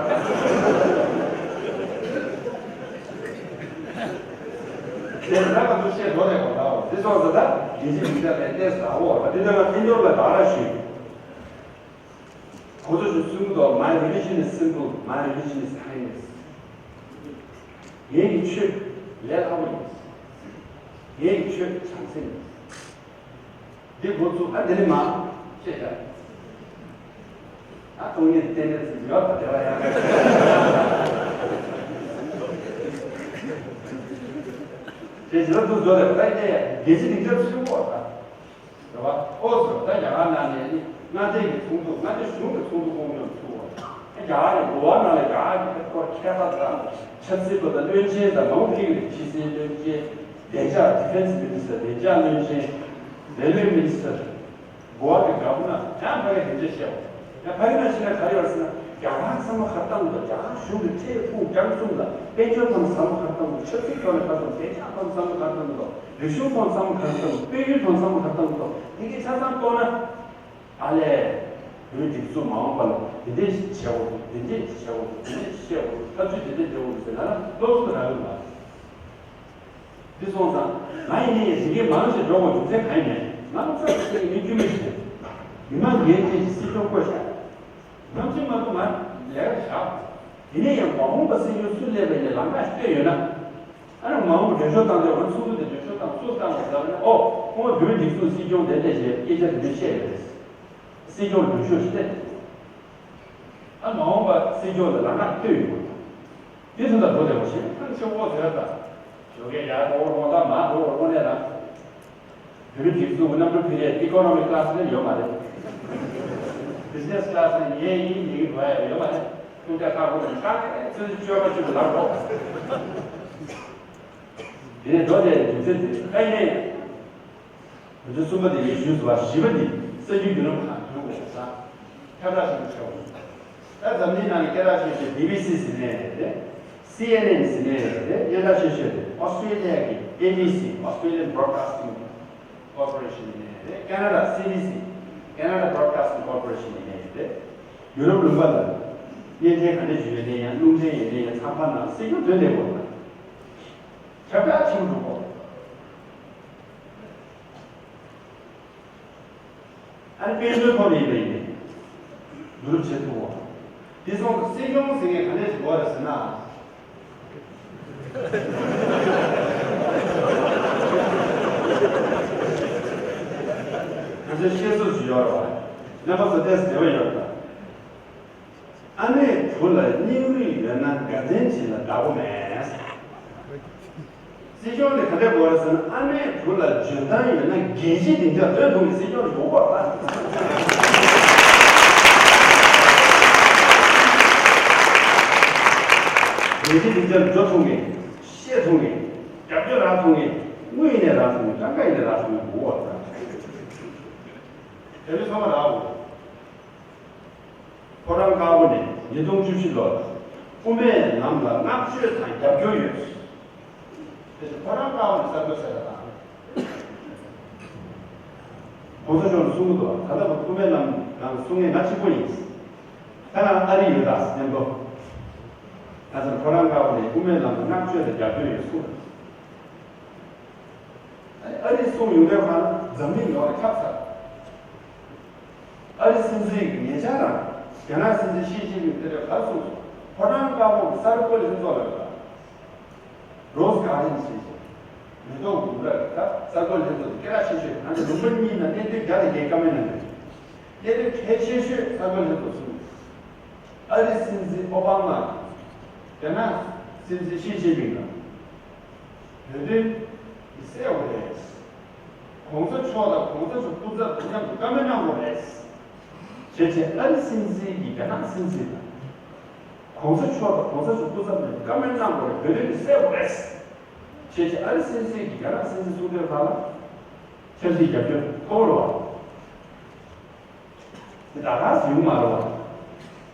དེ་ལྟ་བ་འདུ་ཤེས་འགྲོ་རེད་པ་ད། འོ་དེ་སོང་ཙང་ད་དགེ་བཤེས་མི་ཚེ་ལས་གནས་ཟ་འོ་ད་དེ་ལྟ་བ་ཐེན་ཅོར་ལ་ད་ར་ཞུས། གོ་ཚོད་ཅིག་གསུང་གི་འདུག My religion is simple, my religion is kindness. ངེད་ཀྱི་ཆོས་ལས་སླ་པོ་ཡིན། ངེད་ཀྱི་ཆོས་བྱམས་སེམས་ཡིན། འདི་འགོ་བཙུགས་ཨ་འདི་ནི་མ་བཤད་ཀྱང་། ཨ་སྟོང་ཉིད་རྟེན་འབྲེལ་ཟེར་ཡོད་པ་དེ་བ་ཡང་། དེ་བྱེད་ལ་འདུག་འགྲོ་རེད་པ་ད་ཡིན་ཏེ་རྒྱལ་སྤྱི་སྡིངས་ཆ་ཚུད་པོ་བ་ད། རེད་བ། ཨོ་ཟེར་བ་ད་རྒྱ་གར་ནང་ནས་ནི་མངའ་སྡེ་གི་ཚོགས་འདུ། མངའ་སྡེ་གཞུང་གི་ཚོགས་འདུ་སྐོང་སྙོམས་ཚུགས་པ། རྒྱ་གར་ནས་གོ་བ་ནང་ལ་རྒྱ་གར་གྱི་སྐོར་མཁས་པ་དང་ཆབ་སྲིད་པ་དང་བློན་ཆེན་དང་མང་པོ་ཕེབས་ཀྱི་རེད། ཕྱི་སྲིད་བློན་ཆེན། བདེ་འཇགས་Defense Minister། བདེ་འཇགས་བློན་ཆེན། Railway Minister། གོ་བ་གི་Governor། ཡང་ཕ་གི་དེ་འདྲ་བཤད་པ། ཡང་ཕ་གི་ནང་ཕྱིན་ན་ག་རེ་ཡོད་ཟེར་ན་རྒྱ་གར་ཚང་མ་གར་བཏང་འདུག་རྒྱ་གར་གཞུང་གི་ཁྲལ་ཁུངས་རྒྱག་གསུམ་ལ་དཔལ་འབྱོར་ཐོག་ནས་ཟབ་མོ་གར་བཏང་འདུག་ཆབ་སྲིད་ཐོག་ནས་གར་བཏང་འདུག་བདེ་འཇགས་ཐོག་ནས་ཟབ་མོ་གར་བཏང་འདུག་རིག་གཞུང་ཐོག་ནས་ཟབ་མོ་གར་བཏང་འདུག་དཔལ་ཡོན་ཐོག་ནས་ཟབ་མོ་གར་བཏང་འདུག་དེ་གའི་ཆ་ཚང་རྟོགས་ན། ཨ་ལས། བོད་མི་སྒྲིག་འཛུགས་མ་འོངས་པ་ལ་འདི་འདྲས་ཞིག་བྱེད་དགོས་འདུག་འདི་འདྲས་ཞིག་བྱེད་དགོས་འདུག་འདི་འདྲས་ཞིག་བྱེད་དགོས་འདུག་འཐབ་ཇུས་འདི་འདྲས་འདྲ་བོ་འདུག་ཟེར་ན་ན་སློབ་གསོ་རག་གི་མ་རེད། འདི་སོང་ཙང་ང་ཡིན་ནའི་ཡང་ཞིག་གི་མང་ཞིག་འགྲོ་དགོས་རྒྱུ་མཚན་གང་ཡིན་མེད། ང་ཚོ་ཚོ་ཚོ་མི་རྒྱུས་མེད་ཞིག་རེད། མི་མང་ངའི་ཐད་ཀྱི་སྲིད་སྐྱོང་བསྐོས་ཤག་ནམ་རྒྱུན་མ་གཏོགས་ང་ལས་ཀ་བཞག་དེ་ནས་ཡང་མ་འོངས་པ་སྲིད་སྐྱོང་སུ་སླེབས་པ་ཡིན་ནའི་ལམ་ཁ་ཞིག་བཏོད་ཡོད་ན། ཨ་ནི་མ་འོངས་པ་འགྲེལ་བཤད་བཏང་དུས་ང་ཚོ་ཚོགས་འདུ་དེ་འགྲེལ་བཤད་བཏང་ཚོགས་བཏང་བ་ལབ་ན། ཨོ་ཁོང་བོད་མི་སྒྲིག་འཛུགས་སྲིད་སྐྱོང་དེ་འདྲ་ཞེས་སྐད་ཆ་དེ་འདྲ་བཤད་ཡོད་རེད། སྲིད་སྐྱོང་འགྲེལ་བཤད་ཞིག་སླེབས། ཨ་མ་འོངས་པ་སྲིད་སྐྱོང་ལ་ལམ་ཁ་བཏོད་ཡོད། དེ་ཚོ་ད་འགྲོ་བདེ་བོ་ཞིག་ཐང་ཆེ་བོ་ཟེར་ད། ཞོགས་ཀས་ཡར་འགྲོ་བར་དགོངས་དག་མར་འགྲོ་བར་དགོངས་ནས་རང་། བོད་མི་སྒྲིག་འཛུགས་ཀྱི་གནམ་གྲུ་ཕེབས་ཡས་ཨི་ཀོ་ནོ་མི་ཀི་ཀི་ལ་སི་ནས་ཡོད་མ་རེད། བི་ཛི་ནེ་སི་ཀི་ལ་སི་ནས་ཉལ་ཡིན་ཉལ་གི་འགྲོ་ཡ་ཡོད་མ་རེད། ཀུན་དགའ་ཁག་པོ་ནས་ཁག་ནས་ཚོད་ཚོད་བཅོས་མ་བཅོས་པ་ལབ་འགྲོ། དེ་ནས་འགྲོ་དེ་རྒྱུ་མཚན་དེ་ཨ་ཡིན་ནས། དོན་ཚན་གསུམ་པ་དེ་ངས་ཞུས་སོང་བ། བཞི་པ་འདི་གསར་འགྱུར་བརྒྱུད་ལམ་ཁག་བརྒྱུད་དགོས་ས་ཁྱབ་བསྒྲགས་ཞུ་ཆོག་ད་འཛམ་གླིང་ནང་ནས་སྐད་གྲགས་ཆེ་ཤོས་བི་བི་སི་ཟེར་ནས་རེད། སི་ཨེན་ཨེན་ཟེར་ནས་རེད། སྙན་གྲགས་ཆེ་ཤོས་རེད། ཨོ་སི་ཊྲེ་ལི་ཡ་གི་ཨེ་བི་སི། Australian Broadcasting Corporation ཡིན་ནས་རེད། ཁེ་ན་ཌ་སི་བི་སི། Canada Broadcasting Corporation ཡིན་ནས་རེད། ཡུ་རོབ་ལུང་པ་ལ་བརྙན་འཕྲིན་ག་འདྲ་ཞིག་ཡོད་ནའི་ཡང་། རླུང་འཕྲིན་ཡོད་ནའི་ཡང་། ཚགས་པར་ནང་སྲིད་སྐྱོང་དོན་ལྡན་པོ་དང་ཁྱབ་བསྒྲགས་ཆེན་པོ་འགྲོ་གོ་ཨ་ནི་དཔལ་འབྱོར་ཐོག་ནས་ཡིན་པ་ཡིན་ནའི་བསྡུ་རུབ་བྱེད་ཐུབ་བོ། དེ་སོང་ཙང་སྲིད་སྐྱོང་ཟེར་མཁན་ག་འདྲས་ཞིག་དགོས་རེད་ཟེར་ན། ང་ཚོའི་བཤད་སྲོལ་ཞིག་ཡོད་རེད་བ། རྣམ་པ་ཚོ་ཏོག་ཙམ་འབྲེལ་བ་ཡོད་རེད་ད། ཨ་མས་བུ་ལ་སྙིང་རུས་ཡོད་ན་དགའ་ལྡན་བྱིན་ལ་བདག་པོ་མེད། སྲིད་སྐྱོང་ནི་ག་འདྲ་དགོས་རེད་ཟེར་ན། ཨ་མས་བུ་ལ་འཇོན་ཐང་ཡོད་ན་རྒན་གཞི་སྡིངས་ཆར་སྡོད་ཐུབ་པའི་སྲིད་སྐྱོང་ཞིག་དགོས་པ་རེད། རྒན་གཞི་སྡིངས་ཆར་འགྲོ་ཐུབ་མཁན། བཤད་ཐུབ་མཁན། རྒྱབ་སྐྱོར་རག་ཐུབ་མཁན། དངུལ་ཡིན་ནའི་རག་ཐུབ་མཁན། གྲངས་ཀ་ཡིན་ནའི་རག་ཐུབ་མཁན་དགོས་པ་རེད། དེ་ཚོ་ཚང་མ་རག་དགོས། ཕོ་བྲང་དཀར་པོ་ནས་ཉིས་སྟོང་བཅུ་བཞི་ལོར་དབུ་མའི་ལམ་ལ་བསྔགས་བརྗོད་དང་རྒྱབ་སྐྱོར་ཡོད། དེ་བཞིན་ཕོ་བྲང་དཀར་པོ་ནས་གསར་འགོད་བྱས་པ་དང་། གོང་ས་མཆོག་ལ་གསུང་གི་འདུག་ད་ལྟ་བར་དབུ་མའི་ལམ་ནང་གསུང་མཁན་ང་གཅིག་པོ་ཡིན། ད་ང་ཨ་རི་ཡོད་ད་མཉམ་དུ། ང་ཚོར་ཕོ་བྲང་དཀར་པོ་ནས་དབུ་མའི་ལམ་ལ་བསྔགས་བརྗོད་དང་རྒྱབ་སྐྱོར་ཡོད་གསུངས། ཨ་རི་གསུང་ཡོང་དུས་ཁ་ལ་འཛམ་གླིང་ཡོངས་ལ་ཁྱབ་ཚར། ཨ་རི་སྲིད་འཛིན་གྱིས་ཉེ་ཆར་རང་རྒྱ་ནག་སྲིད་འཛིན་ཞི་ཅིན་ཕིང་ཕེབས་དུས་ག་རེ་གསུངས་སོང་། ཕོ་བྲང་དཀར་པོ་གི་གསར་འགོད་ལྷན་ཚོགས་ལ་ཡོད་པ། རོ་སི་གྷར་ཌེན་ཞེས་བྱ། མེ་ཏོག་ལྡུམ་ར་གི་ད་གསར་འགོད་ལྷན་ཚོགས་དེ་སྐད་གྲགས་ཆེ་ཤོས། ང་ཚོ་ལུང་པ་གཉིས་ནང་གནད་དོན་བརྒྱ་དང་བརྒྱད་བཀའ་མོལ་གནང་གི་རེད། གནད་དོན་གལ་ཆེ་ཤོས་གསར་འགོད་ལྷན་ཚོགས་གསུངས། ཨ་རི་སྲིད་འཛིན་ཨོ་བྷ་མ་གིས་རྒྱ་ནག་སྲིད་འཛིན་ཞི་ཅིན་ཕིང་ལ། བོད་དོན་གསལ་བོ་རེད། གོང་ས་མཆོག་དང་གོང་ས་མཆོག་སྐུ་ཚབ་དང་མཉམ་དུ་བཀའ་མོལ་གནང་དགོས་རེད། བྱས་བྱས་ཨ་རི་སྲིད་འཛིན་གྱིས་རྒྱ་ནག་སྲིད་འཛིན་ལ། གོང་ས་མཆོག་དང་གོང་ས་མཆོག་སྐུ་ཚབ་མཉམ་དུ་བཀའ་མོལ་གནང་དགོས་རེད། བོད་དོན་གསལ་བོ་རེད། བྱས་བྱས་ཨ་རི་སྲིད་འཛིན་གྱིས་རྒྱ་ནག་སྲིད་འཛིན་གསུང་དོན་ཁག་ལ་ཆབ་སྲིད་རྒྱབ་སྐྱོར་མཐོ་བོ་རེད་བ། དེ་ད་ག་སེ་ཡོང་མ་རེད་བ།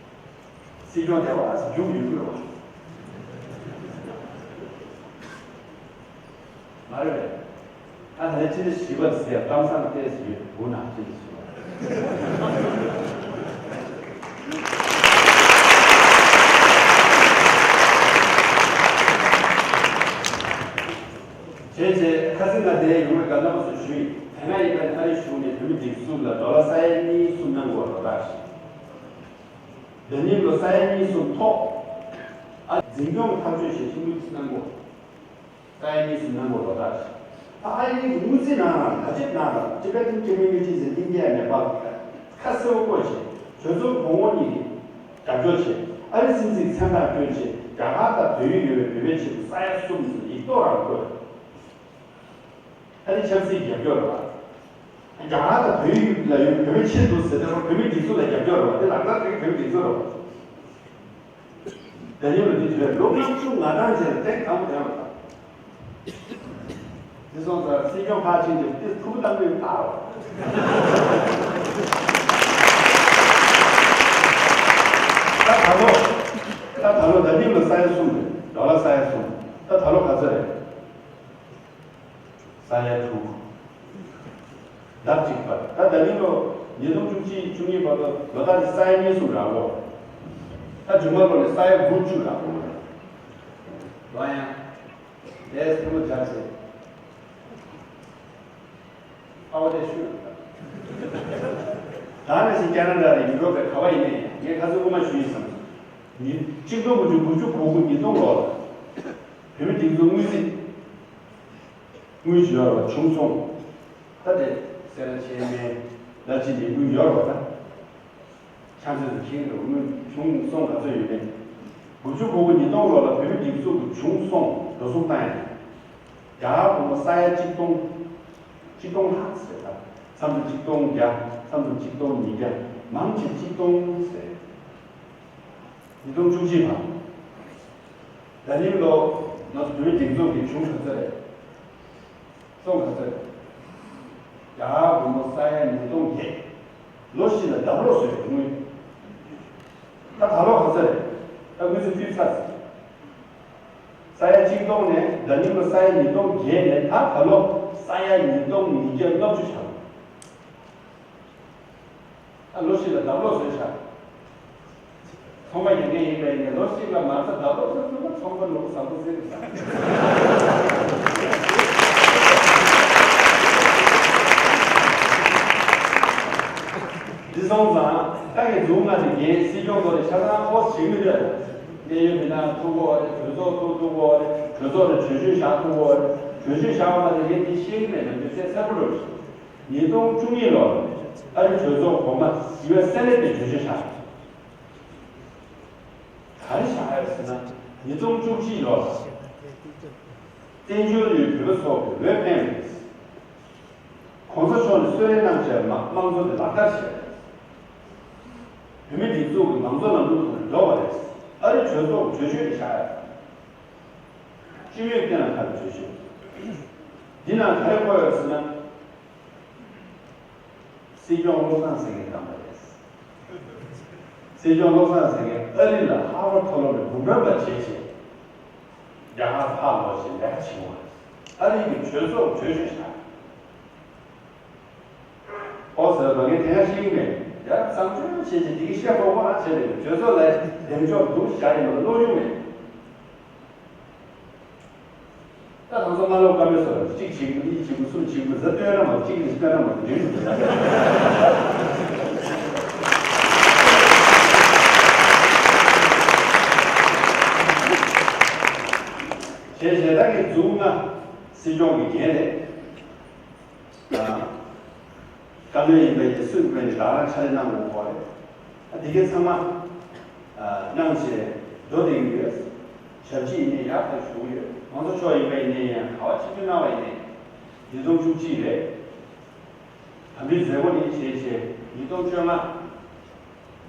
སྲིད་སྐྱོང་དེ་བ་ཟེར་རྒྱུགས་ཡོད་ཀྱི་རེད་བ། མ་རེད་པས། ད་ད་ལན་ཕྱི་ཟླ་བཞི་པ་ཟེར་ཡ་གཏམ་བཟང་ཏོག་ཙམ་ཡོད་འདུག་ན། ཕྱི་ཟླ་བཞི་པ། བྱས་བྱས་ཁ་སང་ང་དེ་ཡོང་བའི་སྐབས་རྣམ་པ་ཚོར་ཞུས་ཡིན། དེ་སྔ་ཡིན་པ་ནི་ཨ་རིའི་གཞུང་ནས་བོད་མི་སྒྲིག་འཛུགས་ལ་ཌོ་ལར་ས་ཡ་གཉིས་གསུམ་གནང་དགོས་ལོ་ལྟར་ཞིག་ད་ནི་ལོ་ས་ཡ་གཉིས་གསུམ་ཐོག་ཨ་འཛིན་སྐྱོང་ཐག་གཅོད་བྱས་ཐུགས་ཁུར་གནང་དགོས། ས་ཡ་གཉིས་སུ་གནང་དགོས་ལོ་ལྟར། ད་ཨ་རིའི་དངུལ་རྩིས་གནང་རང་ད་ཅིག་གནང་རང་Tibetan Community in India ནས་པ་ཁ་གསལ་པོ་བཀོད་བྱས། གྲོས་ཚོགས་གོང་འོག་གཉིས་ཀྱིས་རྒྱབ་སྐྱོར་བྱས། ཨ་རི་སྲིད་འཛིན་མཚན་རྟགས་བསྐྱོན་བྱས་རྒྱ་གར་དང་བལ་ཡུལ་ཡོད་པའི་བོད་པའི་ཆེད་དུ་ས་ཡ་གསུམ་ཙམ་ཡིག་ཐོག་རང་བཀོད། ཨ་རི་ཆབ་སྲིད་རྒྱབ་སྐྱོར་རེད་པ། རྒྱ་གར་དང་བལ་ཡུལ་ལ་ཡོད་བོད་པའི་ཆེད་དུ་ཟེར་ཏེ་བོད་མིའི་སྒྲིག་འཛུགས་ལ་རྒྱབ་སྐྱོར་རེད་པ། དེ་ལག་བསྟར་དེ་བོད་མིའི་སྒྲིག་འཛུགས་རེད་པ། ད་ཡིན་ལ་འདི་དུས་ལོ་ལྔ་བཅུ་ང་གྲངས་ཅན་ལ་ཐེངས་དང་པོ་དེ་ཡང་དང་། དེ་སོང་ཙང་སྲིད་སྐྱོང་ཕར་ཕྱིན་ཏེ་དེ་ཐུགས་བཏང་ནས་ཕར་བ། ད་ད་ལོ། ད་ད་ལོ་ད་ནི་ལོ་ས་ཡ་གསུམ་རེད། ཌོ་ལར་ས་ཡ་གསུམ། ད་ད་ལོ་ག་ཚོད་རེད། ས་ཡ་དྲུག་ཟླ་གཅིག་པ། ད་ད་ནི་ལོ་ཉིས་སྟོང་བཅུ་གཅིག་བཅུ་གཉིས་བར་དུ་ལོ་ལྟར་གྱི་ས་ཡ་གཉིས་གསུམ་རག་གོ། ད་མཇུག་མ་ལོ་ནས་ས་ཡ་དགུ་བཅུ་རག་གོ། ལོ་ཡང་། ལས་ཐུ་མོ་སྦྱར་ཚེ། ཁ་བ་དེ་ཤོད། ད་ནས་ཀྱང་ཁ་ན་ཌ་རེད། ཡུ་རོབ་པའི་ག་བ་ཡིན་ནའི་ངས་ཁ་སང་སྔོན་མ་ཞུས་ཡིན་བསམ། ཉིས་གཅིག་སྟོང་དགུ་བརྒྱ་དགུ་བཅུ་གོ་དགུ་ཉིས་སྟོང་ལོ་ལ་བོད་མི་སྒྲིག་འཛུགས་དངུལ་རྩིས། དངུལ་ཡོད་རེད་བ། བྱུང་སོང་། ད་དེ་སེ་ར་ཆེན་མའི་ལ་ཅི་ནས་དངུལ་ཡོད་རེད་བ། ད་ཆ་ཚོད་དུ་ཁྱེད་ཀྱི་དངུལ་བྱུང་སོང་ག་ཚོད་ཡོད་མེད། དགུ་བཅུ་གོ་དགུ་ཉིས་སྟོང་ལོ་ལ་བོད་མི་སྒྲིག་འཛུགས་ཀྱི་བྱུང་སོང་འགྲོ་སོང་བཏང་ཡ། རྒྱ་གར་སྒོར་མོ་ས་ཡ་གཅིག་སྟོང་། གཅིག་སྟོང་ལྷག་ཟེར། ད་མཚམས་སུ་གཅིག་སྟོང་བརྒྱ། མཚམས་སུ་གཅིག་སྟོང་ཉིས་བརྒྱ། མང་ཆེ་གཅིག་སྟོང་ཟེར། ཉིས་སྟོང་བཅུ་གཅིག་བར། ད་ནིང་ལོ་ང་ཚོ་བོད་སྒྲིག་འཛུགས་ཀྱི་བྱུང་ག་ཚོད་རེད། སོང་ག་ཚོད་རེད། རྒྱ་གར་སྒོར་མོ་ས་ཡ་ཉིས་སྟོང་བརྒྱད། ལོ་གཅིག་ལ་ལྡབ་ལོག་བཟོས་དངུལ། ད་ད་ལོ་ག་ཚོད་རེད། ད་དངུལ་རྩིས་ཕུལ་ཚར་ཟིན། ས་ཡ་གཅིག་སྟོང་ནས་ད་ནིང་ལོ་ས་ཡ་ཉིས་སྟོང་བརྒྱད་ནས་ད་ད་ལོ་ས་ཡ་ཉིས་སྟོང་ཉིས་བརྒྱ་ལྔ་བཅུ་ཆགས། ཨ། ལོ་གཅིག་ལ་ལྡབ་ལོག་བཟོས་ཤག་ཚོང་པ་ཡོད་མཁན་ཡིན་པ་ཡིན་ནའི་ལོ་གཅིག་ལ་མ་རྩ་ལྡབ་ལོག་བཟོས་ཚོང་པ་ཚོང་པ་ནོར་བུ་བཟང་པོ་ཟེར་གི་ས། འདི་སོང་ཙང་ད་ངས་མཛུབ་མོ་དེ་རྒྱན་སྲིད་སྐྱོང་ཐོག་ནས་ཆ་ཚང་ཧོ་ཞིག་མི་འདོད། གནད་ཡོད་མི་སྣ་ཐུག་གོ་རེད། གྲོས་ཚོགས་ཐུག་ཐུག་གོ་རེད། གྲོས་ཚོགས་ནས་གྲོས་ཆོད་བཞག་ཐུག་གོ་རེད། གྲོས་ཆོད་བཞག་པ་མ་ཟད་ངས་འདི་ཤེས་ཀྱི་མེད་ན་འདི་ཚད་གསལ་པོ་རེད། ཉིས་སྟོང་བཅུ་གཉིས་ལོར་ཨ་རི་གྲོས་ཚོགས་གོང་མ་ཡུ་ཨེས་སེ་ནེ་ཊི་ནས་གྲོས་ཆོད་བཞག་ག་རེ་བཞག་ཡོད་ཟེར་ན། ཉིས་སྟོང་བཅུ་གཅིག་ལོར་བཙན་བྱོལ་ནས་བོད་པ་ཚོ་གི་འོས་འཕེན་རེད། གོང་ས་མཆོག་ནས་གསོལ་རས་གནང་བྱས་མ་དམངས་གཙོ་དེ་ལག་བསྟར་བྱས། བོད་མི་སྒྲིག་འཛུགས་ཀྱི་མང་གཙོ་ལམ་ལུགས་ཐོག་ནས་འགྲོ་བ་རེད། ཨ་རི་གྲོས་ཚོགས་ཀྱི་གྲོས་ཆོད་དེ་བཞག་ཡོད། སྤྱི་མོས་བསྟན་ལ་ཁ་གྲོས་ཆོད། འདི་ནང་ག་རེ་བཀོད་ཡོད་ཟེར་ན། སྲིད་སྐྱོང་བློ་བཟང་སེང་གེ་བདམས་པ་རེད། སྲིད་སྐྱོང་བློ་བཟང་སེང་གེ་ཨ་རི་ལ་ཧར་ཝརཌ་མཐོ་སློབ་ནས་འབུམ་རམས་པ་བྱས་རྗེས། རྒྱ་གར་ཕར་ལོག་བྱས་ལས་ཀ་བྱེད་འོང་བ་རེད། ཨ་རི་གི་གྲོས་ཚོགས་གྲོས་ཆོད་བཞག་ཨོ་ཟེར་བ་ངས་དེ་སྔ་ཤེས་ཀྱི་མེད། ཡ་བཟང་སྤྱོད་བྱས་ཀྱི་འདི་གི་བཤད་ཁོག་པོ་རང་བྱས་ནས་གྲོས་ཚོགས་ལ་འདེམས་ཤོག་འདུག་བཞག་ཡིན་པ་ལ་བློ་ཡུག་མེད། ད་ང་ཚོ་སྔ་ལོག་བཀའ་མོལ་སོགས་གཅིག་བྱེད་དགོས། གཉིས་བྱེད་དགོས། གསུམ་བྱེད་དགོས། ཟ་སྟོན་ར་མ་གཅིག་ནས་སྟོན་ར་མ་འདྲེན་དགོས། བྱས་བྱས་ད་ངས་མཛུབ་མོ་སྲིད་སྐྱོང་གི་འགན་རེད། བཀའ་བློན་ཡིན་པའི་སུ་ཡིན་པའི་རང་རང་ཕྱག་ལས་གནང་དགོས་ཀྱི་རེད། ཨ་དེ་གའི་ཚང་མ་གནང་བྱས་འགྲོ་བསྡད་ཀྱི་ཡོད། ཞབས་ཕྱི་ཡིན་ནའི་ཡག་ཐག་ཞུ་གི་ཡོད། གོང་ས་མཆོག་ཡིན་པ་ཡིན་ནའི་ཡང་ག་བ་ཆིབས་བསྒྱུར་གནང་བ་ཡིན་ནའི་ཉིས་སྟོང་བཅུ་གཅིག་རེད། དམ་འབུལ་མཛད་སྒོ་ནི་བྱས་བྱས་ཉིས་སྟོང་བཅོ་ལྔ།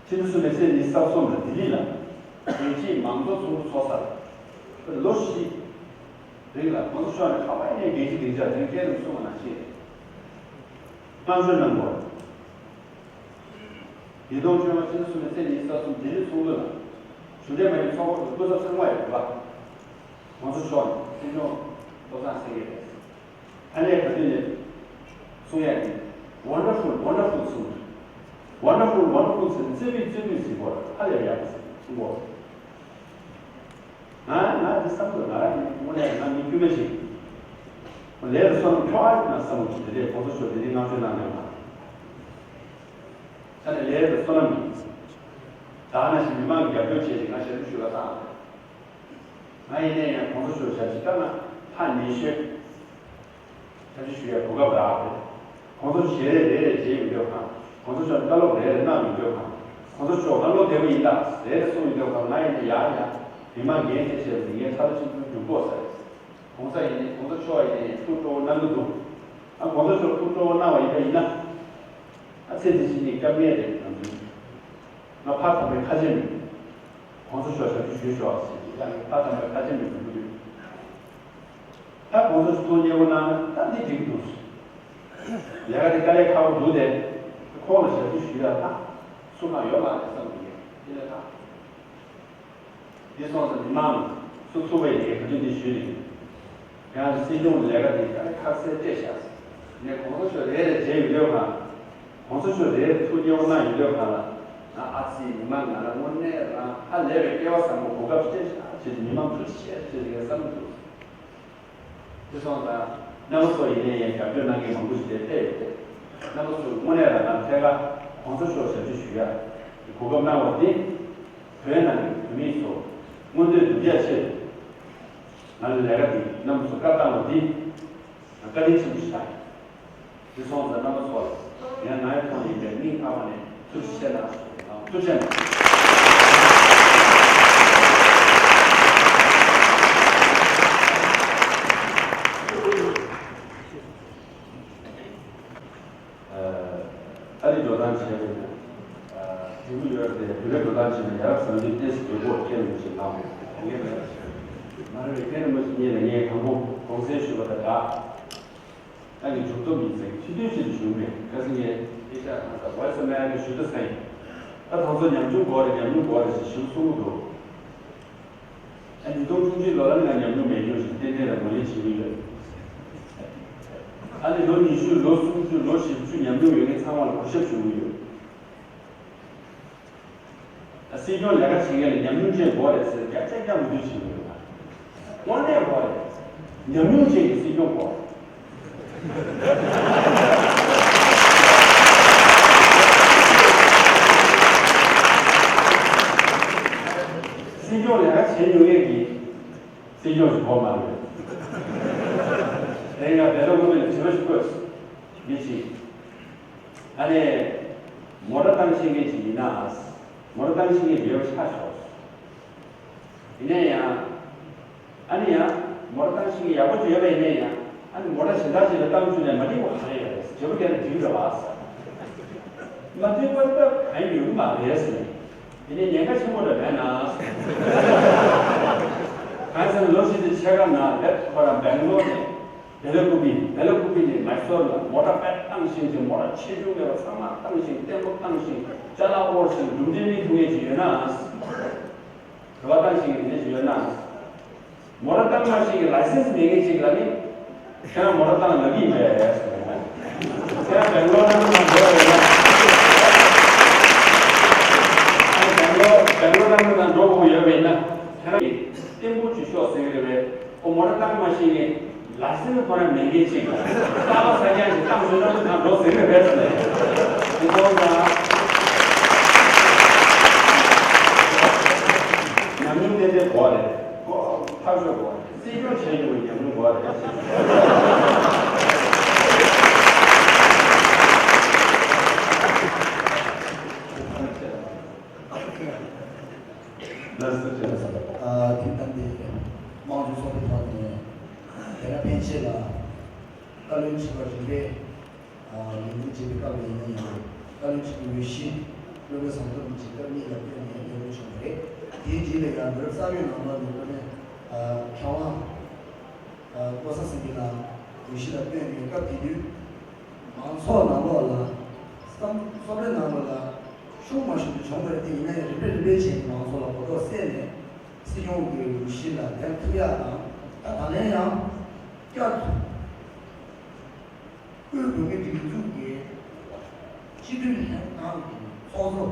ཕྱི་ཟླ་གསུམ་པའི་ཚེས་ཉི་ཤུ་རྩ་གསུམ་ལ་ལྡི་ལི་ལ་རྒྱལ་སྤྱིའི་མང་གཙོ་ཚོགས་འདུ་ཚོགས་སར་ལོ་བཞི་རིང་ལ་གོང་ས་མཆོག་ནས་ག་པར་ཡིན་ནའི་རྒྱལ་སྤྱིའི་སྡིངས་ཆར་དོན་རྐྱེན་དུ་གསུངས་པ་ནང་བཞིན་བསྔགས་བརྗོད་གནང་དགོས། ཉིས་སྟོང་བཅོ་ལྔ་ཕྱི་ཟླ་གསུམ་པའི་ཚེས་ཉི་ཤུ་རྩ་གསུམ་ལྡི་ལི་ཚོགས་འདུ་ལ་གཞུང་འབྲེལ་མ་ཡིན་ཚོགས་པ་ཚོའི་སྐུ་ཚབ་ཚང་མ་ཡོད་པ། གོང་ས་མཆོག་ནས་སྲིད་སྐྱོང་བློ་བཟང་སེང་གེ་རེད། ཐ་སྙད་ག་དུས་ནས་གསུང་ཡ་ནི་wonderful wonderful གསུང་། wonderful wonderful ཟེར་ནས་རྩེ་ཕུད་རྩེ་ཕུད་ཟེར་གོ། ཧ་ལས་ཡག་ཟེར་གསུང་གོ། ང་ང་འདི་བསམ་ཚོད་ང་རང་ནི་དངོས་གནས་ང་མི་དཀྱུས་མ་ཞིག་ལས་ལ་བསོད་ནམས་འཁྱོག་ཨ་ཡོད་ན་བསམ་གྱི་འདི་འདྲའི་གོང་ས་མཆོག་འདི་འདྲའི་བསྔགས་བརྗོད་གནང་མེད་པ། ད་ནི་ལས་ལ་བསོད་ནམས་ཡིན། ད་ནང་བཞིན་མི་མང་གི་རྒྱབ་སྐྱོར་བྱས་ཏེ་ང་ཞབས་ཞུ་ཞུ་བ་དང་། ང་ཡིན་ནའི་ཡང་གོང་ས་མཆོག་ཞབས་ཕྱི་བཏང་ན་ཧ་ནན་ཤོས། ཞབས་ཕྱི་ཞུ་ཡའི་གོ་སྐབས་རག་རེད། གོང་ས་མཆོག་ཞལ་རས་རེ་རེ་མཇལ་ཡོང་དུས་གང་། གོང་ས་མཆོག་བཀའ་སློབ་རེ་རེ་གནང་ཡོང་དུས་གང་། གོང་ས་མཆོག་ང་བློ་བདེ་པོ་ཡིན་ད་རེ་རེ་གསུངས་ཡོང་དུས་གང་། ང་ཡིན་ནའི་ཡང་ཡང་མི་མང་འགན་དེ་བཞེས་ཟིན་ངས་ཚ་ལོ་ཆུང་ཆུང་རྒྱུག་དགོས་ཟེར། གོང་ས་ཡིན་ནའི་གོང་ས་མཆོག་ཡིན་ནའི་ཐུགས་སྤྲོ་བོ་གནང་གི་འདུག་ཨ་གོང་ས་མཆོག་ཐུགས་སྤྲོ་བོ་གནང་བ་ཡིན་པ་ཡིན་ན། ཨ་ཚེ་འདི་ཕྱི་གཉིས་སྐྱབས་གནས་རེད་ང་ཚོའི། ང་ཕ་དམ་པའི་ཁ་ཆེམས་ཡིན། གོང་ས་མཆོག་ཞབས་ཕྱི་ཞུས་ཤོག་ཟེར་གྱི་ཡང་ཕ་དམ་པའི་ཁ་ཆེམས་ཡིན་འདུག་ཡོད། ད་གོང་ས་མཆོག་ཐུགས་མཉེས་པོ་གནང་ན་ད་འདི་འགྲིག་འདུག་ལས་ཀ་དེ་དཀའ་ལས་ཁག་པོ་འདུག་སྟེ། ཁོང་ལ་ཞབས་ཕྱི་ཞུ་ཡ་ད་སུ་གང་ཡོད་མ་རེད་བསམ་གྱི་ཡོད། དེ་ལས་ད། འདི་སོང་ཙང་མི་མང་སུ་ཚུགས་པ་ཡིན་གྱི་ག་དུས་འདི་ཞུས་ནས། ཡང་སྲིད་སྐྱོང་ལས་ཀ་འདི་ཁ་ཁ་གསལ་སྤྲད་བཞག་ནས་གོང་ས་མཆོག་རེ་རེ་མཇལ་ཡོང་དུས་གང་། གོང་ས་མཆོག་རེ་རེ་ཐུགས་མཉེས་པོ་གནང་ཡོང་དུས་གང་ལ། ང་ཨ་ཙི་མི་མང་ང་ལ་དངོས་གནས་རང་ཧ་ལས་པའི་སྐལ་བ་བཟང་པོ་གོ་སྐབས་སྤྲད་བཞག་ཅེས་མི་མང་ཚོར་བཤད་ཅེས་ངས་བསམ་གྱི་འདུག་དེ་སོང་ཙང་ རྣམ་པ་ཚོ་ཡིན་ནའི་ཡང་རྒྱབ་སྐྱོར་གནང་མཁན་མང་པོ་ཞིག་དེར་སླེབས་ཡོད་དེ། རྣམ་པ་ཚོས་དངོས་གནས་ལ་ང་ཐད་ཀར་གོང་ས་མཆོག་ཞབས་ཕྱི་ཞུ་ཡ་གི་གོ་སྐབས་གནང་བ་འདི། བོད་ནང་གི་བོད་མི་ཚོ་མངོན་འདོད་འདུན་པའི་ཆེད་དུ་ང་ལ་ལས་ཀ་འདི་རྣམ་པ་ཚོ་བཀའ་བཏང་བ་འདི་ང་བཀའ་དྲིན་ཆེན་པོ་ཞིག་ལ། འདི་སོང་ཙང་རྣམ་པ་ཚོ་ལ་ཡང་ང་ཡི་ཐོག་ནས་ཡིན་པའི་སྙིང་ཐག་པ་ནས་ཐུགས་རྗེ་ཆེ་གནང་ཞུ་ཡ་དང་ཐུགས་རྗེ་ཆེ། ཨ་རི་འགྲོ་སྟངས་བྱས་པས་ན། དེ་གུ་ཡོད་དེ་བོད་ལ་འགྲོ་སྟངས་བྱས་ན་ཡ་རབས་བཟང་སྤྱོད་ཏོག་ཙམ་དགོས་སྐོར་བཤད་མི་ཅིག་ལངས་འོང་དེ་ངས་མེད་པ་བྱས། མ་རེད་པས་ཁྱེད་རྣམ་པ་ཞིག་ཉིད་ལ་ངས་དང་པོ་དགོངས་སེལ་ཞུས་པ་དང་སྦྲགས། ད་ངས་མཇུག་སྡོམ་ཡིན་ཟེར་ཁྲི་སྟོན་ཞིག་ཞུ་མེད་ཁ་སང་ངས་ཨེ་ཤ་ཡ་ཁང་གསར་Voice of America ཞུ་ད་ས་ཡིན། ད་ད་ཚོ་ཉམས་མྱོང་དགོས་རེད་ཉམས་མྱོང་དགོས་རེད་ཞེས་ཞུ་གསུང་གི་འདུག་ཨ་ཉིས་སྟོང་བཅུ་གཅིག་ལོ་ལ་ང་ཉམས་མྱོང་མེད་མྱོང་ཞིག་ཏན་ཏན་ལ་ངོས་ལེན་བྱེད་ཀྱི་ཡོད། ཨ་ནི་ལོ་ཉི་ཤུ་ལོ་སུམ་ཅུ་ལོ་བཞི་བཅུ་ཉམས་མྱོང་ཡོད་མཁན་ཚང་མ་ལ་གུས་ཞབས་ཞུ་གི་ཡོད། ཨ་སྲིད་སྐྱོང་ལས་ཀ་བྱེད་མཁན་ལ་ཉམས་མྱོང་ཅན་དགོས་རེད་ཟེར་རྒྱ་ཆ་རྒྱ་མི་འདུག་བྱེད་ཀྱི་ཡོད་པ། དངོས་གནས་དགོས་རེད། ཉམས་མྱོང་ཅན་གྱི་སྲིད་སྐྱོང་དགོས། སྲིད་སྐྱོང་ལས་ཀ་བྱེད་མྱོང་མཁན་གྱི་སྲིད་སྐྱོང་ཞིག་དགོས་མ་རེད། དེ་ཡང་བེ་ལོ་ཀུ་པི་ལ་དྲི་བ་ཞིག་བཀོད། མི་གཅིག་ཨ་ནི། མོ་ཊ་བཏང་ཤེས་མཁན་ཅིག་ཡིན་ན། མོ་ཊ་བཏང་ཤེས་མཁན་ཡོད་པ་ཆགས་ཆོག་ཡིན་ན་ཡང་། ཨ་ནི་ཡང་། མོ་ཊ་བཏང་ཤེས་མཁན་ཡག་པོ་ཅིག་ཡོད་པ་ཡིན་ན་ཡང་། ཨ་ནི་མོ་ཊ་གཞན་དག་ཅིག་ལ་བཏང་བཅུག་ནས་མ་འགྲིག་པ་ག་རེ་ཡོད་རེད། བརྗེ་པོ་བརྒྱབ་ན་འགྲིག་གི་རེད་བ། མ་འགྲིག་པ་ལྟ་གང་ཡོད་མ་རེད་ཟེར། དེ་ནས་ཉེན་ཁ་ཆེན་པོ་འདྲ་མེད་ན། གང་ཟེར་ན་ལོ་གཅིག་དེ་ཕྱེད་ཀ་ནང་ལེབ་ཁོ་རང་སྦེང་ལོར་ནས་བེ་ལ་ཀུ་པི་བེ་ལ་ཀུ་པི་ནས་མའི་སོར་ལ་མོ་ཊ་པད་བཏང་ཞིང་གི་མོ་ཊ་ཆེ་ཆུང་མེད་པ་ཚང་མ་བཏང་ཞིང་བརྟན་པོ་བཏང་ཞིང་ཅ་ལག་དབོར་ཞིང་གྲུབ་འབྲས་སྨིན་ཐུབ་མཁན་ཅིག་ཡོད་ན། རེ་བ་བཏང་ཞིང་གི་དེ་འདྲ་ཞིག་ཡོད་ན། མོ་ཊ་བཏང་མ་ཤེས་ཀྱི་ལའི་སེན་སི་མེད་མཁན་ཅིག་ལ་ནི། ཁྱེད་རང་མོ་ཊ་བཏང་ལབ་ཀྱི་མེད། ཁྱེད་རང་སྦེང་ལོར་ནང་ལ་འགྲོ་ཡོད་ན། ཁྱེད་རང་སྦེང་ལོར་སྦེང་ལོར་ནང་ལ་འགྲོ་དགོས་ཡོད་པ་ཡིན་ན། ཁྱེད་རང་གིས་བརྟན་པོ་ཅིག་ཤོག་ཟེར་གྱི་རེད་པས། ཁོ་མོ་ཊ་བཏང་མ་ཤེས་ནས་ལ་སེ་ནི་ཁོ་རང་མེད་མཁན་ཅིག་ལ་རྟག་པ་ས་རྐྱང་ཞིག་བཏང་སོང་ན་ཁོ་ཚང་འགྲོ་ཟེར་གྱི་རེད་ཟེར་ནས་དེ་ཚོ་ལ་ཉམས་མྱོང་ཏན་ཏན་དགོས་རེད། ཁོ་ཐག་ཆོད་དགོས་རེད། སྲིད་སྐྱོང་བྱས་མྱོང་བའི་ཉམས་མྱོང་དགོས་རེད་ཟེར། ལགས་སོ་བྱས་ལ་ས། ཨ་དེ་ལྟར་དེ་དམངས་གཙོའི་ཚོགས་པའི་ཐོག་ནས་དེ་སྔ་ཕན་ཆད་ལ་བཀའ་བློན་ཁྲི་པ་རིམ་པས་ལས་འགུལ་བྱེད་པའི་སྐབས་ལ་ཡིན་ན་ཡང་བཀའ་བློན་ཁྲི་པའི་འོས་གཞི་སློབ་དཔོན་ཟམ་གདོང་རིན་པོ་ཆེ་སྐབས་གཉིས་ལ་བཏོན་ནས་ལས་འགུལ་བྱུང་བ་རེད། དེའི་རྗེས་ལ་ཡང་མི་རབས་གསར་པའི་ནང་ལོགས་ནས་སློབ་དཔོན་མཁས་དབང་བློ་བཟང་སེང་གེ་ལགས་འོས་གཞི་ལ་བཏོན་ནས་སྐབས་དེ་དུས་མང་ཚོགས་ནང་ལོགས་ལ་བསམ་བློ་ནང་ལོགས་ལ་ཤུགས་མ་ཤུགས་དུ་བྱུང་བ་རེད་དེ། ཡིན་ན་ཡང་རིམ་པས་རིམ་པས་བྱས་ནས་མང་ཚོགས་ལ་གོ་རྟོགས་སད་ནས་སྲིད་སྐྱོང་གི་འོས་གཞི་ལ་ལྡན་ཐུབ་ཡག་དང་། ད་ད་ལན་ཡང་བསྐྱར་དུ་དབུས་བོད་མིའི་སྒྲིག་འཛུགས་ཀྱི་སྤྱི་འཐུས་ལྷན་ཁང་གི་ཚོགས་གཙོ་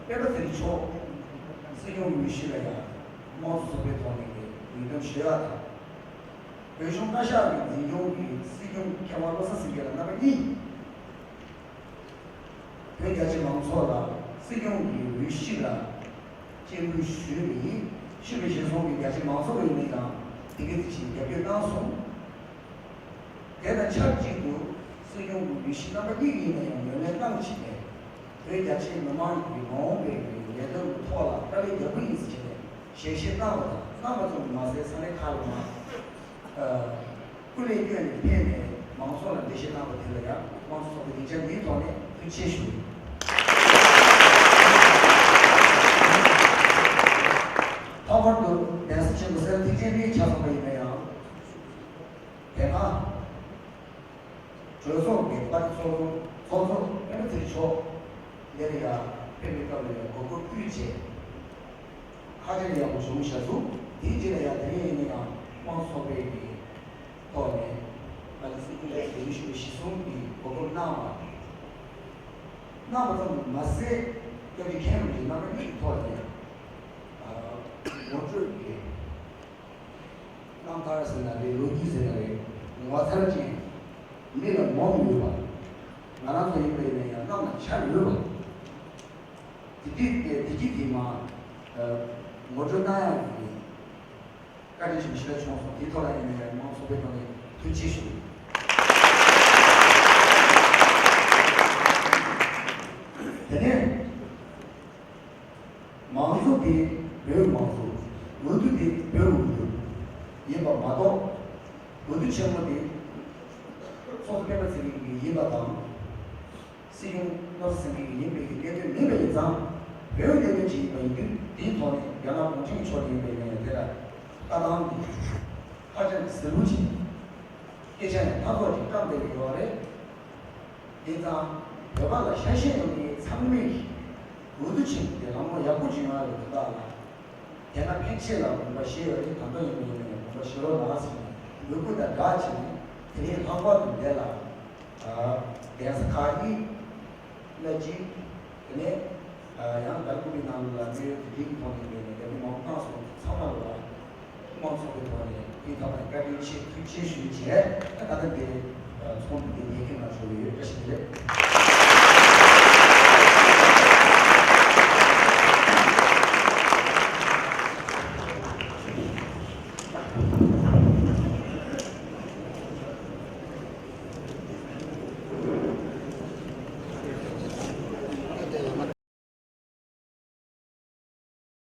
སྤེན་པ་ཚེ་རིང་མཆོག་སྲིད་སྐྱོང་གི་འོས་གཞི་ལ་ཡང་དམངས་གཙོ་ཚོགས་པའི་ཐོག་ནས་ཀྱི་འོས་འདེམས་ཞུ་ཡག་དང་། བོད་གཞུང་བཀའ་ཤག་གི་འཛིན་སྐྱོང་གི་སྲིད་སྐྱོང་མཁས་དབང་བློ་བཟང་སེང་གེ་ལགས་རྣམ་པ་གཉིས། བོད་རྒྱ་ཆེ་མང་ཚོགས་ལ་སྲིད་སྐྱོང་གི་འོས་གཞི་ལ་སྤྱན་འབུལ་ཞུས་པ་ཡིན། ཞུས་པའི་ཞལ་སོང་གི་རྒྱ་ཆེ་མང་ཚོགས་ཀྱིས་ནི་ཡང་དེ་ག་དེ་བཞིན་རྒྱབ་སྐྱོར་གནང་སོང་། དེ་དང་ཆབས་ཅིག་ཏུ་སྲིད་སྐྱོང་གི་འོས་གཞི་རྣམ་པ་གཉིས་ཀྱིས་ནི་ཡང་ངོས་ལེན་གནང་ཕྱིན་ནས་བོད་རྒྱ་ཆེ་མི་མང་གི་མ་འོངས་པའི་ལས་དོན་གྱི་ཐོག་ལ་དཀའ་ལས་རྒྱག་གི་ཡིན་ཟེར་ནས་ཞལ་བཞེས་གནང་བ་དང་། གནང་བ་ཙམ་དུ་མ་ཟད་ས་གནས་ཁག་ལ་མ། སྐུ་ལས་བསྐྱོན་ནས་ཕེབས་ནས་མང་ཚོགས་ལ་འགྲེལ་བཤད་གནང་བ་དེ་ལ་ཡང་དམངས་གཙོ་ཚོགས་པའི་སྡིངས་ཆ་འདིའི་ཐོག་ནས་ཐུགས་རྗེ་ཆེ་ཞུ། ལྷག་པར་དུ་གདན་ས་ཆེན་པོ་སེ་ར་ཐེག་ཆེན་གླིང་ཆ་ཚང་པ་ཡིན་ན་ཡང་། དེ་སྔ་གྲོས་ཚོགས་ཀྱི་པར་ཚོགས་ཚོགས་གཙོ་སྤེན་པ་ཚེ་རིང་མཆོག་འདིར་ཡང་ཕེབས་པའི་སྐབས་ལ་ཡང་གོ་སྐབས་དབུས་བཅས་ཧ་ཅང་ཡག་པོ་བྱུང་བཞག་འདུག་དེའི་རྗེས་ལ་ཡང་དེ་རིང་ཡིན་ན་ཡང་དམངས་གཙོ་ཚོགས་པའི་གི་ཐོག་ནས་ང་ཚོ་སྲིད་སྐྱོང་ལ་ཞུ་ཞུ་བའི་གཞི་བཟུང་གི་གོ་སྐབས་གནང་བ་གནང་བ་ཙམ་དུ་མ་ཟད། སྐྱབས་རྗེ་མཁན་རིན་པོ་ཆེ་རྣམ་པ་གཉིས་ཀྱི་ཐོག་ནས་ངོ་སྤྲོད་ཀྱི་རྣམ་ཐར་ཟེར་ན་རེད། ལོ་རྒྱུས་ཟེར་ན་རེད། ངོ་མཚར་ཅན། མི་ལ་ངོམ་ཡོད་པ། ང་རང་ཚོ་ཡིན་པ་ཡིན་ན་ཡང་གནམ་ལ་འཕྱར་ཡོད་པ། དེ་དུས་དེ་དེ་གི་དེ་མ། ངོ་སྤྲོད་གནང་ཡག་གི་བཀའ་དྲིན་ཆེན་ཞེ་དྲག་བྱུང་སོང་། དེའི་ཐོག་ལ་ཡིན་ན་ཡང་མང་ཚོགས་པའི་ཐོག་ནས་ཐུགས་རྗེ་ཆེ་ཞུ། དེ་ནས། མང་གཙོ་དེ་བོད་མང་གཙོ། འོས་བསྡུ་དེ་བོད་འོས་བསྡུ་ཡིན་པ་མ་གཏོགས། འོས་བསྡུ་ཆེན་མོ་དེ་ཚོགས་གཙོ་སྤེན་པ་ཚེ་རིང་གི་ཡིན་པ་དང་། སྲིད་སྐྱོང་ནོར་སེང་གེ་ཡིན་པའི་གནད་དོན་མིན་པ་ཡིན་ཙང་། བོད་གནད་དོན་ཅིག་ཡིན་པ་ཡིན་དུས། དེའི་ཐོག་ནས་རྒྱ་ནག་གུང་ཁྲན་གྱི་ཕྱོགས་ནས་ཡིན་པ་ཡིན་ན་ཡང་དེ་ལ་ལྟ་སྟངས་དེ་ཧ་ཅང་གི་གཟི་བོ་ཅིག་སྐད་ཆ་ཡང་སྣ་ཚོགས་ཅིག་བཀྲམ་བསྡད་ཀྱི་ཡོད་རེད། དེ་ཙང་བོད་པ་ལ་ཤ་ཞེན་ཡོད་མཁན་ཚང་མས་འོས་བསྡུ་ཆེན་མོ་དེ་ལམ་ལྷོང་ཡག་པོ་བྱུང་ཡོད་རེད། དེ་དག་ལ་དེ་སྔ་ཕན་ཆད་ལ་དགོངས་པ་བཞེས་ཡོད་རེད། ད་ལྟ་ཡིན་པ་ཡིན་ན་ཡང་དགོངས་པ་བཞེས་རོགས་གནང་ཟེར་ནས་འབོད་སྐུལ་དང་སྦྲགས་བྱས་ནས། དེ་རིང་ལྷག་པར་དུ་འདི་ལ་གདན་ས་ཁག་གཉིས་ལ་གཅིག་དེ་ནས་ཡང་ལྟ་སྐུལ་བའི་ནང་ལ་གནས་ཡུལ་དེ་རིགས་ཐོག་ནས་ཡིན་པའི་རྒྱ་མི་མང་པོ་བཏང་སོང་། ཚང་མ་ལ་དམངས་གཙོ་གི་ཐོག་ནས་དེའི་ཐོག་ནས་བཀའ་དྲིན་ཆེ་ཐུགས་རྗེ་ཆེ་ཞུ་བྱས། ད་ལྟ་འདི་ཚོགས་འདུ་འདི་ཉན་མཁན་ལ་ཞུ་གི་ཡོད། བཀྲ་ཤིས་བདེ་ལེགས།